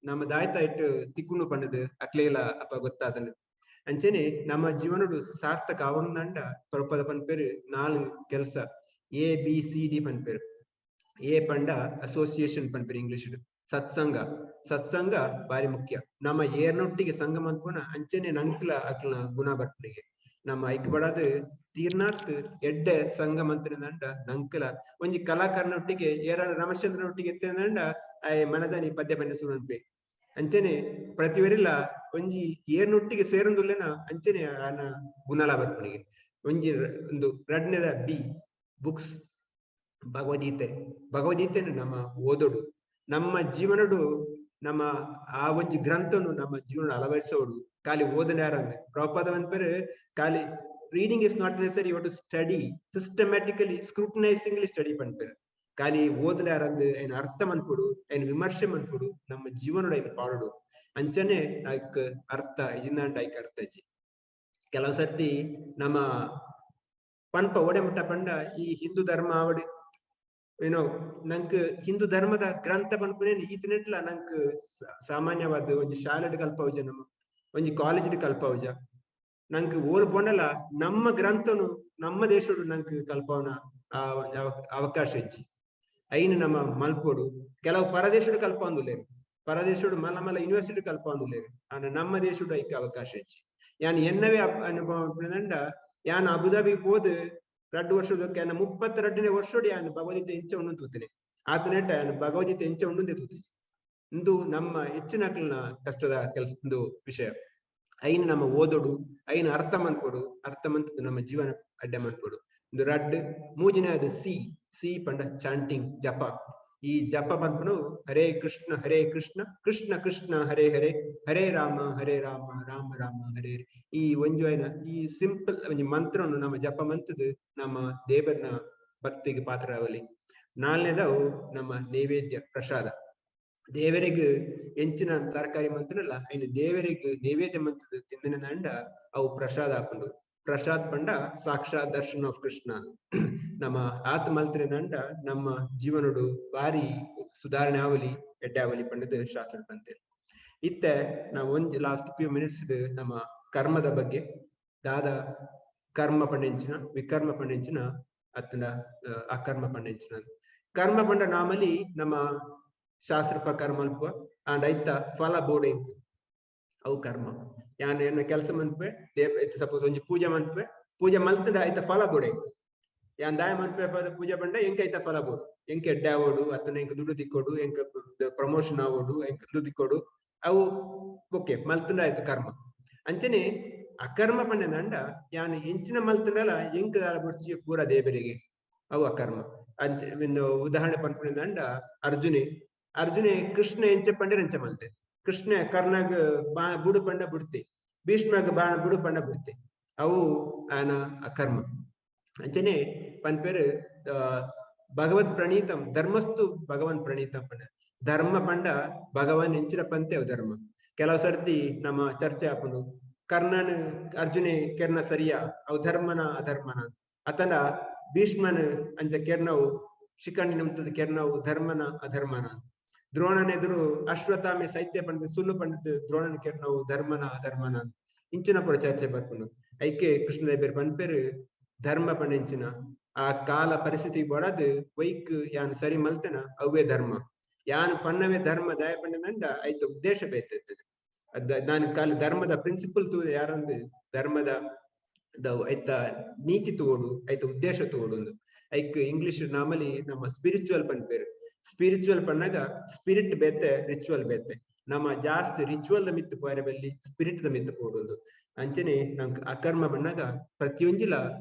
S5: ನಮ್ಮ ದಾಯ್ತ ಇಟ್ಟು ತಿಕ್ಕುನು ಪಂಡದು ಅಕ್ಲೆಗೆಲ್ಲ ಅಪ್ಪ ಗೊತ್ತಾತಂಡು. ಅಂಚನೆ ನಮ್ಮ ಜೀವನಡು ಸಾರ್ಥಕ ಆವೊಂದಂಡ ಪ್ರಭುಪಾದ ಪನ್ಪೇರು 4 ಕೆಲಸ ಎ ಬಿ ಸಿ ಡಿ ಪನ್ಪೇರು. ಎ ಪಂಡ ಅಸೋಸಿಯೇಷನ್ ಪನ್ಪೇರು ಇಂಗ್ಲಿಷ್, ಸತ್ಸಂಗ. ಸತ್ಸಂಗ ಬಾರಿ ಮುಖ್ಯ. ನಮ್ಮ ಏರ್ನೊಟ್ಟಿಗೆ ಸಂಘ ಮನ್ಪುನ ಅಂಚನೆ ನಂಕ್ಲ ಅಕ್ಲನ ಗುಣ ಬರ್ಪನಿಗೆ ನಮ್ಮ ಐಕ್ಬಡದು ತೀರ್ನಾಥ್ ಎಡ್ಡೆ ಸಂಘ ಮಂತ್ರಿದಂಡ ನಂಕಲ ಒಂಜಿ ಕಲಾಕಾರನೊಟ್ಟಿಗೆ ಏರ ರಮಶ್ಚಂದ್ರನೊಟ್ಟಿಗೆ ಎತ್ತಂಡ ಆಯ್ ಮನದಾನಿ ಪದ್ಯ ಪನ್ಯ ಸುನನ್ಪೆ. ಅಂಚನೆ ಪ್ರತಿವರಿಲ್ಲ ಒಂಜಿ ಏರ್ನೊಟ್ಟಿಗೆ ಸೇರೊಂದುಲ್ಲೆನ ಅಂಚನೆ ಆನ ಗುಣಲ ಬರ್ಪನಿಗೆ. ಒಂಜಿ ಒಂದು ರಡ್ನೆದ ಬಿ ಬುಕ್ಸ್ ಭಗವದ್ಗೀತೆ. ಭಗವದ್ಗೀತೆನು ನಮ್ಮ ಓದೋಡು ನಮ್ಮ ಜೀವನಡು ನಮ್ಮ ಆ ಒಂಜಿ ಗ್ರಂಥನು ನಮ್ಮ ಜೀವನ ಅಳವಡಿಸೋಡು. ಖಾಲಿ ಓದನೆ ಯಾರಂದ್ರೆ ಪ್ರಭುಪಾದ ಪನ್ಪೇರು ಖಾಲಿ reading is not necessary, you to study systematically scrutinizingly study ಪನ್ಪೇರು. ಖಾಲಿ ಓದನೆ ಯಾರಂದು ಐನ ಅರ್ಥ ಮನ್ಪುಡು ಐನ ವಿಮರ್ಶೆ ಮನ್ಪುಡು ನಮ್ಮ ಜೀವನಡು ಐನ ಪಾಡೋಡು. ಅಂಚನೆ ಐಕ್ ಅರ್ಥ ಇಜಿಂದಾಂಡ ಐಕ್ ಅರ್ಥ ಇಜ್ಜಿ. ಕೆಲವು ಸರ್ತಿ ನಮ್ಮ ಪನ್ಪ ಓಡೆ ಮುಟ್ಟ ಪಂಡ ಈ ಹಿಂದೂ ಧರ್ಮ ಆವಡು ಏನೋ ನಂಕ್ ಹಿಂದೂ ಧರ್ಮದ ಗ್ರಂಥ ಪನ್ಪುನೇನು ಈತನೆಟ್ಲ ನಂಕ್ ಸಾಮಾನ್ಯವಾದ ಒಂಜಿ ಶಾಲೆಡ್ ಕಲ್ಪವುಜ ನಮ್ಮ ಒಂಜಿ ಕಾಲೇಜ್ ಕಲ್ಪವುಜ ನಂಕ್ ಓಲ್ ಪೋಂಡಲ ನಮ್ಮ ಗ್ರಂಥನು ನಮ್ಮ ದೇಶಡು ನಂಕ್ ಕಲ್ಪವನ ಅವಕಾಶ ಇಜ್ಜಿ. ಐನು ನಮ್ಮ ಮಲ್ಪೋಡು ಕೆಲವು ಪರದೇಶಡು ಕಲ್ಪೊಂದುಲ್ಲೇರು, ಪರದೇಶಡು ಮಲ್ಲ ಮಲ್ಲ ಯೂನಿವರ್ಸಿಟಿ ಕಲ್ಪೊಂದುಲ್ಲೇರು, ಆಂಡ ನಮ್ಮ ದೇಶಡು ಐಕ್ ಅವಕಾಶ ಇಜ್ಜಿ. ಯಾನ್ ಎನ್ನವೇ ಅನುಭವ ಪಂಡ ಯಾನ್ ಅಬುದಾಬಿ ಪೋದು 2 ವರ್ಷದ ಯಾನ 32ನೇ ವರ್ಷೋಡು ಯಾನ್ ಭಗವದ್ಗೀತೆ ಇಂಚ ಉಂಡು ತೂತೇನೆ. ಆತನೆಟ್ಟ ಯಾನ್ ಭಗವದ್ಗೀತೆ ಇಂಚ ಉಂಡು ತೂತೇನೆ. ಇಂದು ನಮ್ಮ ಹೆಚ್ಚಿನಕ್ಲನ ಕಷ್ಟದ ಕೆಲಸ ಒಂದು ವಿಷಯ. ಐನ್ ನಮ್ಮ ಓದೋಡು, ಐನ್ ಅರ್ಥ ಮನ್ಪೊಡು, ಅರ್ಥ ಮಂತದ್ದು ನಮ್ಮ ಜೀವನ ಅಡ್ಡ ಮನ್ಪೊಡು. ಇಂದು ರಡ್ಡ್ ಮೂಜಿನದು ಸಿ ಸಿ ಪಂಡ ಚಾಂಟಿಂಗ್ ಜಪ. ಈ ಜಪ ಪನ್ಪುನು ಹರೇ ಕೃಷ್ಣ ಹರೇ ಕೃಷ್ಣ ಕೃಷ್ಣ ಕೃಷ್ಣ ಹರೇ ಹರೇ ಹರೇ ರಾಮ ಹರೇ ರಾಮ ರಾಮ ರಾಮ ಹರೇ ಹರೇ. ಈ ಒಂಜು ಐನ ಈ ಸಿಂಪಲ್ ಒಂಜಿ ಮಂತ್ರವನ್ನು ನಮ್ಮ ಜಪ ಮಂತದ್ದು ನಮ್ಮ ದೇವರನ ಭಕ್ತಿಗೆ ಪಾತ್ರರಾಗಲಿ. ನಾಲ್ನೇದವು ನಮ್ಮ ನೈವೇದ್ಯ ಪ್ರಸಾದ. ದೇವರಿಗೆ ಎಂಚಿನ ತರಕಾರಿ ಮಂತ್ರನಲ್ಲ ಐನು ದೇವರಿಗೆ ನೈವೇದ್ಯ ಮಂತ್ರದ ತಿಂದಿನ ದಂಡ ಅವು ಪ್ರಸಾದ ಹಾಕೊಂಡು. ಪ್ರಸಾದ್ ಪಂಡ ಸಾಕ್ಷಾತ್ ದರ್ಶನ ಆಫ್ ಕೃಷ್ಣ. ನಮ್ಮ ಆತ್ಮ ಮಲ್ತಿನ ದಂಡ ನಮ್ಮ ಜೀವನಡು ಭಾರಿ ಸುಧಾರಣೆ ಆವಲಿ ಎಡ್ಡೆ ಆವಲಿ ಪಂಡದು ಶಾಸ್ತ್ರ ಬಂತೇವೆ. ಇತ್ತೆ ನಾವು ಒಂಜಿ ಲಾಸ್ಟ್ ಫ್ಯೂ ಮಿನಿಟ್ಸ್ ನಮ್ಮ ಕರ್ಮದ ಬಗ್ಗೆ, ದಾದ ಕರ್ಮ ಪಂಡೆಂಚಿನ ವಿಕರ್ಮ ಪಂಡೆಂಚಿನ ಅತ್ತನ ಅಕರ್ಮ ಪಂಡೆಂಚಿನ. ಕರ್ಮ ಪಂಡ ನಾಮಲಿ ನಮ್ಮ ಶಾಸ್ತ್ರ ಪ್ರಕಾರ ಮಲ್ಪುವ ಅಂಡ್ ಐತ ಫಲ ಬೋರ್ಡಿಂಗ್ ಅವು ಕರ್ಮ. ಯಾನ್ ಎನ್ನ ಕೆಲಸ ಮನ್ಪೆ ದೇವ ಸಪೋಸ್ ಒಂಜಿ ಪೂಜೆ ಮನ್ಪೆ, ಪೂಜೆ ಮಲ್ತದ ಐತ ಫಲ ಬೋರ್ಡಿಂಗ್. ಯಾನ್ ದಾಯ ಮನ್ಪೆ ಪೂಜೆ ಪಂಡ ಎಂಕ ಐತ ಫಲ ಬೋಡು, ಎಂಕ ಎಡ್ಡೆ ಆವೋಡು, ಅತ್ತನ ಎಂಕ ದುಡ್ಡು ತಿಕ್ಕೋಡು, ಎಂಕ ಪ್ರಮೋಷನ್ ಆವೋಡು, ಎಂಕ ದುಡ್ಡು ತಿಕ್ಕೋಡು, ಅವು ಓಕೆ ಮಲ್ತಂಡ ಆಯ್ತು ಕರ್ಮ. ಅಂಚನೆ ಅಕರ್ಮ ಪಂಡ ಯಾನ್ ಎಂಚಿನ ಮಲ್ತಂಡಲ ಎಂಕ ದಾಲ ಬೊಡ್ಚಿ ಪೂರ ದೇವರಿಗೆ ಅವು ಅಕರ್ಮ. ಅಂಚ ಒಂದು ಉದಾಹರಣೆ ಪನ್ಪುನ ಅರ್ಜುನೆ, ಅರ್ಜುನೆ ಕೃಷ್ಣ ಎಂಚ ಪಂಡೆ ಎಂಚ ಮಲ್ತೆ. ಕೃಷ್ಣ ಕರ್ಣಗ್ ಬಾ ಬುಡು ಪಂಡ ಬಿಡ್ತೆ, ಭೀಷ್ಮಗ್ ಬಾಣ ಬುಡು ಪಂಡ ಬಿಡ್ತೆ, ಅವು ಆನ ಅಕರ್ಮ. ಅಂಚನೆ ಪನ್ಪೇರು ಭಗವತ್ ಪ್ರಣೀತಂ ಧರ್ಮಸ್ತು ಭಗವನ್ ಪ್ರಣೀತಂ ಪಂಡ. ಧರ್ಮ ಪಂಡ ಭಗವಾನ್ ಎಂಚಿನ ಪಂತೆ ಅವು ಧರ್ಮ. ಕೆಲವು ಸರ್ತಿ ನಮ್ಮ ಚರ್ಚೆ ಆಪುಂಡು ಕರ್ಣನ್ ಅರ್ಜುನೆ ಕೆರ್ನ ಸರಿಯಾ ಅವು ಧರ್ಮನ ಅಧರ್ಮನ, ಅತನ ಭೀಷ್ಮನ್ ಅಂಚ ಕೆರ್ನವು ಶಿಖಂಡಿ ನಂತದ ಕೆರ್ನವು ಧರ್ಮನ ಅಧರ್ಮನ, ದ್ರೋಣನೆದುರು ಅಶ್ವತ್ಥಾಮೆ ಸೈತ್ಯ ಪಂಡಿತ ಸುಳ್ಳು ಪಂಡಿತ ದ್ರೋಣನ ಕೆರ್ನವು ಧರ್ಮನ ಅಧರ್ಮನ ಇಂಚಿನ ಪುರ ಚರ್ಚೆ ಬರ್ಪುಂಡು. ಐಕೆ ಕೃಷ್ಣದೇವರು ಪನ್ಪೇರು ಧರ್ಮ ಪಂಡಿಂಚಿನ ಆ ಕಾಲ ಪರಿಸ್ಥಿತಿ ಬಡದು ವೈಕ್ ಯಾನ್ ಸರಿ ಮಲ್ತನ ಅವೇ ಧರ್ಮ, ಯಾನ್ ಪನ್ನವೇ ಧರ್ಮ ದಯ ಪಂಡಂಡ ಐತ ಉದ್ದೇಶ ಬೇತದೆ. ಅದ್ ನಾನು ಕಾಲ ಧರ್ಮದ ಪ್ರಿನ್ಸಿಪಲ್ ತೂ ಯಾರಂದು ಧರ್ಮದ ಐತ ನೀತಿ ತೋಡು ಐತ ಉದ್ದೇಶ ತೋಡು. ಐಕ್ ಇಂಗ್ಲಿಷ್ ನಾಮಲಿ ನಮ್ಮ ಸ್ಪಿರಿಚುವಲ್ ಪನ್ಪೇರು. ಸ್ಪಿರಿಚುವಲ್ ಪನ್ನಾಗ ಸ್ಪಿರಿಟ್ ಬೇತೆ ರಿಚುವಲ್ ಬೇತೆ. ನಮ್ಮ ಜಾಸ್ತಿ ರಿಚುವಲ್ the ಮಿತ್ತು ಪೋರೆ ಬಲ್ಲಿ ಸ್ಪಿರಿಟ್ the ಮಿತ್ತು ಪೋಡುಂದು. ಅಂಚನೆ ನಂಗೆ ಅಕರ್ಮ ಬಣ್ಣಾಗ ಪ್ರತಿಯೊಂಜಿಲ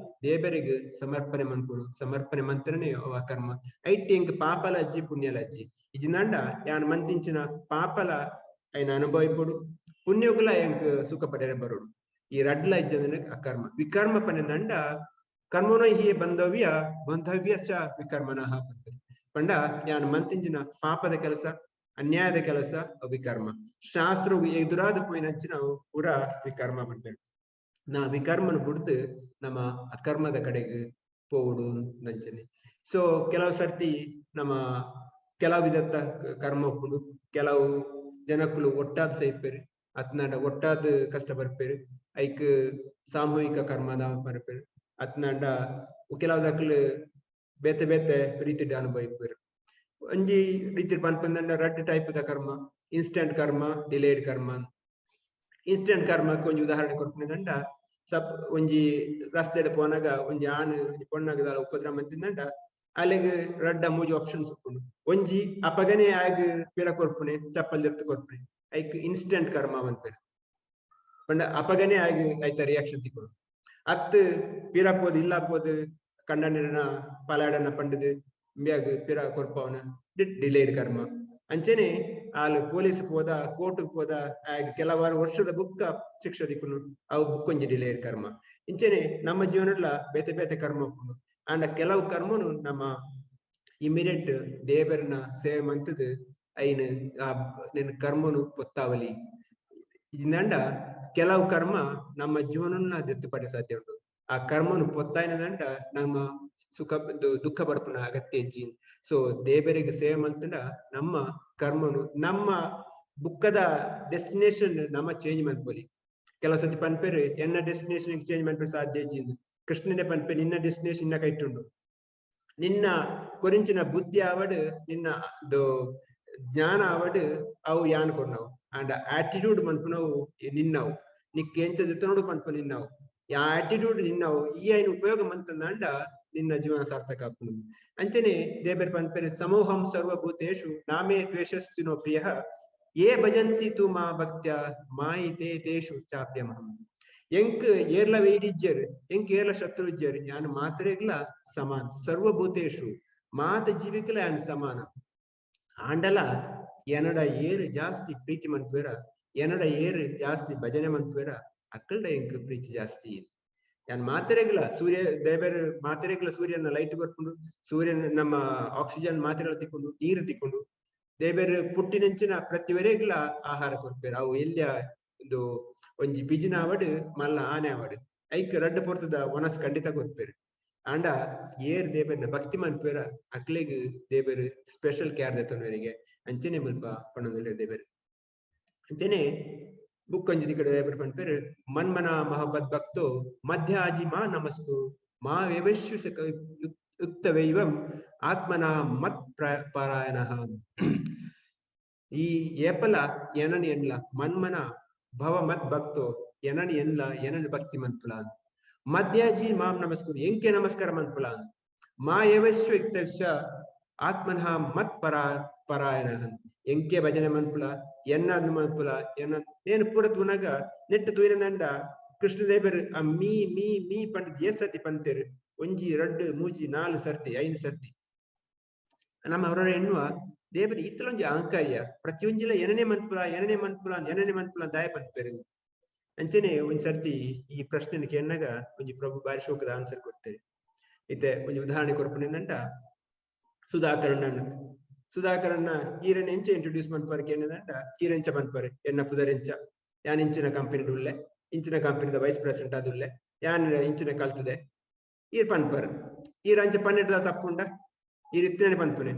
S5: ದೇವರಿಗೆ ಸಮರ್ಪಣೆ ಮನ್ಪುಡು, ಸಮರ್ಪಣೆ ಮಂತ್ರನೇ ಅಕರ್ಮ. ಐಟ್ ಎಂಕ್ ಪಾಪಲ ಅಜ್ಜಿ ಪುಣ್ಯಲ ಅಜ್ಜಿ ಇಜಿನಾಂಡ ಯಾನ್ ಮಂತಿಂಚಿನ ಪಾಪಲ ಐನ ಅನುಭವಿಪೊಡು, ಪುಣ್ಯಗುಲ ಎಂಕ್ ಸುಖ ಪಡೆರೆ ಬರೋಡು. ಈ ರಡ್ಲ ಇಜ್ಜಂದ್ರೆ ಅಕರ್ಮ. ವಿಕರ್ಮ ಪಂಡ ಕರ್ಮನೋ ಹೀಗೆ ಬಂಧವ್ಯ ಬಂಧವ್ಯ ಚ ವಿಕರ್ಮನಃ ಪಂಡ ಯಾನ್ ಮಂತಿಂಚಿನ ಪಾಪದ ಕೆಲಸ ಅನ್ಯಾಯದ ಕೆಲಸ ವಿಕರ್ಮ. ಶಾಸ್ತ್ರ ಎದುರಾದ ಪೋಯಿನಂಚಿನ ಪೂರ ವಿಕರ್ಮ ಪಂಪೇರು. ನಾ ವಿಕರ್ಮನ ಬಿಡ್ದು ನಮ್ಮ ಅಕರ್ಮದ ಕಡೆಗೆ ಪೋಡು ನಂಚನೆ. ಸೊ ಕೆಲವು ಸರ್ತಿ ನಮ್ಮ ಕೆಲವು ವಿಧತ್ತ ಕರ್ಮ ಉಪ್ಪುಂಡು. ಕೆಲವು ಜನಕ್ಕಲು ಒಟ್ಟಾದ ಸೈಪೇರು ಅತ್ನಾಡ ಒಟ್ಟಾದ ಕಷ್ಟ ಬರ್ಪೇರು, ಐಕ್ ಸಾಮೂಹಿಕ ಕರ್ಮದ ಬರ್ಪೇರು. ಅತ್ನಾಡ ಕೆಲವು ದಕ್ಲು ಬೇತೆ ಬೇತೆ ರೀತಿ ಅನುಭವಿಪೇರು. ಒಂಜಿ ರೀತಿ ಪನ್ಪಂದಂಡ ರಡ್ಡ್ ಟೈಪ್ ದ ಕರ್ಮ, ಇನ್ಸ್ಟೆಂಟ್ ಕರ್ಮ ಡಿಲೇಡ್ ಕರ್ಮ. ಇನ್ಸ್ಟೆಂಟ್ ಕರ್ಮಕ್ಕೆ ಒಂಜಿ ಉದಾಹರಣೆ ಕೊರ್ಪುನದಂಡ ಸಪ್ ಒಂಜಿ ರಸ್ತೆಡ್ ಪೋನಾಗ ಒಂಜಿ ಆನ್ ಒಂಜಿ ಪೊಣ್ಣಾಗ ಉಪದ್ರ ಮಂತಿಂದಂಡ ಅಲೆಗ್ ರಡ್ಡ ಮೂಜಿ ಆಪ್ಷನ್ಸ್ ಉಪ್ಪುಂಡು. ಒಂಜಿ ಅಪಗನೆ ಆಗ್ ಪಿರ ಕೊರ್ಪುನೆ ಚಪ್ಪಲ್ ಜತ್ತು ಕೊರ್ಪುನೆ, ಐಕ್ ಇನ್ಸ್ಟೆಂಟ್ ಕರ್ಮ ಪನ್ಪೇರು. ಪಂಡ ಅಪಗನೆ ಆಗ್ ಐತ ರಿಯಾಕ್ಷನ್ ತಿಕ್ಕೊಡು. ಅತ್ ಪಿರ ಪೋದು ಇಲ್ಲ ಪೋದು ಕಂಡನಿರನ ಪಲಾಡನ ಪಂಡದು ಇಂಬ್ಯಾಗ್ ಪಿರ ಕೊರ್ಪವನ ಡಿಲೇಡ್ ಕರ್ಮ. ಅಂಚನೆ ಆಲ್ ಪೊಲೀಸ್ ಪೋದ ಕೋರ್ಟ್ ಪೋದ ಆಗ ಕೆಲವಾರು ವರ್ಷದ ಬುಕ್ಕ ಶಿಕ್ಷೆ ದಿಕ್ಕುನು ಅವು ಬುಕ್ ಒಂಜಿ ಡಿಲೇಡ್ ಕರ್ಮ. ಇಂಚನೆ ನಮ್ಮ ಜೀವನಡ್ಲ ಬೇತೆ ಬೇತೆ ಕರ್ಮ ಉಪ್ಪುಂಡು. ಆಂಡ ಕೆಲವು ಕರ್ಮನು ನಮ್ಮ ಇಮಿಡಿಯೇಟ್ ದೇವರನ ಸೇವೆ ಮಂತದು ಐನ್ ಆ ನಿನ್ನ ಕರ್ಮನು ಪೊತ್ತಾವಲಿ. ಇಜಿಂದಂಡ ಕೆಲವು ಕರ್ಮ ನಮ್ಮ ಜೀವನನ್ನ ದೆತ್ತು ಪಡೆ ಸಾಧ್ಯ ಉಂಟು. ಆ ಕರ್ಮನು ಪೊತ್ತಾಯಿನದಂಡ ನಮ್ಮ ಸುಖ ದುಃಖ ಬರ್ಪುನ ಅಗತ್ಯ ಜೀನ್. ಸೊ ದೇವರಿಗೆ ಸೇವೆ ಮಂತಂಡ ನಮ್ಮ ಕರ್ಮನು ನಮ್ಮ ಬುಕ್ಕದ ಡೆಸ್ಟಿನೇಷನ್ ನಮ್ಮ ಚೇಂಜ್ ಮನ್ಪೊಲಿ. ಕೆಲವು ಸತಿ ಪನ್ಪೇರು ಎನ್ನ ಡೆಸ್ಟಿನೇಷನ್ ಚೇಂಜ್ ಮನ್ಪೆ ಸಾಧ್ಯ ಜೀನ್. ಕೃಷ್ಣನೇ ಪನ್ಪೆ ನಿನ್ನ ಡೆಸ್ಟಿನೇಷನ್ ಇನ್ನ ಕೈಟುಂಡು, ನಿನ್ನ ಕೊರಿಂಚಿನ ಬುದ್ಧಿ ಆವಡ್ ನಿನ್ನ ಜ್ಞಾನ ಆವಡ್ ಅವು ಯಾನ್ ಕೊರ್ನವು, ಅಂಡ್ ಆಟಿಟ್ಯೂಡ್ ಮನ್ಪುನವು ನಿನ್ನವು. ನಿಕ್ ಎಂಚ ದೆತ್ತನೋಡು ಪನ್ಪ ನಿನ್ನವು ಯಾ ಆಟಿಟ್ಯೂಡ್ ನಿನ್ನವು ಈ ಐನ್ ಉಪಯೋಗ ಮಂತಂದಾಂಡ ನಿನ್ನ ಜೀವನ ಸಾರ್ಥಕ ಆಪುಂಡು. ಅಂಚನೆ ದೇಬೆರ್ ಪನ್ಪೆರ್ ಸಮೋಹಂ ಸರ್ವಭೂತೇಷು ನಾಮೇ ದ್ವೇಷಸ್ತಿನೋ ಪ್ರಿಯಃ ಯೇ ಭಜಂತಿ ತು ಮಾ ಭಕ್ತ್ಯ ಮಾಯಿ ತೇ ತೇಷು ಚಾಪ್ಯಮಹಂ. ಎಂಕ್ ಏರ್ಲ ವೈರಿಜ್ಯರ್ ಎಂಕ್ ಏರ್ಲ ಶತ್ರುಜ್ಯರ್ ಯಾನ್ ಮಾತ್ರೆಗ್ಲ ಸಮಾನ ಸರ್ವಭೂತೇಷು ಮಾತ ಜೀವಿಕಲ ಯಾನ್ ಸಮಾನ. ಆಂಡಲ ಎನಡ ಏರು ಜಾಸ್ತಿ ಪ್ರೀತಿ ಮನ್ಪುವೆರ ಎನಡ ಏರು ಜಾಸ್ತಿ ಭಜನೆ ಮನ್ಪುವೆರ ಅಕ್ಕಲ್ಡ ಎಂಕ್ ಪ್ರೀತಿ ಜಾಸ್ತಿ. ಯಾನ್ ಮಾತ್ರೆಗ್ಲ ಸೂರ್ಯ ದೇವೆರ್ ಮಾತ್ರೆಗ್ಲ ಸೂರ್ಯನ ಲೈಟ್ ಬರ್ಪುಂಡು, ಸೂರ್ಯನ ನಮ್ಮ ಆಕ್ಸಿಜನ್ ಮಾತ್ರೆಗಳ ತಿಕ್ಕೊಂಡು ನೀರು ತಿಕ್ಕೊಂಡು ದೇವೆರ್ ಪುಟ್ಟಿನಂಚಿನ ಪ್ರತಿವರೆಗ್ಲ ಆಹಾರ ಕೊರ್ಪೆರ್. ಅವು ಎಲ್ಲಿಯ ಒಂದು ಒಂಜಿ ಬಿಜಿನ ಆವಡ್ ಮಲ್ಲ ಆನೆ ಆವಡ್ ಐಕ್ ರಡ್ಡ್ ಪೊರ್ತುದ ವನಸ್ ಖಂಡಿತ ಕೊರ್ಪೆರ್. ಆಂಡ ಏರ್ ದೇವೆರ್ನ ಭಕ್ತಿ ಮನ್ಪುವೆರ ಅಕ್ಲೆಗ್ ದೇವೆರ್ ಸ್ಪೆಷಲ್ ಕೇರ್ ದೆತ್ತೊನುವೆರಿಗೆ ಅಂಚನೆ ಮುಲ್ಪ ಪನೊಂದುಲ್ಲೆರ್ ದೇವೆರ್. ಅಂಚನೆ ಬುಕ್ ಒಂಜಿ ದಿಕ್ಕಡ್ ದೇವೆರ್ ಪನ್ಪೆರ್ ಮನ್ಮನ ಮಹಬ್ಬತ್ ಭಕ್ತೋ ಮಧ್ಯಾಜಿ ಮಾ ನಮಸ್ಕು ಮಾ ವ್ಯವಶ್ಯು ಯುಕ್ತವೈವಂ ಆತ್ಮನ ಮತ್ ಪರಾಯಣಃ. ಈ ಏಪಲ ಎನನ್ ಎನ್ಲ ಮನ್ಮನ ಭವ ಮತ್ ಭಕ್ತೋ ಎನನ್ ಎನ್ಲ ಎನನ್ ಭಕ್ತಿ ಮನ್ಪುಲ ಮಧ್ಯಾಜಿ ಮಾಂ ನಮಸ್ಕುರು ಎಂಕೆ ನಮಸ್ಕಾರ ಮನ್ಪುಲ ಮಾ ಯವಶ್ಯ ಯುಕ್ತವ್ಯ ಆತ್ಮನಃ ಮತ್ ಪರಾಯಣ ಎಂಕೆ ಭಜನೆ ಮನ್ಪುಲ ಎನ್ನ ಮನ್ಪುಲ ಎನ್ನ ನೇನು ಪೂರ ತೂನಗ ನೆಟ್ಟು ತೂಯಿನ ಕೃಷ್ಣ ದೇವರು ಆ ಮೀ ಮೀ ಮೀ ಪಂಡದ್ ಏ ಸರ್ತಿ ಪಂತೇರು ಒಂಜಿ ರಡ್ಡು ಮೂಜಿ ನಾಲ್ ಸರ್ತಿ ಐದು ಸರ್ತಿ. ನಮ್ಮ ಅವರ ಎನ್ನುವ ದೇವರು ಈತಲೊಂಜಿ ಅಹಂಕಾರ್ಯ ಪ್ರತಿಯೊಂಜಿಲ ಏನನೇ ಮನ್ಪುಲ ಏನನೇ ಮನ್ಪುಲ ಏನನೇ ಮನ್ಪುಲ ದಾಯ ಪನ್ಪೇರು. ಅಂಚನೆ ಒಂಜಿ ಸರ್ತಿ ಈ ಪ್ರಶ್ನೆನ ಕೇನ್ನಾಗ ಒಂಜಿ ಪ್ರಭು ಬಾರಿ ಶೋಕದ ಆನ್ಸರ್ ಕೊಡ್ತೇವೆ. ಇತ್ತೆ ಒಂಜಿ ಉದಾಹರಣೆ ಕೊರ್ಪುನೆಂದಂಟ ಸುಧಾಕರಣ್ಣನ ಸುಧಾಕರಣ್ಣ ಈರನ್ ಎಂಚ ಇಂಟ್ರೊಡ್ಯೂಸ್ ಮನ್ಪರ್ ಕೇನ್ನದಂಟ ಈರೆಂಚ ಪನ್ಪರ್ ಎನ್ನ ಪುದರೆಂಚ ಯಾನ್ ಇಂಚಿನ ಕಂಪನಿ ಉಲ್ಲೆ ಇಂಚಿನ ಕಂಪನಿದ ವೈಸ್ ಪ್ರೆಸಿಡೆಂಟ್ ಆದುಲ್ಲೆ ಯಾನ್ ಇಂಚಿನ ಕಲ್ತದೆ ಈರ್ ಪನ್ಪರ್. ಈರ್ ಅಂಚ ಪನ್ನೆಡ್ದ ತಪ್ಪುಂಡ ಈರ್ ಇತ್ತನೆ ಪನ್ಪುನೆ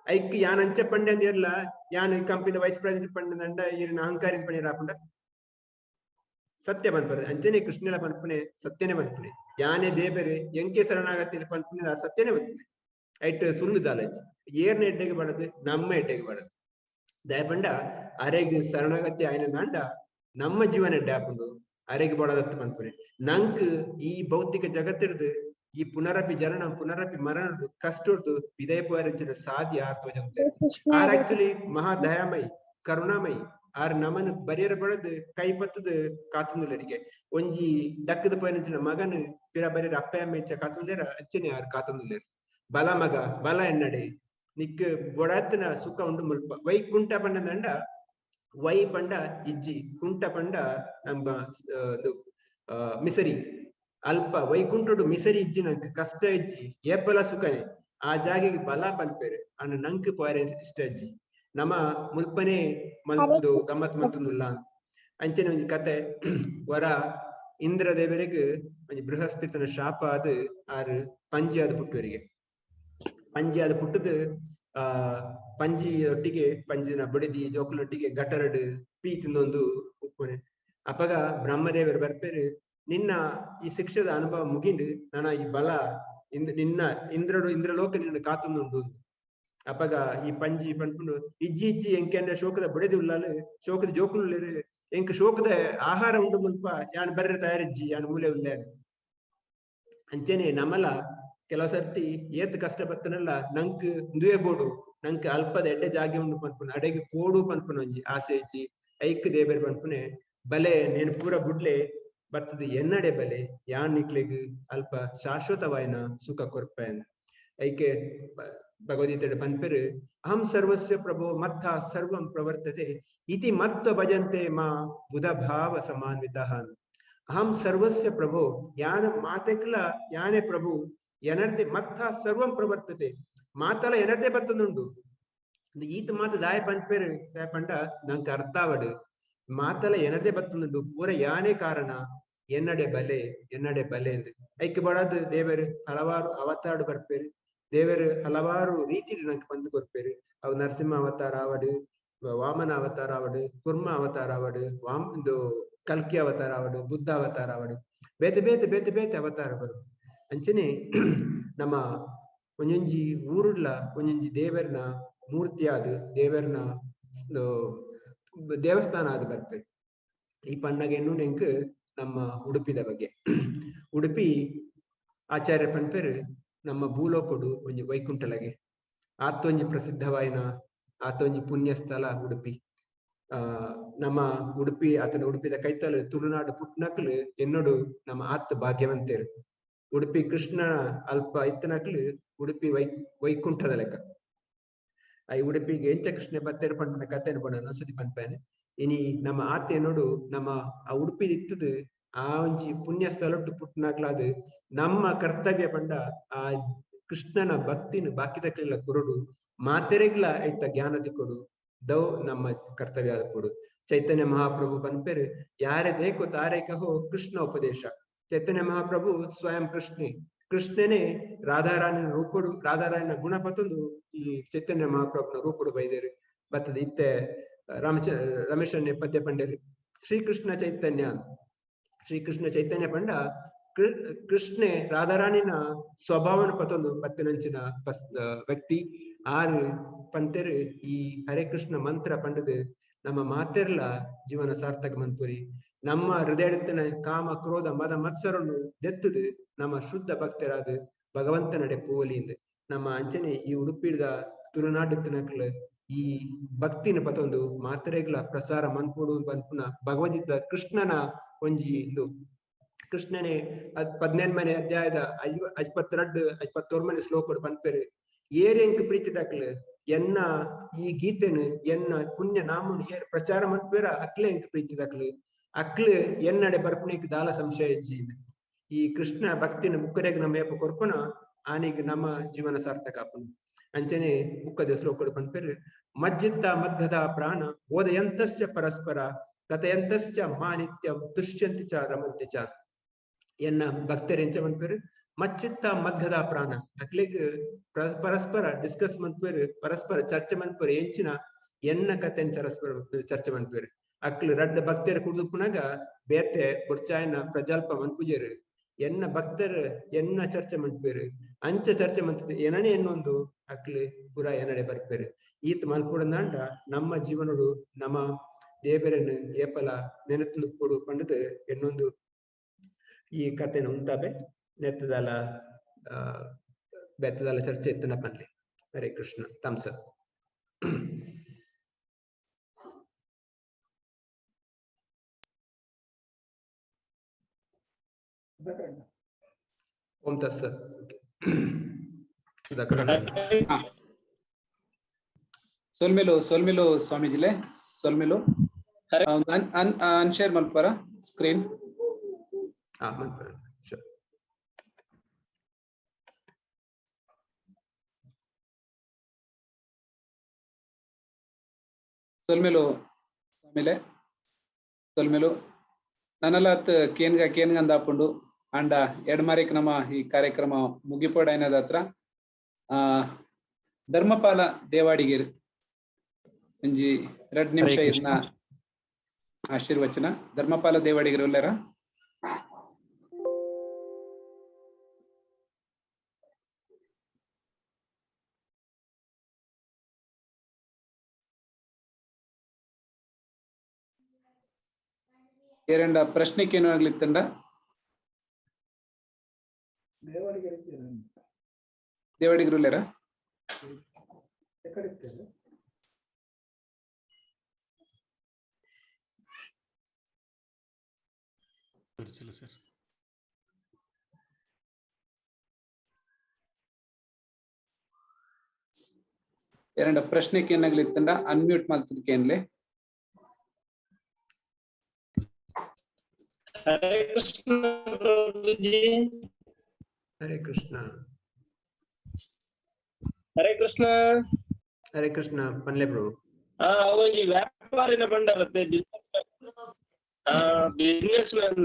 S5: ಐಕ್ ಯಾನ್ ಅಂಚ ಪಂಡೆ ಅಂದಿರ್ಲ ಯಾನ್ ಕಂಪನಿದ ವೈಸ್ ಪ್ರೆಸಿಡೆಂಟ್ ಪಂಡಂಡ ಈರಿನ ಅಹಂಕಾರಿ ಪಂಡಿರ ಆಪುಂಡ ಸತ್ಯ ಪನ್ಪರ್. ಅಂಚನೆ ಕೃಷ್ಣನ ಪನ್ಪುನೆ ಸತ್ಯನೇ ಪನ್ಪುನೆ ಯಾನೇ ದೇಬೆರೆ ಎಂಕೆ ಶರಣಾಗತಿ ಪನ್ಪುನೆ ಸತ್ಯನೇ ಪನ್ಪುನೆ ಐಟ್ ಸುಳ್ಳು ದಾಲಜ್ ಏರ್ನ ಎಡ್ಡೆಗೆ ಬಡದು ನಮ್ಮ ಎಡ್ಡೆಗೆ ಬಡದು ದಯಪಂಡ ಅರೆಗ್ ಶರಣಾಗತಿ ಆಯ್ನ ದಾಂಡ ನಮ್ಮ ಜೀವನ ಎಡ್ಡೆ ಆಪುಂಡು ಅರೆಗ್ ಬಡದತ್ತು ಪನ್ಪುನೆ. ನಂಕ್ ಈ ಭೌತಿಕ ಜಗತ್ತಿಡ್ದು ಈ ಪುನರಪಿ ಜನನ ಪುನರಪಿ ಮರಣದು ಕಷ್ಟದ್ದು ವಿದಯ ಪೋಯರಂಚಿನ ಸಾಧ್ಯ ಆರ್ತೋಜಂತೆ. ಆರ್ ಆಕ್ಚುಲಿ ಮಹಾ ದಯಾಮಯಿ ಕರುಣಾಮಯಿ ಆರ್ ನಮನ್ ಬರಿಯರ ಬಡದು ಕೈ ಪತ್ತದು ಕಾತುಂದುಲರಿಗೆ ಒಂಜಿ ದಕ್ಕದ ಪೋಯರಂಚಿನ ಮಗನ್ ಪಿರ ಬರಿಯರ ಅಪ್ಪ ಅಮ್ಮ ಇಚ್ಚ ಕಾತುಂದೇರ ಅಂಚನೆ ಆರ್ ಕಾತುಂದುಲೇರು. ಬಲ ಮಗ ಬಲ ಎನ್ನಡೆ ನಿಕ್ ಬೊಡಾತನ ಸುಖ ಉಂಡು ಮುಲ್ಪ ವೈಕುಂಠ ಪಂಡದಂಡ ವೈ ಪಂಡ ಇಜ್ಜಿ ಕುಂಠ ಪಂಡ ನಮ್ಮ ಮಿಸರಿ ಅಲ್ಪ ವೈಕುಂಠಡು ಮಿಸರಿ ಇಜ್ಜಿ ನಂಕ್ ಕಷ್ಟ ಇಜ್ಜಿ ಏಪಲ ಸುಖನೆ ಆ ಜಾಗೆಗೆ ಬಲ ಪನ್ಪೇರು ಅನ್ನ ನಂಕ್ ಪೋಯರೆ ಇಷ್ಟ ಇಜ್ಜಿ ನಮ್ಮ ಮುಲ್ಪನೆ ಮಲ್ದು ಗಮ್ಮತ್ ಮತ್ತೊಂದುಲ್ಲ. ಅಂಚನೆ ಒಂಜಿ ಕತೆ ವರ ಇಂದ್ರ ದೇವರಿಗೆ ಒಂಜಿ ಬೃಹಸ್ಪತಿನ ಶಾಪ ಅದು ಆರು ಪಂಜಿ ಆದ ಪುಟ್ಟುವರಿಗೆ ಪಂಜಿ ಆದ ಪುಟ್ಟದು ಆ ಪಂಜಿ ಒಟ್ಟಿಗೆ ಪಂಜಿನ ಬುಡಿದಿ ಜೋಕುಲೊಟ್ಟಿಗೆ ಗಟರಡು ಪೀ ತಿಂದೊಂದು ಉಪ್ಪುನೆ. ಅಪಗ ಬ್ರಹ್ಮದೇವರು ಬರ್ಪೇರು ನಿನ್ನ ಈ ಶಿಕ್ಷೆದ ಅನುಭವ ಮುಗಿಂಡು ನಾನ ಈ ಬಲ ಇಂದ್ರ ನಿನ್ನ ಇಂದ್ರಡು ಇಂದ್ರಲೋಕ ನಿನ್ನ ಕಾತುಂದುಂಡು. ಅಪಗ ಈ ಪಂಜಿ ಪನ್ಪುಂಡು ಇಜ್ಜಿ ಇಜ್ಜಿ ಎಂಕೆಂಡ ಶೋಕದ ಬುಡೆದಿ ಉಲ್ಲಾಲು ಶೋಕದ ಜೋಕುಲು ಎಂಕ್ ಶೋಕದ ಆಹಾರ ಉಂಡು ಮುಲ್ಪ ಯಾನ್ ಬರ್ರೆ ತಯಾರಿಜ್ಜಿ ಯಾನ್ ಮೂಲೆ ಉಲ್ಲೆ. ಅಂಚನೆ ನಮಲ ಕೆಲವು ಸರ್ತಿ ಏತ್ ಕಷ್ಟ ಬತ್ತನಲ್ಲ ನಂಕ್ ಉಂದುವೆ ಬೋಡು ನಂಕ್ ಅಲ್ಪದ ಎಡ್ಡೆ ಜಾಗೆ ಉಂಡು ಪನ್ಪುನ ಅಡೆಗೆ ಪೋಡು ಪನ್ಪುನ ಒಂಜಿ ಆಸೆ ಇಜ್ಜಿ ಐಕ್ ದೇಬೆರ್ ಪನ್ಪುನೆ ಬಲೆ ನೇನು ಪೂರ ಬುಡ್ಲೆ ಬತ್ತದ ಎನ್ನಡೆ ಬಲೆ ಯಾನ್ ನಿಕ್ಲೆಗ್ ಅಲ್ಪ ಶಾಶ್ವತವಾಯಿನ ಸುಖ ಕೊರ್ಪೆನ್. ಐಕೆ ಭಗವದ್ಗೀತೆ ಪನ್ಪೆರು ಅಹಂ ಸರ್ವಸ್ಯ ಪ್ರಭೋ ಮತ್ತ ಸರ್ವಂ ಪ್ರವರ್ತತೆ ಇತಿ ಮತ್ವ ಭಜಂತೆ ಮಾ ಬುಧ ಭಾವ ಸಮಾನ್ವಿತಃ. ಅಹಂ ಸರ್ವಸ್ಯ ಪ್ರಭೋ ಯಾನ ಮಾತೆಕ್ಲ ಯಾನೇ ಪ್ರಭು ಎನರ್ದೆ ಮತ್ತ ಸರ್ವಂ ಪ್ರವರ್ತತೆ ಮಾತಲ ಎನರ್ದೆ ಬತ್ತದುಂಡು ಈತ ಮಾತ ದಾಯ ಪನ್ಪೆರು ದಾಯ ಪಂಡ ನಂಗೆ ಅರ್ಥ ಆವಡು ಮಾತಲ ಎನರ್ದೆ ಬತ್ತದುಂಡು ಪೂರ ಯಾನೇ ಕಾರಣ ಎನ್ನಡೆ ಬಲೆ ಎನ್ನಡೆ ಬಲೆ ಎಂದು ಐಕ್ ಬಡದು ದೇವರು ಹಲವಾರು ಅವತಾರ ಬರ್ಪೇರು ದೇವರು ಹಲವಾರು ರೀತಿ ನಂಗೆ ಬಂದು ಕೊರ್ಪೇರು. ಅವು ನರಸಿಂಹ ಅವತಾರ ಆವಡು ವಾಮನ ಅವತಾರ ಆವಡು ಕುರ್ಮ ಅವತಾರ ಆವಡು ವಾಮ್ ಇದು ಕಲ್ಕಿ ಅವತಾರ ಆವಡು ಬುದ್ಧ ಅವತಾರ ಆವಡು ಬೇತೆ ಬೇತೆ ಬೇತೆ ಬೇತೆ ಅವತಾರ ಬರು. ಅಂಚನೆ ನಮ್ಮ ಒಂಜೊಂಜಿ ಊರುಡ್ಲ ಒಂಜೊಂಜಿ ದೇವರ್ನ ಮೂರ್ತಿ ಆದ್ ದೇವರ್ನ ದೇವಸ್ಥಾನ ಆದ್ ಬರ್ಪೇರು. ಈ ಪಣ್ಣಗ ಎನ್ನುನೆಂಕ್ ನಮ್ಮ ಉಡುಪಿದ ಬಗ್ಗೆ. ಉಡುಪಿ ಆಚಾರ್ಯ ಪನ್ಪೆರ್ ನಮ್ಮ ಭೂಲೋಕೊಡು ಒಂಜಿ ವೈಕುಂಠಲಗೆ ಆತೊಂಜಿ ಪ್ರಸಿದ್ಧವಾಯಿನ ಆತೊಂಜಿ ಪುಣ್ಯ ಸ್ಥಳ ಉಡುಪಿ. ನಮ್ಮ ಉಡುಪಿ ಆತನ ಉಡುಪಿದ ಕೈತಲ್ ತುಳುನಾಡು ಪುಟ್ನಕ್ಲು ಎನ್ನೋಡು ನಮ್ಮ ಆತ್ ಭಾಗ್ಯವಂತೇರು. ಉಡುಪಿ ಕೃಷ್ಣ ಅಲ್ಪ ಇತ್ತನಕ್ಲು ಉಡುಪಿ ವೈಕುಂಠದ ಲೆಕ್ಕ. I ಉಡುಪಿಗೆ ಎಂಚ ಕೃಷ್ಣ ಬತ್ತೇರು ಪಂಡ ಕಥೆನ ಪಂಡ ನಸತಿ ಪನ್ಪೇನೆ. ಇನಿ ನಮ್ಮ ಆತ ಎನ್ನೋಡು ನಮ್ಮ ಆ ಉಡುಪಿ ಇತ್ತದು ಆ ಒಂಜಿ ಪುಣ್ಯ ಸ್ಥಳಟ್ಟು ಪುಟ್ಟನಾಗ್ಲಾದ ನಮ್ಮ ಕರ್ತವ್ಯ ಪಂಡ ಆ ಕೃಷ್ಣನ ಭಕ್ತಿನ ಬಾಕಿದಕ್ಲೆಲ್ಲ ಕೊರಡು, ಮಾತೆರೆಗ್ಲ ಐತ ಜ್ಞಾನ ತಿಕ್ಕೊಡು ದೌ ನಮ್ಮ ಕರ್ತವ್ಯ ಕೊಡು. ಚೈತನ್ಯ ಮಹಾಪ್ರಭು ಪನ್ಪೇರು ಯಾರೇ ದೇಕೋ ತಾರೆ ಕಹೋ ಕೃಷ್ಣ ಉಪದೇಶ. ಚೈತನ್ಯ ಮಹಾಪ್ರಭು ಸ್ವಯಂ ಕೃಷ್ಣೆ, ಕೃಷ್ಣನೇ ರಾಧಾರಾಣಿನ ರೂಪಡು, ರಾಧಾರಾಣಿನ ಗುಣ ಪತ್ತೊಂದು ಈ ಚೈತನ್ಯ ಮಹಾಪ್ರಭುನ ರೂಪಡು ಬೈದೇರು ಬತ್ತದ. ಇತ್ತೆ ರಮೇಶನ್ನೇ ಪದ್ಯ ಪಂಡೇರು ಶ್ರೀಕೃಷ್ಣ ಚೈತನ್ಯ. ಶ್ರೀಕೃಷ್ಣ ಚೈತನ್ಯ ಪಂಡ ಕೃಷ್ಣೆ ರಾಧಾರಾಣಿನ ಸ್ವಭಾವನ ಪತ್ತೊಂದು ಪತ್ತಿನಂಚಿನ ವ್ಯಕ್ತಿ. ಆರು ಪಂತೆರು ಈ ಹರೇ ಕೃಷ್ಣ ಮಂತ್ರ ಪಂಡದು ನಮ್ಮ ಮಾತೆರ್ಲ ಜೀವನ ಸಾರ್ಥಕ ಮನ್ಪುರಿ. ನಮ್ಮ ಹೃದಯನ ಕಾಮ ಕ್ರೋಧ ಮದ ಮತ್ಸರನ್ನು ದೆತ್ತದು ನಮ್ಮ ಶುದ್ಧ ಭಕ್ತರಾದ ಭಗವಂತನಡೆ ಪೋಲಿಂದ ನಮ್ಮ ಅಂಚನೆ ಈ ಉಡುಪಿದ ತುಳುನಾಡಿತ್ತನಕ್ಲು ಈ ಭಕ್ತಿನ ಪತೊಂದು ಮಾತ್ರೆಗಳ ಪ್ರಸಾರ ಮನ್ಪೋಡು ಪನ್ಪುನ ಭಗವದ್ಗೀತ ಕೃಷ್ಣನ ಒಂಜಿ ಇದು. ಕೃಷ್ಣನೇ 18ನೇ ಅಧ್ಯಾಯದ 52 51 ಶ್ಲೋಕಡು ಪನ್ಪೆರು ಏರೆಂಕ್ ಪ್ರೀತಿ ದಾಕ್ಲು ಎನ್ನ ಈ ಗೀತೆನು ಎನ್ನ ಪುಣ್ಯ ನಾಮನು ಏರ್ ಪ್ರಚಾರ ಮನ್ಪೇರ ಅಕ್ಲೆ ಎಂಕ್ ಪ್ರೀತಿ ದಾಕ್ಲು ಅಕ್ಲು ಎನ್ನಡೆ ಬರ್ಪುನೇಕ್ ದಾಲ ಸಂಶಯ ಇಜ್ಜಿ. ಈ ಕೃಷ್ಣ ಭಕ್ತಿನ ಮುಕ್ಕರೆಗ್ ನಮ್ಮ ಏಪ ಕೊರ್ಪುನ ಆನಿಗ್ ನಮ್ಮ ಜೀವನ ಸಾರ್ಥಕ ಆಪುನು. ಅಂಚನೆ ಬುಕ್ಕದ ಶ್ಲೋಕಡು ಪನ್ಪೆರು ಮಜ್ಜಿತ್ತ ಮದ್ದದ ಪ್ರಾಣ ಬೋಧಯಂತಶ್ಚ ಪರಸ್ಪರ ಕಥಯಂತಶ್ಚ ಮಾನಿತ್ಯಂ ತುಷ್ಯಂತಿ ಚ ರಮಂತಿ ಚ. ಎನ್ನ ಭಕ್ತರು ಎಂಚ ಮನ್ಪೇರು ಮಚ್ಚಿತ್ತ ಮದ್ಗದ ಪ್ರಾಣ ಅಕ್ಲೆಗ್ ಪರಸ್ಪರ ಡಿಸ್ಕಸ್ ಮನ್ಪೇರು, ಪರಸ್ಪರ ಚರ್ಚೆ ಮನ್ಪೇರು, ಎಂಚಿನ ಎನ್ನ ಕಥೆನ್ ಚರ್ಚೆ ಮನ್ಪೇರು. ಅಕ್ಲು ರಡ್ಡ ಭಕ್ತರು ಕುಡ್ದು ಪುನಗ ಬೇತೆ ಬೊಡ್ಚಾಯನ ಪ್ರಜಾಲ್ಪ ಮನ್ಪುಜೇರು ಎನ್ನ ಭಕ್ತರು ಎನ್ನ ಚರ್ಚೆ ಮನ್ಪೇರು ಅಂಚ ಚರ್ಚೆ ಮಂತ ಏನನೇ ಎನ್ನೊಂದು ಅಕ್ಲು ಪುರ ಎನ್ನಡೆ ಬರ್ಪೇರು. ಈತ್ ಮಲ್ಪುಡಂದಾಂಡ ನಮ್ಮ ಜೀವನಡು ನಮ್ಮ ದೇವರನ್ನು ಏಪಲ ನೆನತು ಕೊಡು ಪಂಡದು ಎನ್ನೊಂದು ಈ ಕಥೆನ ಉಂತಾಬೆ ನೆತ್ತದಾಲ ಬೆತ್ತದಾಲ ಚರ್ಚೆ ಇತ್ತನ ಪನ್ಲಿ. ಹರೇ ಕೃಷ್ಣ. ತಮ್ಸ ಓಂ ತತ್ಸತ್. ಸುಧಾಕರ್.
S1: ಸೊಲ್ಮೆಲು ಸೊಲ್ಮೆಲು ಸ್ವಾಮೀಜಿಲೆ ಸೊಲ್ಮೆಲು. ಅನ್ಶೇರ್ ಮಲ್ಪರ ಸ್ಕ್ರೀನ್. ಸೊಲ್ಮೆಲು ಸ್ವಾಮಿಲೆ ಸೊಲ್ಮೆಲು. ನನ್ನಲಾತ್ ಕೇನ್ಗ ಕೇನ್ಗಂದಾಪುಂಡು ಅಂಡ ಎಡ್ಮಾರಿಕ್ ನಮ್ಮ ಈ ಕಾರ್ಯಕ್ರಮ ಮುಗಿಪೋಡೈನದ ಹತ್ರ ಧರ್ಮಪಾಲ ದೇವಾಡಿಗೇರು ಒಂಜಿ 2 ನಿಮಿಷ ಇರ್ನ ಆಶೀರ್ವಚನ. ಧರ್ಮಪಾಲ ದೇವಾಡಿಗರು ಉಲ್ಲೇರ? ಏರಂಡ ಪ್ರಶ್ನೆಕೇನು ಆಗ್ಲಿತ್ತಂಡ? ದೇವಾಡಿಗರು ಉಲ್ಲೇರ?
S2: ಸರ್
S1: ಎರಡ ಪ್ರಶ್ನೆಗೆ ಏನಾಗ್ಲಿತ್ತಂಡ ಅನ್ಮ್ಯೂಟ್ ಮಾಡ್ತದಕ್ಕೇನ್ಲೆ?
S8: ಹರೇ ಕೃಷ್ಣ ಪ್ರಭುಜಿ.
S5: ಹರೇ ಕೃಷ್ಣ.
S8: ಹರೇ ಕೃಷ್ಣ.
S5: ಹರೇ ಕೃಷ್ಣ ಪನ್ಲೆ ಪ್ರಭು.
S8: ಒಂಜಿ ವ್ಯಾಪಾರಿನ ಬಂಡರತ್ತೆ ಬಿಸ್ನೆಸ್ ಮ್ಯಾನ್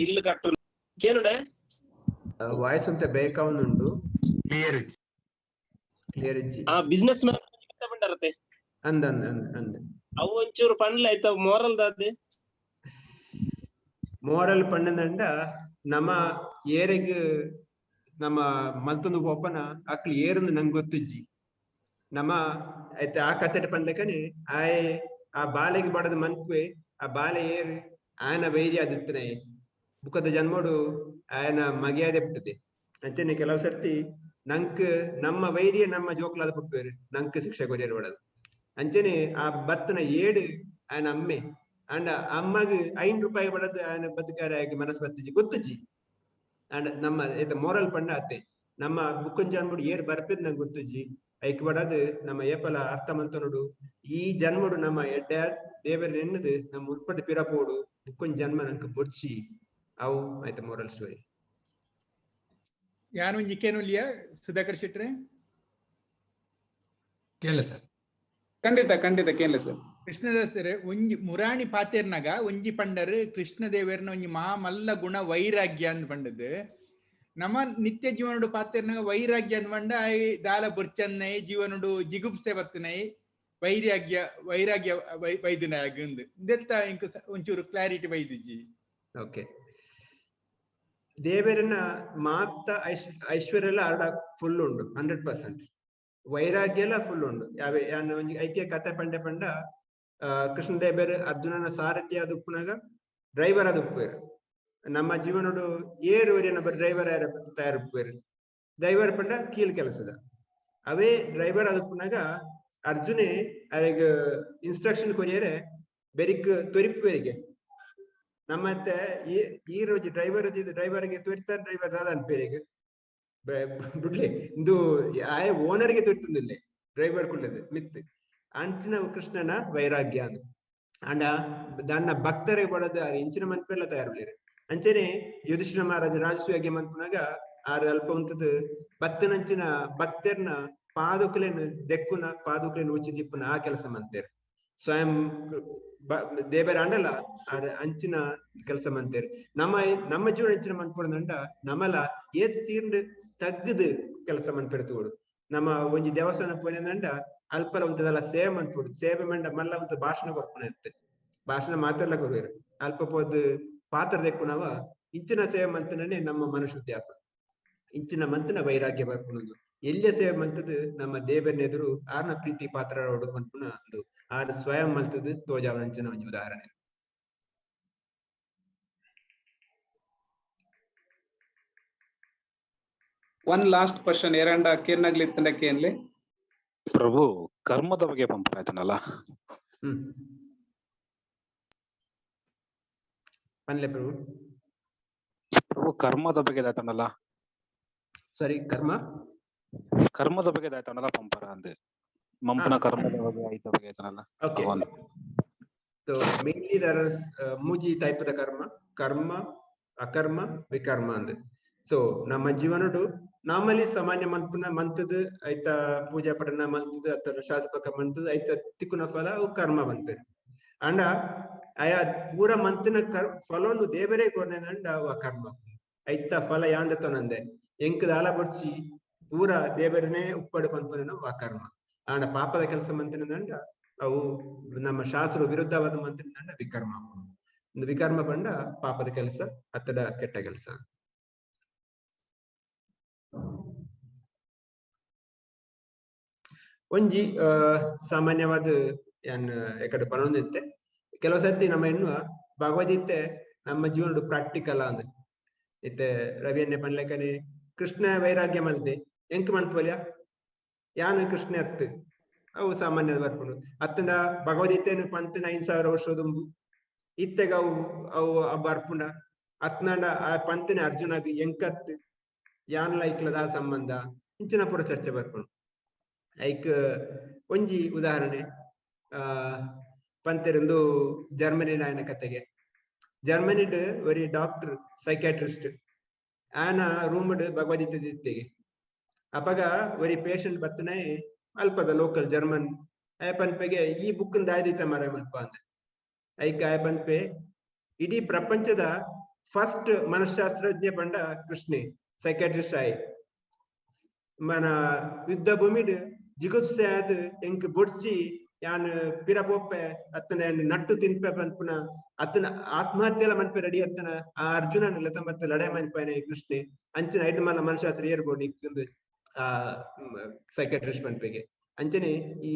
S8: ಇಲ್ಲು ಕಟ್ಟು ಕೇನುಡೆ
S5: ವಾಯ್ಸ್ ಅಂತ ಬ್ರೇಕ್ ಉಂಟು.
S3: ಕ್ಲಿಯರ್
S5: ಕ್ಲಿಯರ್ ಇಜ್ಜಿ.
S8: ಆ ಬಿಸ್ನೆಸ್ ಮ್ಯಾನ್ ಬಂಡರತ್ತೆ
S5: ಅಂದ ಅಂದ ಅಂದ ಅಂದ
S8: ಅವು ಒಂಚೂರು ಪಂಡ್ಲೆ ಆಯ್ತ ಮೋರಲ್ ದಾದೆ
S5: ಮೋರಲ್ ಪಣ್ಣದಂಡ ನಮ್ಮ ಏರೆಗ್ ನಮ್ಮ ಮಲ್ತೊಂದು ಪೋಪನ ಅಕ್ಲು ಏರಂದು ನಂಗೆ ಗೊತ್ತುಜ್ಜಿ. ನಮ್ಮ ಐತ ಆ ಕತ್ತೆಟ ಪಂದಕನೆ ಆಯೆ ಆ ಬಾಲೆಗೆ ಬಡದ ಮನ್ಪುವೆ, ಆ ಬಾಲೆ ಏರು ಆಯನ ವೈರ್ಯ ಅದಿತ್ತನೆ ಬುಕ್ಕದ ಜನ್ಮಡು ಆಯನ ಮಗೆಯಾದೆ ಬಿಟ್ಟದೆ. ಅಂಚನೆ ಕೆಲವು ಸರ್ತಿ ನಂಕ್ ನಮ್ಮ ವೈರ್ಯ ನಮ್ಮ ಜೋಕ್ಲಾದ ಪುಟ್ಟುವೇರು, ನಂಕ್ ಶಿಕ್ಷೆ ಕೊರಿಯರು ಬಡದು. ಅಂಚನೆ ಆ ಬತ್ತನ ಏಡು ಆಯನ ಅಮ್ಮೆ ಅಂಡ ಅಮ್ಮಗ್ 5 ರೂಪಾಯಿ ಬಡದು ಆಯನ ಬದುಕಾರ ಮನಸ್ಸು ಬತ್ತಿಜಿ ಗೊತ್ತುಜ್ಜಿ. ಅಂಡ್ ನಮ್ಮ ಏತ ಮೋರಲ್ ಪಂಡ ಅತ್ತೆ ನಮ್ಮ ಬುಕ್ಕನ್ ಜನ್ಮಡು ಏರ್ ಬರ್ಪೇದ್ ನಂಗೆ ಗೊತ್ತುಜ್ಜಿ. ಐಕ್ ಬಡದು ನಮ್ಮ ಏಪಲ ಅರ್ಥ ಮಂತನೋಡು ಈ ಜನ್ಮಡು ನಮ್ಮ ಎಡ್ಡೆ ದೇವರ ನೆನ್ನದು ನಮ್ಮ ಉತ್ಪತ್ತಿ ಪಿರಪೋಡು ಬುಕ್ಕನ್ ಜನ್ಮ ನಂಗೆ ಬೊಡ್ಚಿ ಅವು ಆಯ್ತ ಮೋರಲ್ ಸ್ಟೋರಿ.
S9: ಯಾನು ಒಂಜಿ ಸುಧಾಕರ್ ಶೆಟ್ರೆ
S10: ಕೇಳ ಸರ್.
S1: ಖಂಡಿತ ಖಂಡಿತ ಕೇಳಲೆ ಸರ್.
S9: ಕೃಷ್ಣದಾಸರ ಒಂಜಿ ಮುರಾಣಿ ಪಾತೇರ್ನಾಗ ಒಂಜಿ ಪಂಡರ್ ಕೃಷ್ಣದೇವರ್ನ ಒಂಜಿ ಮಹಾಮಲ್ಲ ಗುಣ ವೈರಾಗ್ಯ ಅಂದ್ ಪಂಡದು. ನಮ್ಮ ನಿತ್ಯ ಜೀವನಡು ಪಾತೇರ್ನಾಗ ವೈರಾಗ್ಯ ಅಂದ್ ಪಂಡ I ದಾಲ ಬುರ್ಚನ್ನೈ ಜೀವನಡು ಜಿಗುಪ್ಸೆ ಬತ್ತನೈ ವೈರಾಗ್ಯ ವೈರಾಗ್ಯ ವೈದ್ಯನಾಗ ಇಂದೆತ್ತ ಇಂಕ ಒಂಚೂರು ಕ್ಲಾರಿಟಿ ವೈದ್ಯಜಿ.
S5: ಓಕೆ, ದೇವರನ್ನ ಮಾತ ಐಶ್ವರ್ಯ ಎಲ್ಲ ಅರ್ಡ ಫುಲ್ ಉಂಡು 100%, ವೈರಾಗ್ಯ ಎಲ್ಲ ಫುಲ್ ಉಂಡು. ಯಾವೆ ಯಾನ್ ಒಂಜಿ ಐಕ್ಯ ಕತೆ ಪಂಡೆ ಪಂಡ ಕೃಷ್ಣ ದೇವರು ಅರ್ಜುನನ ಸಾರಥಿ ಆದ ಉಪ್ಪುನಾಗ ಡ್ರೈವರ್ ಆದ ಉಪ್ಪುವೇರು. ನಮ್ಮ ಜೀವನಡು ಏರು ಒರಿಯನ ಡ್ರೈವರ್ ತಯಾರುಪ್ಪುವೇರು. ಡ್ರೈವರ್ ಪಂಡ ಕೀಲ್ ಕೆಲಸದ ಅವೇ ಡ್ರೈವರ್ ಆದ ಉಪ್ಪುನಾಗ ಅರ್ಜುನೆ ಅರೆಗ್ ಇನ್ಸ್ಟ್ರಕ್ಷನ್ ಕೊರಿಯರೆ ಬೆರಿಕ್ ತೊರಿಪುವೇರಿಗೆ. ನಮ್ಮತ್ತೆ ಈ ರೋಜ್ ಡ್ರೈವರ್ ಡ್ರೈವರ್ಗೆ ತೊರಿತ ಡ್ರೈವರ್ ದಾದ ಅನ್ಪೇರಿಗೆ ಬಿಡ್ಲಿ ಇಂದು ಆಯ ಓನರ್ಗೆ ತೊರಿತಂದಿಲ್ಲ ಡ್ರೈವರ್ ಕುಳ್ಳದು ಮಿತ್ ಅಂಚಿನ ಕೃಷ್ಣನ ವೈರಾಗ್ಯ ಅಂದು. ಅಂಡ ದಾನ್ನ ಭಕ್ತರೇ ಬಡದ ಇಂಚಿನ ಮನ್ಪೆಲ್ಲ ತಯಾರುಳ್ಳೇರು. ಅಂಚನೆ ಯುಧಿಷ್ಠಿರ ಮಹಾರಾಜ ರಾಜಸೂಯಾಗಿ ಮನ್ಪುನಾಗ ಆರು ಅಲ್ಪ ಉಂತದು ಭಕ್ತನಂಚಿನ ಭಕ್ತರ್ನ ಪಾದುಕಲೇನು ದೆಕ್ಕುನ ಪಾದುಕಲೇನು ಉಚ್ಚಿ ದಿಪ್ಪುನ ಆ ಕೆಲಸ ಮಂತೇರು. ಸ್ವಯಂ ದೇವರ ಅಂಡಲ ಆರ ಅಂಚಿನ ಕೆಲಸ ಮಂತೇರು. ನಮ್ಮ ನಮ್ಮ ಜೀವನ ಅಂಚಿನ ಮನ್ಪುಡಂಡ ನಮಲ ಏತ್ ತೀರ್ಂಡ್ ತಗ್ಗದು ಕೆಲಸ ಮನ್ಪೆರ್ತೋಡು. ನಮ್ಮ ಒಂಜಿ ದೇವಸ್ಥಾನ ಪೋನೆಂಡ ಅಲ್ಪಲ ಉಂತದಲ್ಲ ಸೇವೆ ಮನ್ಪುಡು. ಸೇವೆ ಮಂಡ ಮಲ್ಲ ಉಂತ ಭಾಷಣ ಕೊರ್ಪುನ ಇತ್ತು, ಭಾಷಣ ಮಾತೆಲ್ಲ ಕೊರುವೆರು. ಅಲ್ಪ ಪೋದು ಪಾತ್ರ ದೆಕ್ಕುನವ ಇಂಚಿನ ಸೇವೆ ಮಂತನೇ ನಮ್ಮ ಮನಶುದ್ಧಿ ಆಪ ಇಂಚಿನ ಮಂತನ ವೈರಾಗ್ಯ ಬರ್ಪುನದು. ಎಲ್ಲಿಯ ಸೇವೆ ಮಂತದ್ದು ನಮ್ಮ ದೇವರನೆದುರು ಆರ್ನ ಪ್ರೀತಿ ಪಾತ್ರರೋಡು ಮನ್ಪುನ ಒಂದು ಆರ್ ಸ್ವಯಂ ಮಲ್ತದ್ದು ತೋಜಾವನಂಚಿನ ಒಂಜಿ ಉದಾಹರಣೆ.
S1: ಒನ್ ಲಾಸ್ಟ್ ಕ್ವಶನ್ ಏರಂಡ ಕೇರ್ನಾಗ್ಲಿ ಇತ್ತಂಡ ಕೇನ್ಲಿ.
S11: ಪ್ರಭು ಕರ್ಮದ ಬಗ್ಗೆ ಪಂಪನಾಯ್ತನಲ್ಲ.
S5: ಪನ್ಲೆ ಪ್ರಭು.
S11: ಪ್ರಭು ಕರ್ಮದ ಬಗ್ಗೆ ದಾಯ್ತನಲ್ಲ.
S5: ಸಾರಿ, ಕರ್ಮ
S11: ಕರ್ಮದ ಬಗ್ಗೆ ದಾಯ್ತನಲ್ಲ ಪಂಪರ ಅಂದೆ. ಮಂಪನ ಕರ್ಮದ ಬಗ್ಗೆ ಆಯ್ತ ಬಗ್ಗೆ ಆಯ್ತನಲ್ಲ.
S5: Okay, so mainly there are ಮೂಜಿ ಟೈಪ್ ದ ಕರ್ಮ, ಕರ್ಮ ಅಕರ್ಮ ವಿಕರ್ಮ ಅಂದ್. ಸೊ ನಮ್ಮ ಜೀವನಡು ನಾರ್ಮಲಿ ಸಾಮಾನ್ಯ ಮನ್ಪುನ ಮಂತದ ಐತ ಪೂಜಾ ಪಠಣ ಮಂತದ ಅಥವಾ ಶಾಸ್ತ್ರಕ ಮಂತದ ಐತ ತಿಕ್ಕುನ ಫಲ ಅವು ಕರ್ಮ ಬಂತದೆ. ಅಂಡ ಆಯಾ ಪೂರ ಮಂತಿನ ಫಲವನ್ನು ದೇವರೇ ಕೊರ್ನೆದಂಡ ಅವು ಅಕರ್ಮ. ಐತ ಫಲ ಯಾಂದ ತೊನಂದೆ ಎಂಕ್ ದಾಲ ಬೊಡ್ಚಿ ಪೂರ ದೇವರನೇ ಉಪ್ಪಡು ಪನ್ಪುನ ಅಕರ್ಮ. ಆಂಡ ಪಾಪದ ಕೆಲಸ ಮಂತಿನ ಅವು ನಮ್ಮ ಶಾಸ್ತ್ರ ವಿರುದ್ಧವಾದ ಮಂತಿನ ವಿಕರ್ಮ. ವಿಕರ್ಮ ಪಂಡ ಪಾಪದ ಕೆಲಸ ಅತ್ತಡ ಕೆಟ್ಟ ಕೆಲಸ. ಒಂಜಿ ಸಾಮಾನ್ಯವಾದ ಏನ್ ಎಕಡೆ ಪನೊಂದಿತ್ತೆ ಕೆಲವು ಸರ್ತಿ ನಮ್ಮ ಎನ್ನುವ ಭಗವದ್ಗೀತೆ ನಮ್ಮ ಜೀವನಡು ಪ್ರಾಕ್ಟಿಕಲ್ ಅಂದ್. ಇತ್ತೆ ರವಿಯನ್ನೇ ಪನ್ಲೆಕನೆ ಕೃಷ್ಣ ವೈರಾಗ್ಯ ಮಲ್ತೆ ಎಂಕ್ ಮನ್ಪೋಲ್ಯ ಯಾನ್ ಕೃಷ್ಣ ಅತ್ತು ಅವು ಸಾಮಾನ್ಯದ ಬರ್ಪುಂಡು. ಅತ್ತಂದ ಭಗವದ್ಗೀತೆನು ಪಂತಿನ 5000 ವರ್ಷ ಇತ್ತೆಗ ಅವು ಅವು ಬರ್ಪುಂಡ. ಅತ್ನಾಂಡ ಆ ಪಂತಿನ ಅರ್ಜುನಗ್ ಎಂಕತ್ ಯಾನ್ಲ ಇಕ್ಲದ ಸಂಬಂಧ ಇಂಚಿನ ಪೂರ ಚರ್ಚೆ ಬರ್ಪುಂಡು. ಐಕ್ ಒಂಜಿ ಉದಾಹರಣೆ ಪಂತೆರಂದು ಜರ್ಮನಿ ನಾಯನ ಕತೆಗೆ. ಜರ್ಮನಿಡ್ ಒರಿ ಡಾಕ್ಟರ್ ಸೈಕ್ಯಾಟ್ರಿಸ್ಟ್ ಆನ ರೂಮ್ಡ್ ಭಗವದ್ಗೀತೆ ದಿತ್ತೆಗೆ. ಅಪಗ ಒರಿ ಪೇಷಂಟ್ ಬತ್ತನೆ ಅಲ್ಪದ ಲೋಕಲ್ ಜರ್ಮನ್ ಆಯ ಪನ್ಪೆಗೆ ಈ ಬುಕ್ ದಾಯ್ದಿತ್ತ ಮರ ಮಲ್ಪ ಅಂದೆ. ಐಕ್ ಆಯ ಪನ್ಪೆ ಇಡೀ ಪ್ರಪಂಚದ ಫಸ್ಟ್ ಮನಃಶಾಸ್ತ್ರಜ್ಞ ಪಂಡ ಕೃಷ್ಣೆ ಸೈಕ್ಯಾಟ್ರಿಸ್ಟ್ ಆಯ್. ಮನ ಯುದ್ಧ ಭೂಮಿಡ್ ಜಿಗುಪ್ಸೆ ಆದ್ ಎಂಕ್ ಬೊಡ್ಚಿ ಯಾನ್ ಪಿರ ಪೋಪೆ ಅತ್ತನ ನಟ್ಟು ತಿನ್ಪೆ ಪನ್ಪುನ ಅತ್ತನ ಆತ್ಮಹತ್ಯೆಲ ಮನ್ಪೆ ರೆಡಿ ಅತ್ತನ ಆ ಅರ್ಜುನನ್ ಲೆತಂಬತ್ತ ಲಡಾಯಿ ಮನ್ಪನೆ ಕೃಷ್ಣೆ. ಅಂಚನೆ ಐದು ಮಲ್ಲ ಮನಶಾಸ್ತ್ರ ಏರ್ಬೋಡು ನಿಕ್ಕೊಂದು ಆ ಸೈಕಾಟ್ರಿಸ್ಟ್ ಪನ್ಪೆಗೆ. ಅಂಚನೆ ಈ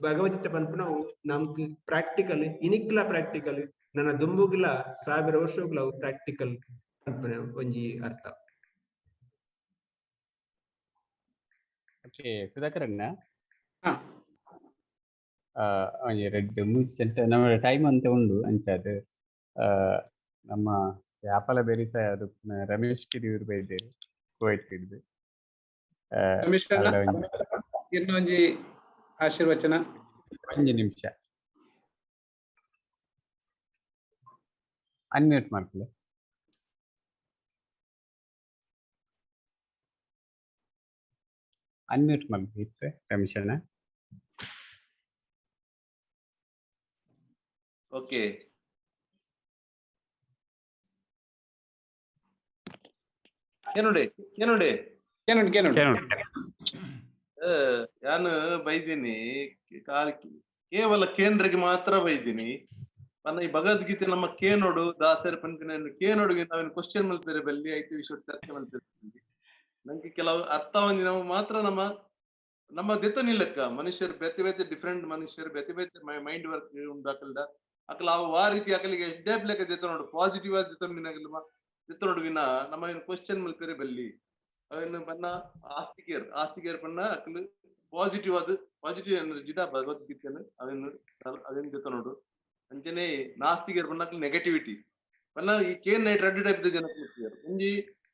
S5: ಭಗವದ್ಗೀತೆ ಪನ್ಪುನವು ನಮ್ಕ್ ಪ್ರಾಕ್ಟಿಕಲ್, ಇನಿಕ್ಲ ಪ್ರಾಕ್ಟಿಕಲ್, ನನ್ನ ದುಂಬುಗ್ಲ ಸಾವಿರ ವರ್ಷಗ್ಲ ಅವು ಪ್ರಾಕ್ಟಿಕಲ್ ಪನ್ಪುನ ಒಂಜಿ ಅರ್ಥ.
S10: ಓಕೆ ಸುಧಾಕರ್ ಅಣ್ಣ, ಒಂಜಿ ರಡ್ಡ್ ಮೂಜಿ ಗಂಟೆ ನಮ್ಮ ಟೈಮ್ ಅಂತ ಉಂಡು ಅಂಚಾದ್ ನಮ್ಮ ಯಾಪಲ ಬೆರಿತ ಅದು ರಮೇಶ್ ಕಿರಿಯೂರು ಬೈದೇರು ಕುವೈಟ್ ಹಿಡ್ದು.
S1: ರಮೇಶ್ ಇನ್ನೊಂಜಿ ಆಶೀರ್ವಚನ.
S10: ಒಂಜಿ ನಿಮಿಷ ಅನ್ಮ್ಯೂಟ್ ಮಾಡ್ಕೊಳ್ಳಿ. ಅನ್ಮ್ಯೂಟ್ ಮಾಡ್ಬೇಕು ರಮೇಶ್ ಅಣ್ಣ.
S12: ಓಕೆ, ಏನುಂಡೆ ಏನುಂಡೆ
S1: ಕೇನುಂಡು ಕೇನುಂಡು.
S12: ಯಾನು ಬೈದೀನಿ ಕೇವಲ ಕೇಂದ್ರಕ್ಕೆ ಮಾತ್ರ ಬೈದೀನಿ. ಪನ್ನ ಈ ಭಗವದ್ಗೀತೆ ನಮ್ಮ ಕೇನೋಡು ದಾಸರ ಪನ್ಪಿನ ಕೇನೋಡುಗೆ ನಾವೇನು ಕ್ವಶನ್ ಮಲ್ಪೇರೆ ಬಲ್ಲಿ ಐತೆ ವಿಷಯ ಚರ್ಚೆ ಮಲ್ಪೇರೆ. ನಂಗೆ ಕೆಲವು ಅರ್ಥ ನಾವು ಮಾತ್ರ ನಮ್ಮ ನಮ್ಮ ದೆತ್ತ ನಿಲ್ಲಕ್ಕ ಮನುಷ್ಯರು ಬೇತೆ ಬೇತೆ ಡಿಫ್ರೆಂಟ್ ಮನುಷ್ಯರು ಬೇತೆ ಬೇತೆ ಮೈಂಡ್ ವರ್ಕ್ ಉಂಡು ಅಕಲ್ದ ಅಕಲ ಆ ರೀತಿ ಅಕಲಿಗೆ ಎಡ್ಡೆ ಲೆಕ್ಕ ದೆತ್ತ ನೋಡು ಪಾಸಿಟಿವ್ ಆದ ದೆತ್ತ ದೆತ್ತ ನೋಡು ವಿನ ನಮ್ಮ ಏನು ಕ್ವಶನ್ ಮಲ್ಪೇರೆ ಬಲ್ಲಿ ಅವೇನು ಬನ್ನ ಆಸ್ತಿಕೇರ್ ಆಸ್ತಿಕೇರ್ ಪನ್ನ ಅಕಲು ಪಾಸಿಟಿವ್ ಅದು ಪಾಸಿಟಿವ್ ಎನರ್ಜಿ ಭಗವದ್ಗೀತೆಯನ್ನು ಅವೇನು ಅವೇನು ದೆತ್ತ ನೋಡು. ಅಂಚನೆ ನಾಸ್ತಿಕೇರ್ ಪನ್ನ ಅಕಲು ನೆಗೆಟಿವಿಟಿ ಪನ್ನ ಈ ಕೇನ್ ನೈಟ್ ರಡ್ಡು ಟೈಪ್ ಜನ ಒಂಜಿ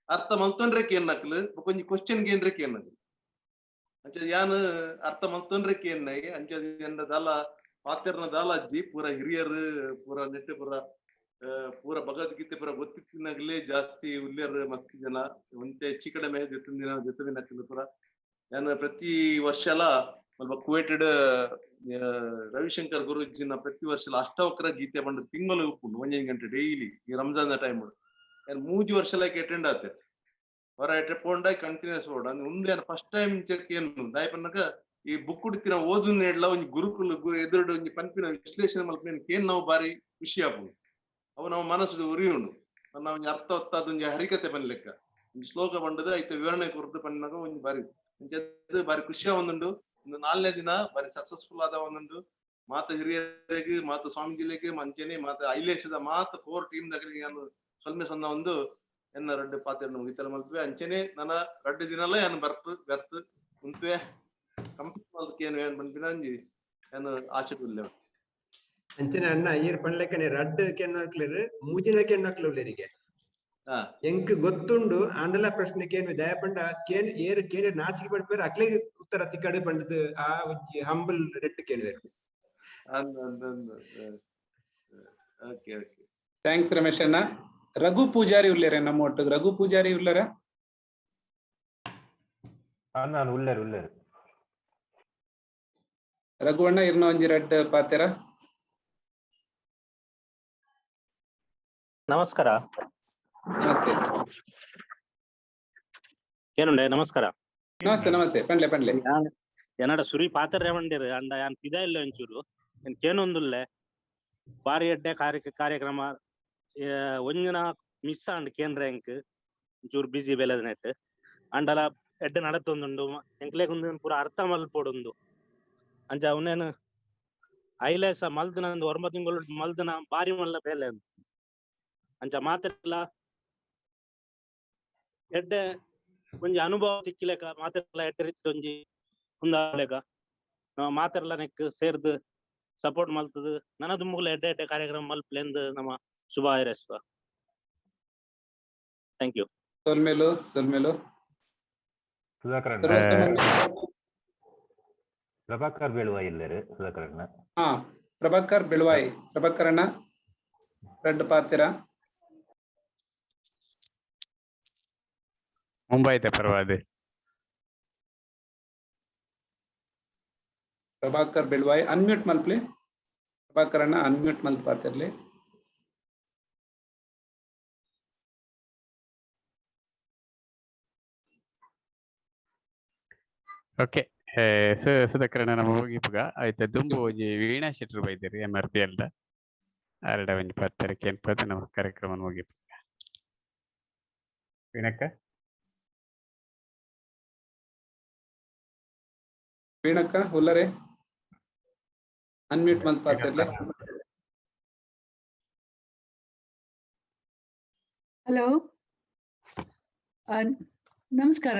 S12: ಅರ್ಥ ಮಲ್ತೊಂಡ್ರೆ ಕೇನ್ ನಕಲು ಒಂಜಿ ಕ್ವಶನ್ ಕೇನ್ರೆ ಕೇನ್ ನಕಲು ಅಂಚ ಯಾನ್ ಅರ್ಥ ಮಲ್ತೊಂಡ್ರೆ ಕೇನ್ ನೈ ಅಂಚ ದಾಲ ಪಾತೆರ್ನ ದಾಲ ಅಜ್ಜಿ ಪೂರ ಹಿರಿಯರು ಪೂರ ನೆಟ್ಟೆ ಪೂರ ಪೂರ ಭಗವದ್ಗೀತೆ ಪೂರ ಗೊತ್ತಿತ್ತಿನಾಗಲೇ ಜಾಸ್ತಿ ಉಲ್ಲೇರ್ ಮಸ್ತ್ ಜನ ಒಂತೆ ಹೆಚ್ಚಿ ಕಡಿಮೆ ಜೊತೆ ಜೊತೆ ನಕಲು ಪೂರ. ಯಾನ್ ಪ್ರತಿ ವರ್ಷಲ ಸ್ವಲ್ಪ ಕುವೇಟೆಡ್ ರವಿಶಂಕರ್ ಗುರೂಜಿನ ಪ್ರತಿ ವರ್ಷ ಅಷ್ಟಾವಕ್ರ ಗೀತೆ ಬಂದು ತಿಂಗಳು ಉಪ್ಪುಂಡು ಒಂಜೊಂದು ಗಂಟೆ ಡೈಲಿ ಈ ರಂಜಾನ್ ಟೈಮ್ ಯಾನ್ ಮೂಜಿ ವರ್ಷ ಅಟೆಂಡ್ ಆತೆ ಹೊರ ಎಟೆ ಪೋಂಡಾಯ್ ಕಂಟಿನ್ಯೂಸ್ ಬೋರ್ಡ್ ಅಂದ್ರೆ ಉಂದ್ರೆ ಫಸ್ಟ್ ಟೈಮ್ ಚೆಕ್ ಏನು ದಾಯ ಪನ್ನಕ ಈ ಬುಕ್ ಉಡ್ತಿನ ಓದು ನೇಡ್ಲ ಒಂಜಿ ಗುರುಕುಲ ಎದುರುಡು ಒಂಜಿ ಪನ್ಪಿನ ವಿಶ್ಲೇಷಣೆ ಮಲ್ಪಿನ ಏನ್ ನಾವು ಬಾರಿ ಖುಷಿ ಆಪುಂಡು. ಅವು ನಮ್ಮ ಮನಸ್ಸು ಉರಿಯುಂಡು ನಾವು ಒಂಜಿ ಅರ್ಥ ಹೊತ್ತಾದ ಒಂಜಿ ಹರಿಕತೆ ಪನ್ಲೆಕ್ಕ ಒಂಜಿ ಶ್ಲೋಕ ಬಂಡದ ಐತ ವಿವರಣೆ ಕೊರ್ದು ಪನ್ನಾಗ ಒಂಜಿ ಬಾರಿ ಬಾರಿ ಖುಷಿಯ ಒಂದುಂಡು. ಒಂದು ನಾಲ್ನೇ ದಿನ ಬಾರಿ ಸಕ್ಸಸ್ಫುಲ್ ಆದ ಒಂದುಂಡು. ಮಾತ ಹಿರಿಯರಿಗೆ ಮಾತ ಸ್ವಾಮೀಜಿಲೆಗೆ ಮಂಚನೆ ಮಾತ ಐಲೇಶದ ಮಾತ ಕೋರ್ ಟೀಮ್ ದಗಲಿಗೆ ನಾನು ಸೊಲ್ಮೆ ಸೊನ್ನ ಒಂದು ಎನ್ನ ರಡ್ಡು ಪಾತ್ರ ಮುಗಿತಲ ಮಲ್ಪುವೆ. ಅಂಚನೆ ನನ್ನ ರಡ್ಡು ದಿನಲ ಯಾನ್ ಬರ್ತು ಬರ್ತು ಉಂತುವೆ ಕಂಪ್ಲೀಟ್ ಮಲ್ಕೆ ಏನು ಏನ್ ಪನ್ಪಿನ ಅಂಜಿ ಯಾನ್ ಆಶೆ ಉಲ್ಲೆ.
S5: ಅಂಚನೆ ಅಣ್ಣ ಈರ್ ಪನ್ಲೆಕ್ಕನೆ ರಡ್ಡು ಕೆನ್ನಕ್ಲೆರ್ ಮೂಜಿನ ಕೆನ್ನಕ್ಲು ಉಲ್ಲೆರಿಗೆ ಎಂಕ್ ಗೊತ್ತುಂಡು ಆಂಡಲ ಪ್ರಶ್ನೆ ಕೇನ್ ದಯಪಂಡ ಕೇನ್ ಏರ್ ಕೇನ್ ನಾಚಿಕೆ ಪಡ್ಪೇರು ಅಕ್ಲೆಗ್ ಉತ್ತರ ತಿಕ್ಕಡು ಪಂಡದು ಆ ಒಂಜಿ ಹಂಬಲ್ ರೆಟ್ ಕೇನುವೆರ್.
S12: ಓಕೆ ಓಕೆ
S1: thanks Ramesh ಅಣ್ಣ. ರಘು ಪೂಜಾರಿ ಉಲ್ಲೇರೆ ನಮ್ಮ ಒಟ್ಟಿಗೆ ರಘು ಪೂಜಾರಿ ಉಲ್ಲೇರ?
S13: ನಾನು ಉಲ್ಲೇರು ಉಲ್ಲೇರು.
S1: ರಘು ಅಣ್ಣ ಇರ್ನ ಒಂಜಿ ರಡ್ಡ್ ಪಾತೆರ.
S8: ನಮಸ್ಕಾರ.
S1: ನಮಸ್ತೆ.
S8: ಏನುಂಡೆ ನಮಸ್ಕಾರ.
S1: ನಮಸ್ತೆ ನಮಸ್ತೆ ಪಂಡ್ಲೆ ಪಂಡ್ಲೆ.
S8: ಎನ್ನಡ ಸುರಿ ಪಾತೆರ್ರೆ ಬಂದಿರು ಅಂಡ ಯಾನ್ ಪಿದ ಇಲ್ಲ ಒಂಚೂರು ಏನ್ ಕೇನೊಂದುಲ್ಲೆ ಬಾರಿ ಎಡ್ಡೆ ಕಾರ್ಯಕ್ರಮ ಒಂಜಿನ ಮಿಸ್ ಆಂಡ್ ಕೇಂದ್ರ ಎಂಕ್ ಒಂಚೂರು ಬಿಸಿ ಬೆಲೆದ ನೆಟ್ ಅಂಡಲ ಎಡ್ಡೆ ನಡತೊಂದುಂಡು ಎಂಕ್ಲೆಗ್ ಉಂದು ಪೂರ ಅರ್ಥ ಮಲ್ಪೊಡುಂದು ಅಂಚ ಅವನೇನು ಐಲೇಸ ಮಲ್ದನ ಒಂದು 9 ತಿಂಗಳು ಮಲ್ದನ ಬಾರಿ ಮಲ್ಲ ಬೇಲೆ ಅಂಚ ಮಾತೆರ್ಲ ಎಡ್ಡೆ ಒಂಜಿ ಅನುಭವ ತಿಕ್ಕಿಲೆಕ ಮಾತೆರ್ಲ ಎಡ್ಡೆ ರೀತಿ ಒಂಜಿ ಉಂದಾಲೆಕ ಮಾತೆರ್ಲ ನೆಕ್ ಸೇರ್ದು ಸಪೋರ್ಟ್ ಮಲ್ತದು ನನ ದುಂಬುಗ್ಲ ಎಡ್ಡೆ ಎಡ್ಡೆ ಕಾರ್ಯಕ್ರಮ ಮಲ್ಪಲೆಂದು ನಮ್ಮ ಶುಭ ಹಾರೈಸುವ. Thank you.
S1: ಸೊಲ್ಮೆಲು ಸೊಲ್ಮೆಲು.
S13: ಸುಧಾಕರ್ ಪ್ರಭಾಕರ್ ಬೆಳುವಾಯಿ ಇಲ್ಲೇರು ಸುಧಾಕರ್ ಅಣ್ಣ.
S1: ಹಾ ಪ್ರಭಾಕರ್ ಬೆಳುವಾಯಿ ಪ್ರಭಾಕರ್ ಅಣ್ಣ ರಡ್ಡು ಪಾತೆರ.
S10: ಮುಂಬೈದ ಪರವಾದ
S1: ಪ್ರಭಾಕರ್ ಬೆಳುವಾಯಿ ಅನ್ಮ್ಯೂಟ್ ಮಲ್ಪ್ಲೆ. ಪ್ರಭಾಕರ್ ಅಣ್ಣ ಅನ್ಮ್ಯೂಟ್ ಮಲ್ತ್ ಪಾತೆರ್ಲೆ.
S10: ಓಕೆ ಸುಧಾಕರಣ ನಮ್ಮ ಮುಗಿಪುಗ ಆಯ್ತ ದುಂಬು ಒಂಜಿ ವೀಣಾ ಶೆಟ್ರು ಬೈದೆರ್ ಎಂ ಆರ್ ಪಿ ಎಲ್ ದ ಆರೆಡ ಒಂಜಿ ಪತ್ತೆರೆ ಕೇನ್ಪದ ನಮ್ಮ ಕಾರ್ಯಕ್ರಮ ಮುಗಿಪುಗ. ವೀಣಕ್ಕ.
S1: ವೀಣಕ್ಕ ಉಲ್ಲರೆ ಅನ್ಮ್ಯೂಟ್ ಮಲ್ತ್ ಪಾತೆರ್ಲೆ.
S14: ಹಲೋ, ನಮಸ್ಕಾರ.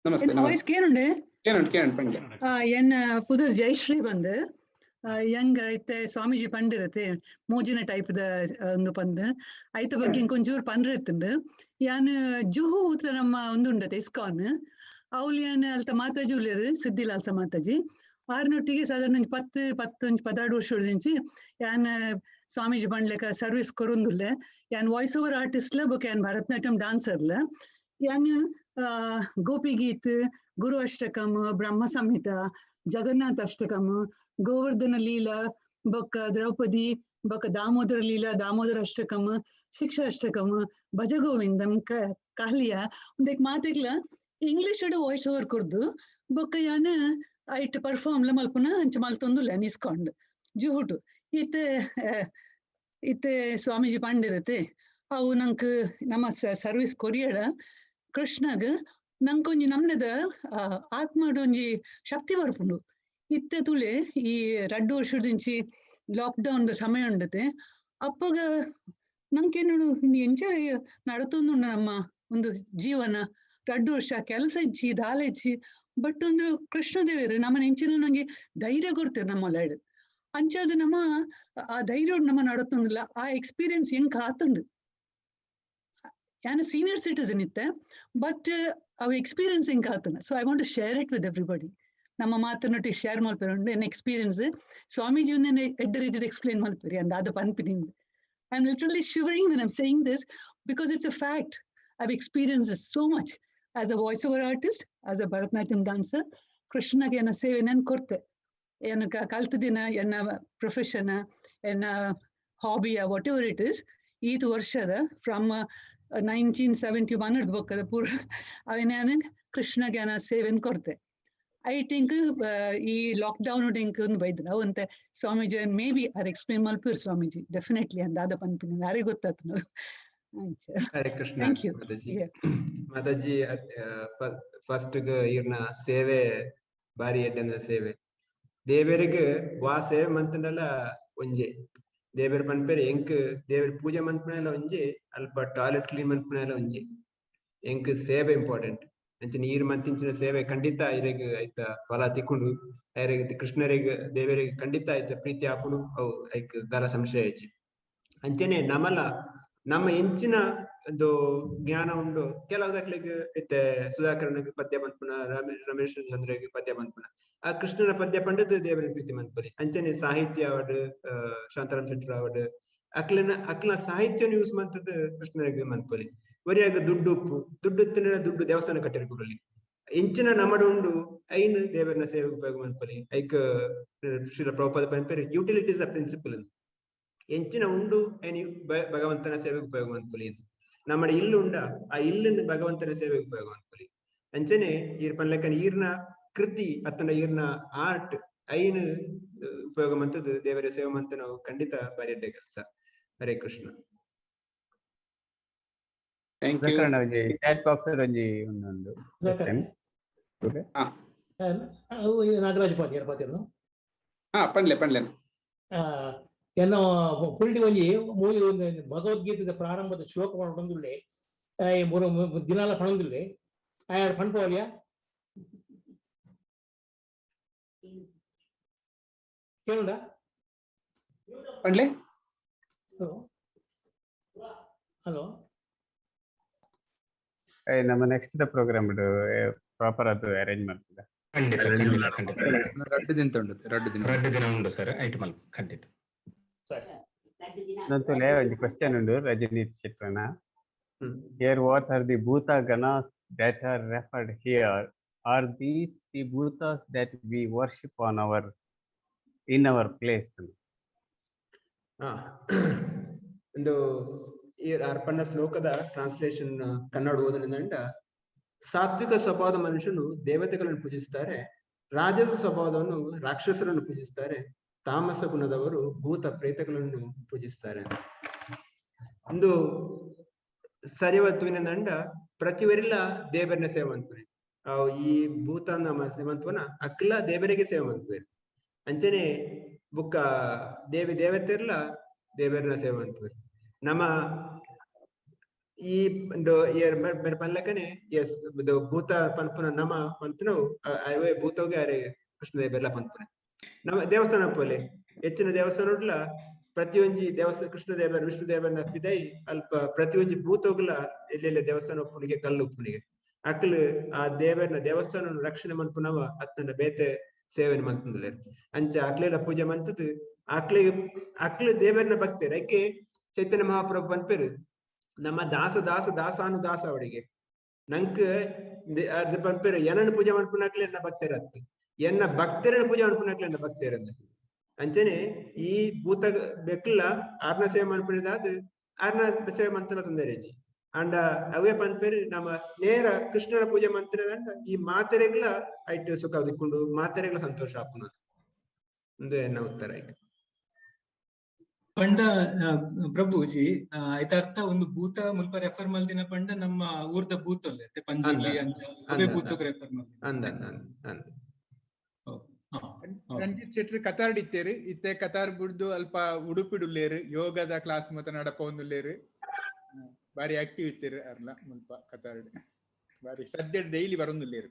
S1: ನಮಸ್ತೆ.
S14: ಎನ್ನ ವಾಯ್ಸ್ ಕೇನುಂಡೆ?
S1: ಕೇನುಂಡು ಕೇನುಂಡು ಪಂಡ್ಲೆ.
S14: ಎನ್ನ ಪುದರ್ ಜಯಶ್ರೀ ಬಂದ್ ಯಂಗ್ ಇತ್ತೆ ಸ್ವಾಮೀಜಿ ಪಂಡಿರತೆ ಮೂಜಿನ ಟೈಪ್ ದ ಒಂದು ಪಂದ್ ಐತ ಬಗ್ಗೆ ಇಂಕೊಂಚೂರು ಪಂಡ್ರೆತ್ತುಂಡು. ಯಾನ್ ಜುಹು ನಮ್ಮ ಒಂದುಂಡತೆ ಇಸ್ಕಾನ್ ಅವ್ಲು ಯಾನ್ ಅಲ್ತ ಮಾತಾಜಿ ಉಲ್ಲೇರು ಸಿದ್ದಿಲಾಲ್ಸ ಮಾತಾಜಿ ಆರ್ನೊಟ್ಟಿಗೆ ಸಾಧಾರಣ ಒಂಜಿ 10 10 12 ವರ್ಷದಿಂಚಿ ಯಾನ್ ಸ್ವಾಮೀಜಿ ಬಂಡ್ಲೆಕ ಸರ್ವಿಸ್ ಕೊರೊಂದುಲ್ಲೆ. ಯಾನ್ ವಾಯ್ಸ್ ಓವರ್ ಆರ್ಟಿಸ್ಟ್ಲ ಬೊಕ ಯಾನ್ ಭರತನಾಟ್ಯಂ ಡಾನ್ಸರ್ಲ. ಯಾನ್ ಗೋಪಿ ಗೀತ್, ಗುರು ಅಷ್ಟಕಂ, ಬ್ರಹ್ಮ ಸಂಹಿತ, ಜಗನ್ನಾಥ ಅಷ್ಟಕಂ, ಗೋವರ್ಧನ ಲೀಲಾ ಬೊಕ್ಕ ದ್ರೌಪದಿ ಬೊಕ್ಕ ದಾಮೋದರ ಲೀಲಾ, ದಾಮೋದರ ಅಷ್ಟಕಂ, ಶಿಕ್ಷಾ ಅಷ್ಟಕಂ, ಭಜಗೋವಿಂದಂ, ಕಾಲಿಯ ಉಂದೆಕ್ ಮಾತೆಗ್ಲ ಇಂಗ್ಲಿಷ್ ವಾಯ್ಸ್ ಓವರ್ ಕೊರ್ದು ಬೊಕ್ಕ ಯಾನ್ ಐಟ್ ಪರ್ಫಾರ್ಮ್ ಲ ಮಲ್ಪುನ ಅಂಚ ಮಲ್ತೊಂದುಲ್ಲ ನಿಸ್ಕೊಂಡ್ ಜುಹುಟು. ಇತ್ತೆ ಇತ್ತೆ ಸ್ವಾಮೀಜಿ ಪಂಡಿರತೆ ಅವು ನಂಕ್ ನಮ್ಮ ಸರ್ವಿಸ್ ಕೊರಿಯಡ ಕೃಷ್ಣಗ್ ನಂಕೊಂಜಿ ನಮ್ನದ ಆತ್ಮಡ್ ಒಂಜಿ ಶಕ್ತಿ ಬರ್ಪುಂಡು. ಇತ್ತೆ ತುಲೆ ಈ 2 ವರ್ಷದಿಂಚಿ ಲಾಕ್ ಡೌನ್ ದ ಸಮಯ ಉಂಡತೆ ಅಪ್ಪಗ ನಂಕೇನುಡು ಎಂಚ ನಡತೊಂದುಂಡು ನಮ್ಮ ಒಂದು ಜೀವನ. 2 ವರ್ಷ ಕೆಲಸ ಇಜ್ಜಿ ದಾಲ ಇಜ್ಜಿ, ಬಟ್ ಒಂದು ಕೃಷ್ಣದೇವರು ನಮ್ಮ ಎಂಚಿನ ಒಂಜಿ ಧೈರ್ಯ ಕೊಡ್ತೇವೆ ನಮ್ಮ ಲೈಡ್ ಅಂಚಾದ ನಮ್ಮ ಆ ಧೈರ್ಯ ನಮ್ಮ ನಡತೊಂದಿಲ್ಲ. ಆ ಎಕ್ಸ್ಪೀರಿಯನ್ಸ್ ಹೆಂಗ್ ಆತುಂಡು. ಯಾನ್ ಸೀನಿಯರ್ ಸಿಟಿಸನ್ ಇತ್ತೆ, ಬಟ್ ಅವು ಎಕ್ಸ್ಪೀರಿಯನ್ಸ್ ಹೆಂಗ್ ಆತುಂಡು. So I want to share it with everybody. ನಮ್ಮ ಮಾತನ್ನೊಟ್ಟಿಗೆ ಶೇರ್ ಮಲ್ಪೆರೆ ಉಂಡು ಎನ್ನ ಎಕ್ಸ್ಪೀರಿಯನ್ಸ್. ಸ್ವಾಮೀಜಿ ಒಂದೇನೆ ಎಡ್ಡೆ ರೀತಿಡ್ ಎಕ್ಸ್ಪ್ಲೇನ್ ಮಲ್ಪೆರಿ ಅಂದ್ ದಾದ ಪನ್ಪಿನಿ. I am literally shivering when I'm saying this because it's a fact. I've experienced it so much as a voiceover artist, as a Bharatanatyam dancer. ಕೃಷ್ಣಗೆ ಎನ್ನ ಸೇವೆ ನಾನು ಕೊರ್ತೆ, ಎನ್ನ ಕಲ್ತದಿನ ಎನ್ನ ಪ್ರೊಫೆಷನ್ ಎನ್ನ ಹಾಬಿಯ what ever it is. ಈತ್ ವರ್ಷದ ಫ್ರಮ್ 1971 ಬೊಕ್ಕದ ಪೂರ ಅವೇನ ಕೃಷ್ಣಗೆ ಎನ್ನ ಸೇವೆನ್ ಕೊರ್ತೆ. I think ಈ ಲಾಕ್ಡೌನ್ ಇಂಕ್ ಒಂದು ಬೈದ್ರ ಅವಂತೆ ಸ್ವಾಮೀಜಿ ಮೇ ಬಿ ಆರ್ ಎಕ್ಸ್ಪ್ಲೇನ್ ಮಲ್ಪುರ್ ಸ್ವಾಮೀಜಿ ಡೆಫಿನೆಟ್ಲಿ ಅಂದ ದಾದ ಪನ್ಪಿನಿ ಯಾರಿಗೆ ಗೊತ್ತಾತು.
S5: Hare Krishna
S14: thank you.
S5: Mataji. Mataji first ಈರ್ನ ಸೇವೆ ಬಾರಿ ಎಡ್ಡೆನ ಸೇವೆ. ದೇವರಿಗೆ ವಾ ಸೇವೆ ಮಂತಂಡಲ ಒಂಜೆ ದೇವರ ಪನ್ಪೇರೆ ಎಂಕ್ ದೇವರ ಪೂಜೆ ಮನ್ಪುನೆಲ ಒಂಜೆ, ಅಲ್ಪ ಟಾಯ್ಲೆಟ್ ಕ್ಲೀನ್ ಮನ್ಪುನೆಲ ಒಂಜೆ. ಎಂಕ್ ಸೇವೆ ಇಂಪಾರ್ಟೆಂಟ್. ಅಂಚನೆ ಈರ್ ಮಂತಿಂಚಿನ ಸೇವೆ ಖಂಡಿತ ಇರೆಗ್ ಐತ ಫಲ ತಿಕ್ಕುಂಡು. ಐರೆಗ್ ಕೃಷ್ಣರಿಗೆ ದೇವರಿಗೆ ಖಂಡಿತ ಐತ ಪ್ರೀತಿ ಆಪುಂಡು, ಅವು ಐಕ್ ದಾಲ ಸಂಶಯ ಇಜ್ಜಿ. ಅಂಚನೆ ನಮಲ ನಮ್ಮ ಎಂಚಿನ ಒಂದು ಜ್ಞಾನ ಉಂಡು ಕೆಲವುದಕ್ಲೆಗ್ ಇತ್ತೆ ಸುಧಾಕರನಿಗೆ ಪದ್ಯ ಪನ್ಪುನ, ರಮೇಶ್ ಚಂದ್ರಗೆ ಪದ್ಯ ಪನ್ಪುನ, ಆ ಕೃಷ್ಣನ ಪದ್ಯ ಪಂಡದ್ ದೇವರ ಪ್ರೀತಿ ಮನ್ಪುಲಿ. ಅಂಚನೆ ಸಾಹಿತ್ಯ ಅವಡ್ ಶಾಂತಾರಾಮ್ ಶೆಟ್ಟರ್ ಅವಡ್ ಅಕ್ಲನ ಅಕ್ಲ ಸಾಹಿತ್ಯನ ಯೂಸ್ ಮಂತದ್ ಕೃಷ್ಣನಿಗೆ ಮನ್ಪುಲಿ. ಒರಿಯಾಗ ದುಡ್ಡು ಉಪ್ಪು ದುಡ್ಡು ಇತ್ತಿನ ದುಡ್ಡು ದೇವಸ್ಥಾನ ಕಟ್ಟಿರ್ಕೊಲಿ. ಎಂಚಿನ ನಮಡು ಉಂಡು ಐನ್ ದೇವರನ ಸೇವೆಗೆ ಉಪಯೋಗ ಮನ್ಪುಲಿ. ಐಕ್ ಶ್ರೀಲ ಪ್ರಭುಪಾದ ಪನ್ಪೇರು ಯುಟಿಲಿಟೀಸ್ ಅ ಪ್ರಿನ್ಸಿಪಲ್. ಎಂಚಿನ ಉಂಡು ಐನ್ ಭಗವಂತನ ಸೇವೆಗೆ ಉಪಯೋಗ ಮನ್ಪುಲಿ. ನಮ್ಮ ಇಲ್ಲು ಉಂಡ ಆ ಇಲ್ಲನ್ನು ಭಗವಂತನ ಸೇವೆಗೆ ಉಪಯೋಗ ಮನ್ಪುಲಿ. ಅಂಚನೆ ಈರ್ ಪನ್ಲೆಕ್ಕನ ಈರ್ನ ಕೃತಿ ಅತ್ತನ ಈರ್ನ ಆರ್ಟ್ ಐನ್ ಉಪಯೋಗ ಮಂತದ್ದು ದೇವರ ಸೇವೆ ಮಂತ ನಾವು ಖಂಡಿತ ಬಾರಿ ಎಡ್ಡೆ ಕೆಲಸ. ಹರೇ ಕೃಷ್ಣ.
S1: Thank you.
S10: ಸುಧಾಕರಣ್ಣ ಒಂಜಿ ಚಾಟ್ ಬಾಕ್ಸ್ ಒಂಜಿ ಒಂದೊಂದು
S15: ಸುಧಾಕರಣ್ಣ.
S10: question.
S15: ಅವು ಈ ನಾಗರಾಜ್ ಪಾತಿಯರ್ ಪಾತಿರ್ನು.
S1: ಹಾ ಪಂಡ್ಲೆ ಪಂಡ್ಲೆ.
S15: ಎನ್ನ ಪುಲ್ಡಿ ಒಂಜಿ ಮೂಲಿ ಒಂದು ಭಗವದ್ಗೀತೆದ ಪ್ರಾರಂಭದ ಶ್ಲೋಕ ಪಂಡೊಂದುಲ್ಲೆ ಮೂರು ದಿನಾಲ ಪಣೊಂದುಲ್ಲೆ ಆಯಾಡ್ ಪಣ್ಪೋಲಿಯಾ ಕೇಳುಂಡ?
S1: ಪಂಡ್ಲೆ.
S15: Hello hello.
S10: ನಮ್ಮ ನೆಕ್ಸ್ಟ್ the program proper ಅದು ಅರೇಂಜ್ ಮಾಡ್ತದೆ.
S3: ಖಂಡಿತ ಖಂಡಿತ ಖಂಡಿತ.
S4: 2 ದಿನ ಉಂಟು, 2 ದಿನ.
S3: 2 ದಿನ ಉಂಟು ಸರ್, ಐಟ್ ಮಲ್ಪ ಖಂಡಿತ.
S15: ಸರಿ.
S10: ನಂತುಲೆ ಒಂಜಿ ಕ್ವಶನ್ ಉಂಡು Rajneet ಶೆಟ್ಟರ್ನ. Here what are the bhuta ganas that are referred here? Are these the bhutas that we worship on our in our place?
S5: ಒಂದು ಈ ಅರ್ಪಣ ಶ್ಲೋಕದ ಟ್ರಾನ್ಸ್ಲೇಷನ್ ಕನ್ನಡ ಓದಲಿಂದ, ಸಾತ್ವಿಕ ಸ್ವಭಾವದ ಮನುಷ್ಯನು ದೇವತೆಗಳನ್ನು ಪೂಜಿಸ್ತಾರೆ, ರಾಜಸ ಸ್ವಭಾವದವನು ರಾಕ್ಷಸರನ್ನು ಪೂಜಿಸ್ತಾರೆ, ತಾಮಸ ಗುಣದವರು ಭೂತ ಪ್ರೇತಗಳನ್ನು ಪೂಜಿಸ್ತಾರೆ. ಒಂದು ಸರಿವತ್ವಿನ ಪ್ರತಿವರಿಲ್ಲ ದೇವರನ್ನ ಸೇವೆ ಮಾಡ್ತಾರೆ. ಈ ಭೂತ ನಮ್ಮ ಸೇವಂತವನ ಅಕ್ಲ ದೇವರಿಗೆ ಸೇವೆ ಮಾಡ್ತಾರೆ. ಅಂಚನೆ ಬುಕ್ಕ ದೇವಿ ದೇವತೆರ್ಲ ದೇವರನ್ನ ಸೇವೆ ಮಾಡ್ತಾರೆ. ನಮ್ಮ ಈ ಒಂದು ಪನ್ಲಕನೆ ಎಸ್ ಭೂತ ಪನ್ಪುನ ನಮ ಪಂತನವು ಅವೇ ಭೂತೋಗೆ ಅರೆ ಕೃಷ್ಣ ದೇವರೆಲ್ಲ ಪನ್ಪುನ. ನಮ್ಮ ದೇವಸ್ಥಾನ ಪೋಲೆ ಹೆಚ್ಚಿನ ದೇವಸ್ಥಾನ ಪ್ರತಿಯೊಂಜಿ ದೇವಸ್ಥಾನ ಕೃಷ್ಣ ದೇವರ ವಿಷ್ಣು ದೇವರನ್ನ ಪಿದೈ ಅಲ್ಪ ಪ್ರತಿಯೊಂಜಿ ಭೂತೋಗ್ಲ ಎಲ್ಲೆಲ್ಲ ದೇವಸ್ಥಾನ ಉಪ್ಪುನಿಗೆ ಕಲ್ಲು ಉಪ್ಪುನಿಗೆ ಅಕ್ಲು ಆ ದೇವರನ್ನ ದೇವಸ್ಥಾನ ರಕ್ಷಣೆ ಮನ್ಪುನವ ಅತ್ತನ ಬೇತೆ ಸೇವನೆ ಮಲ್ತಂದ್ರೆ ಅಂಚ ಅಕ್ಲೆಲ್ಲ ಪೂಜೆ ಮಂತದ್ದು ಅಕ್ಲಿಗೆ ಅಕ್ಲು ದೇವರನ್ನ ಭಕ್ತರು. ಐಕೆ ಚೈತನ್ಯ ಮಹಾಪ್ರಭು ಪನ್ಪೇರು ನಮ್ಮ ದಾಸ ದಾಸ ದಾಸಾನು ದಾಸ ಅವರಿಗೆ ನಂಕ್ ಅದು ಪನ್ಪೇರು ಏನನ್ನು ಪೂಜೆ ಮನ್ಪುನಾಕ್ಲೆ ಎನ್ನ ಭಕ್ತರ ಅತ್ತು ಎನ್ನ ಭಕ್ತರನ್ನ ಪೂಜೆ ಮನ್ಪುನಾಕ್ಲೆ ಎನ್ನ ಭಕ್ತರಂದ. ಅಂಚನೆ ಈ ಭೂತ ಬೆಕ್ಲ ಆರ್ನ ಸೇವೆ ಮನ್ಪುನಿದಾದ್ ಆರ್ನ ಸೇವೆ ಮಂತನ ತೊಂದರೆ ಇಜ್ಜಿ. ಅಂಡ ಅವೇ ಪನ್ಪೇರು ನಮ್ಮ ನೇರ ಕೃಷ್ಣನ ಪೂಜೆ ಮಂತ್ರದಂಡ ಈ ಮಾತೆರೆಗ್ಲ ಐಟ್ ಸುಖ ದಿಕ್ಕೊಂಡು ಮಾತೆರೆಗ್ಲ ಸಂತೋಷ ಆಪುನ ಒಂದು ಎನ್ನ ಉತ್ತರ ಆಯ್ತು.
S16: ಪಂಡ ಪ್ರಭುಜಿ ಐತ ಅರ್ಥ ಒಂದು ಭೂತ ಮುಲ್ಪ ರೆಫರ್ ಮಲ್ದಿನ ಪಂಡ ನಮ್ಮ ಊರ್ದ ಭೂತ ಅಲ್ಲೇ ಪಂಜುರ್ಲಿ ಅಂಚ ಅವೇ ಭೂತಕ್ಕೆ ರೆಫರ್ ಮಲ್ದಿನ.
S5: ಅಂದ ಅಂದ
S9: ರಂಜಿತ್ ಶೆಟ್ರು ಕತಾರ್ ಇತ್ತೇರು, ಇತ್ತೆ ಕತಾರ್ ಬುಡ್ದು ಅಲ್ಪ ಉಡುಪಿಡುಲ್ಲೇರು, ಯೋಗದ ಕ್ಲಾಸ್ ಮತ್ತ ನಡಪೊಂದುಲ್ಲೇರು, ಬಾರಿ ಆಕ್ಟಿವ್ ಇತ್ತೇರು ಅರ್ಲ ಮುಲ್ಪ ಕತಾರ್ಡ್ ಬಾರಿ ಸದ್ಯ ಡೈಲಿ ಬರೋಂದುಲ್ಲೇರು.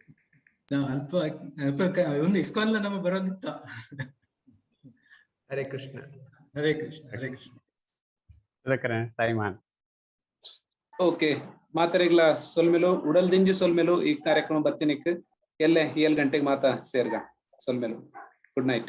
S16: ಅಲ್ಪ ಅಲ್ಪ ಒಂದು ಇಸ್ಕಾನ್ಲ ನಮ್ಮ ಬರೋದಿತ್ತ.
S5: ಹರೇ ಕೃಷ್ಣ
S16: ಹರೇ ಕೃಷ್ಣ ಹರೇ ಕೃಷ್ಣ.
S10: ಟೈಮ್
S1: ಓಕೆ ಮಾತರಿಗ್ಲ ಸೊಲ್ಮೆಲು ಉಡಲ್ ದಿಂಜಿ ಸೊಲ್ಮೆಲು ಈ ಕಾರ್ಯಕ್ರಮ ಬತ್ತಿನಿಕ್ ಎಲ್ಲೆ 7 ಗಂಟೆಗೆ ಮಾತಾ ಸೇರ್ಗ ಸೊಲ್ಮೆಲು. Good night.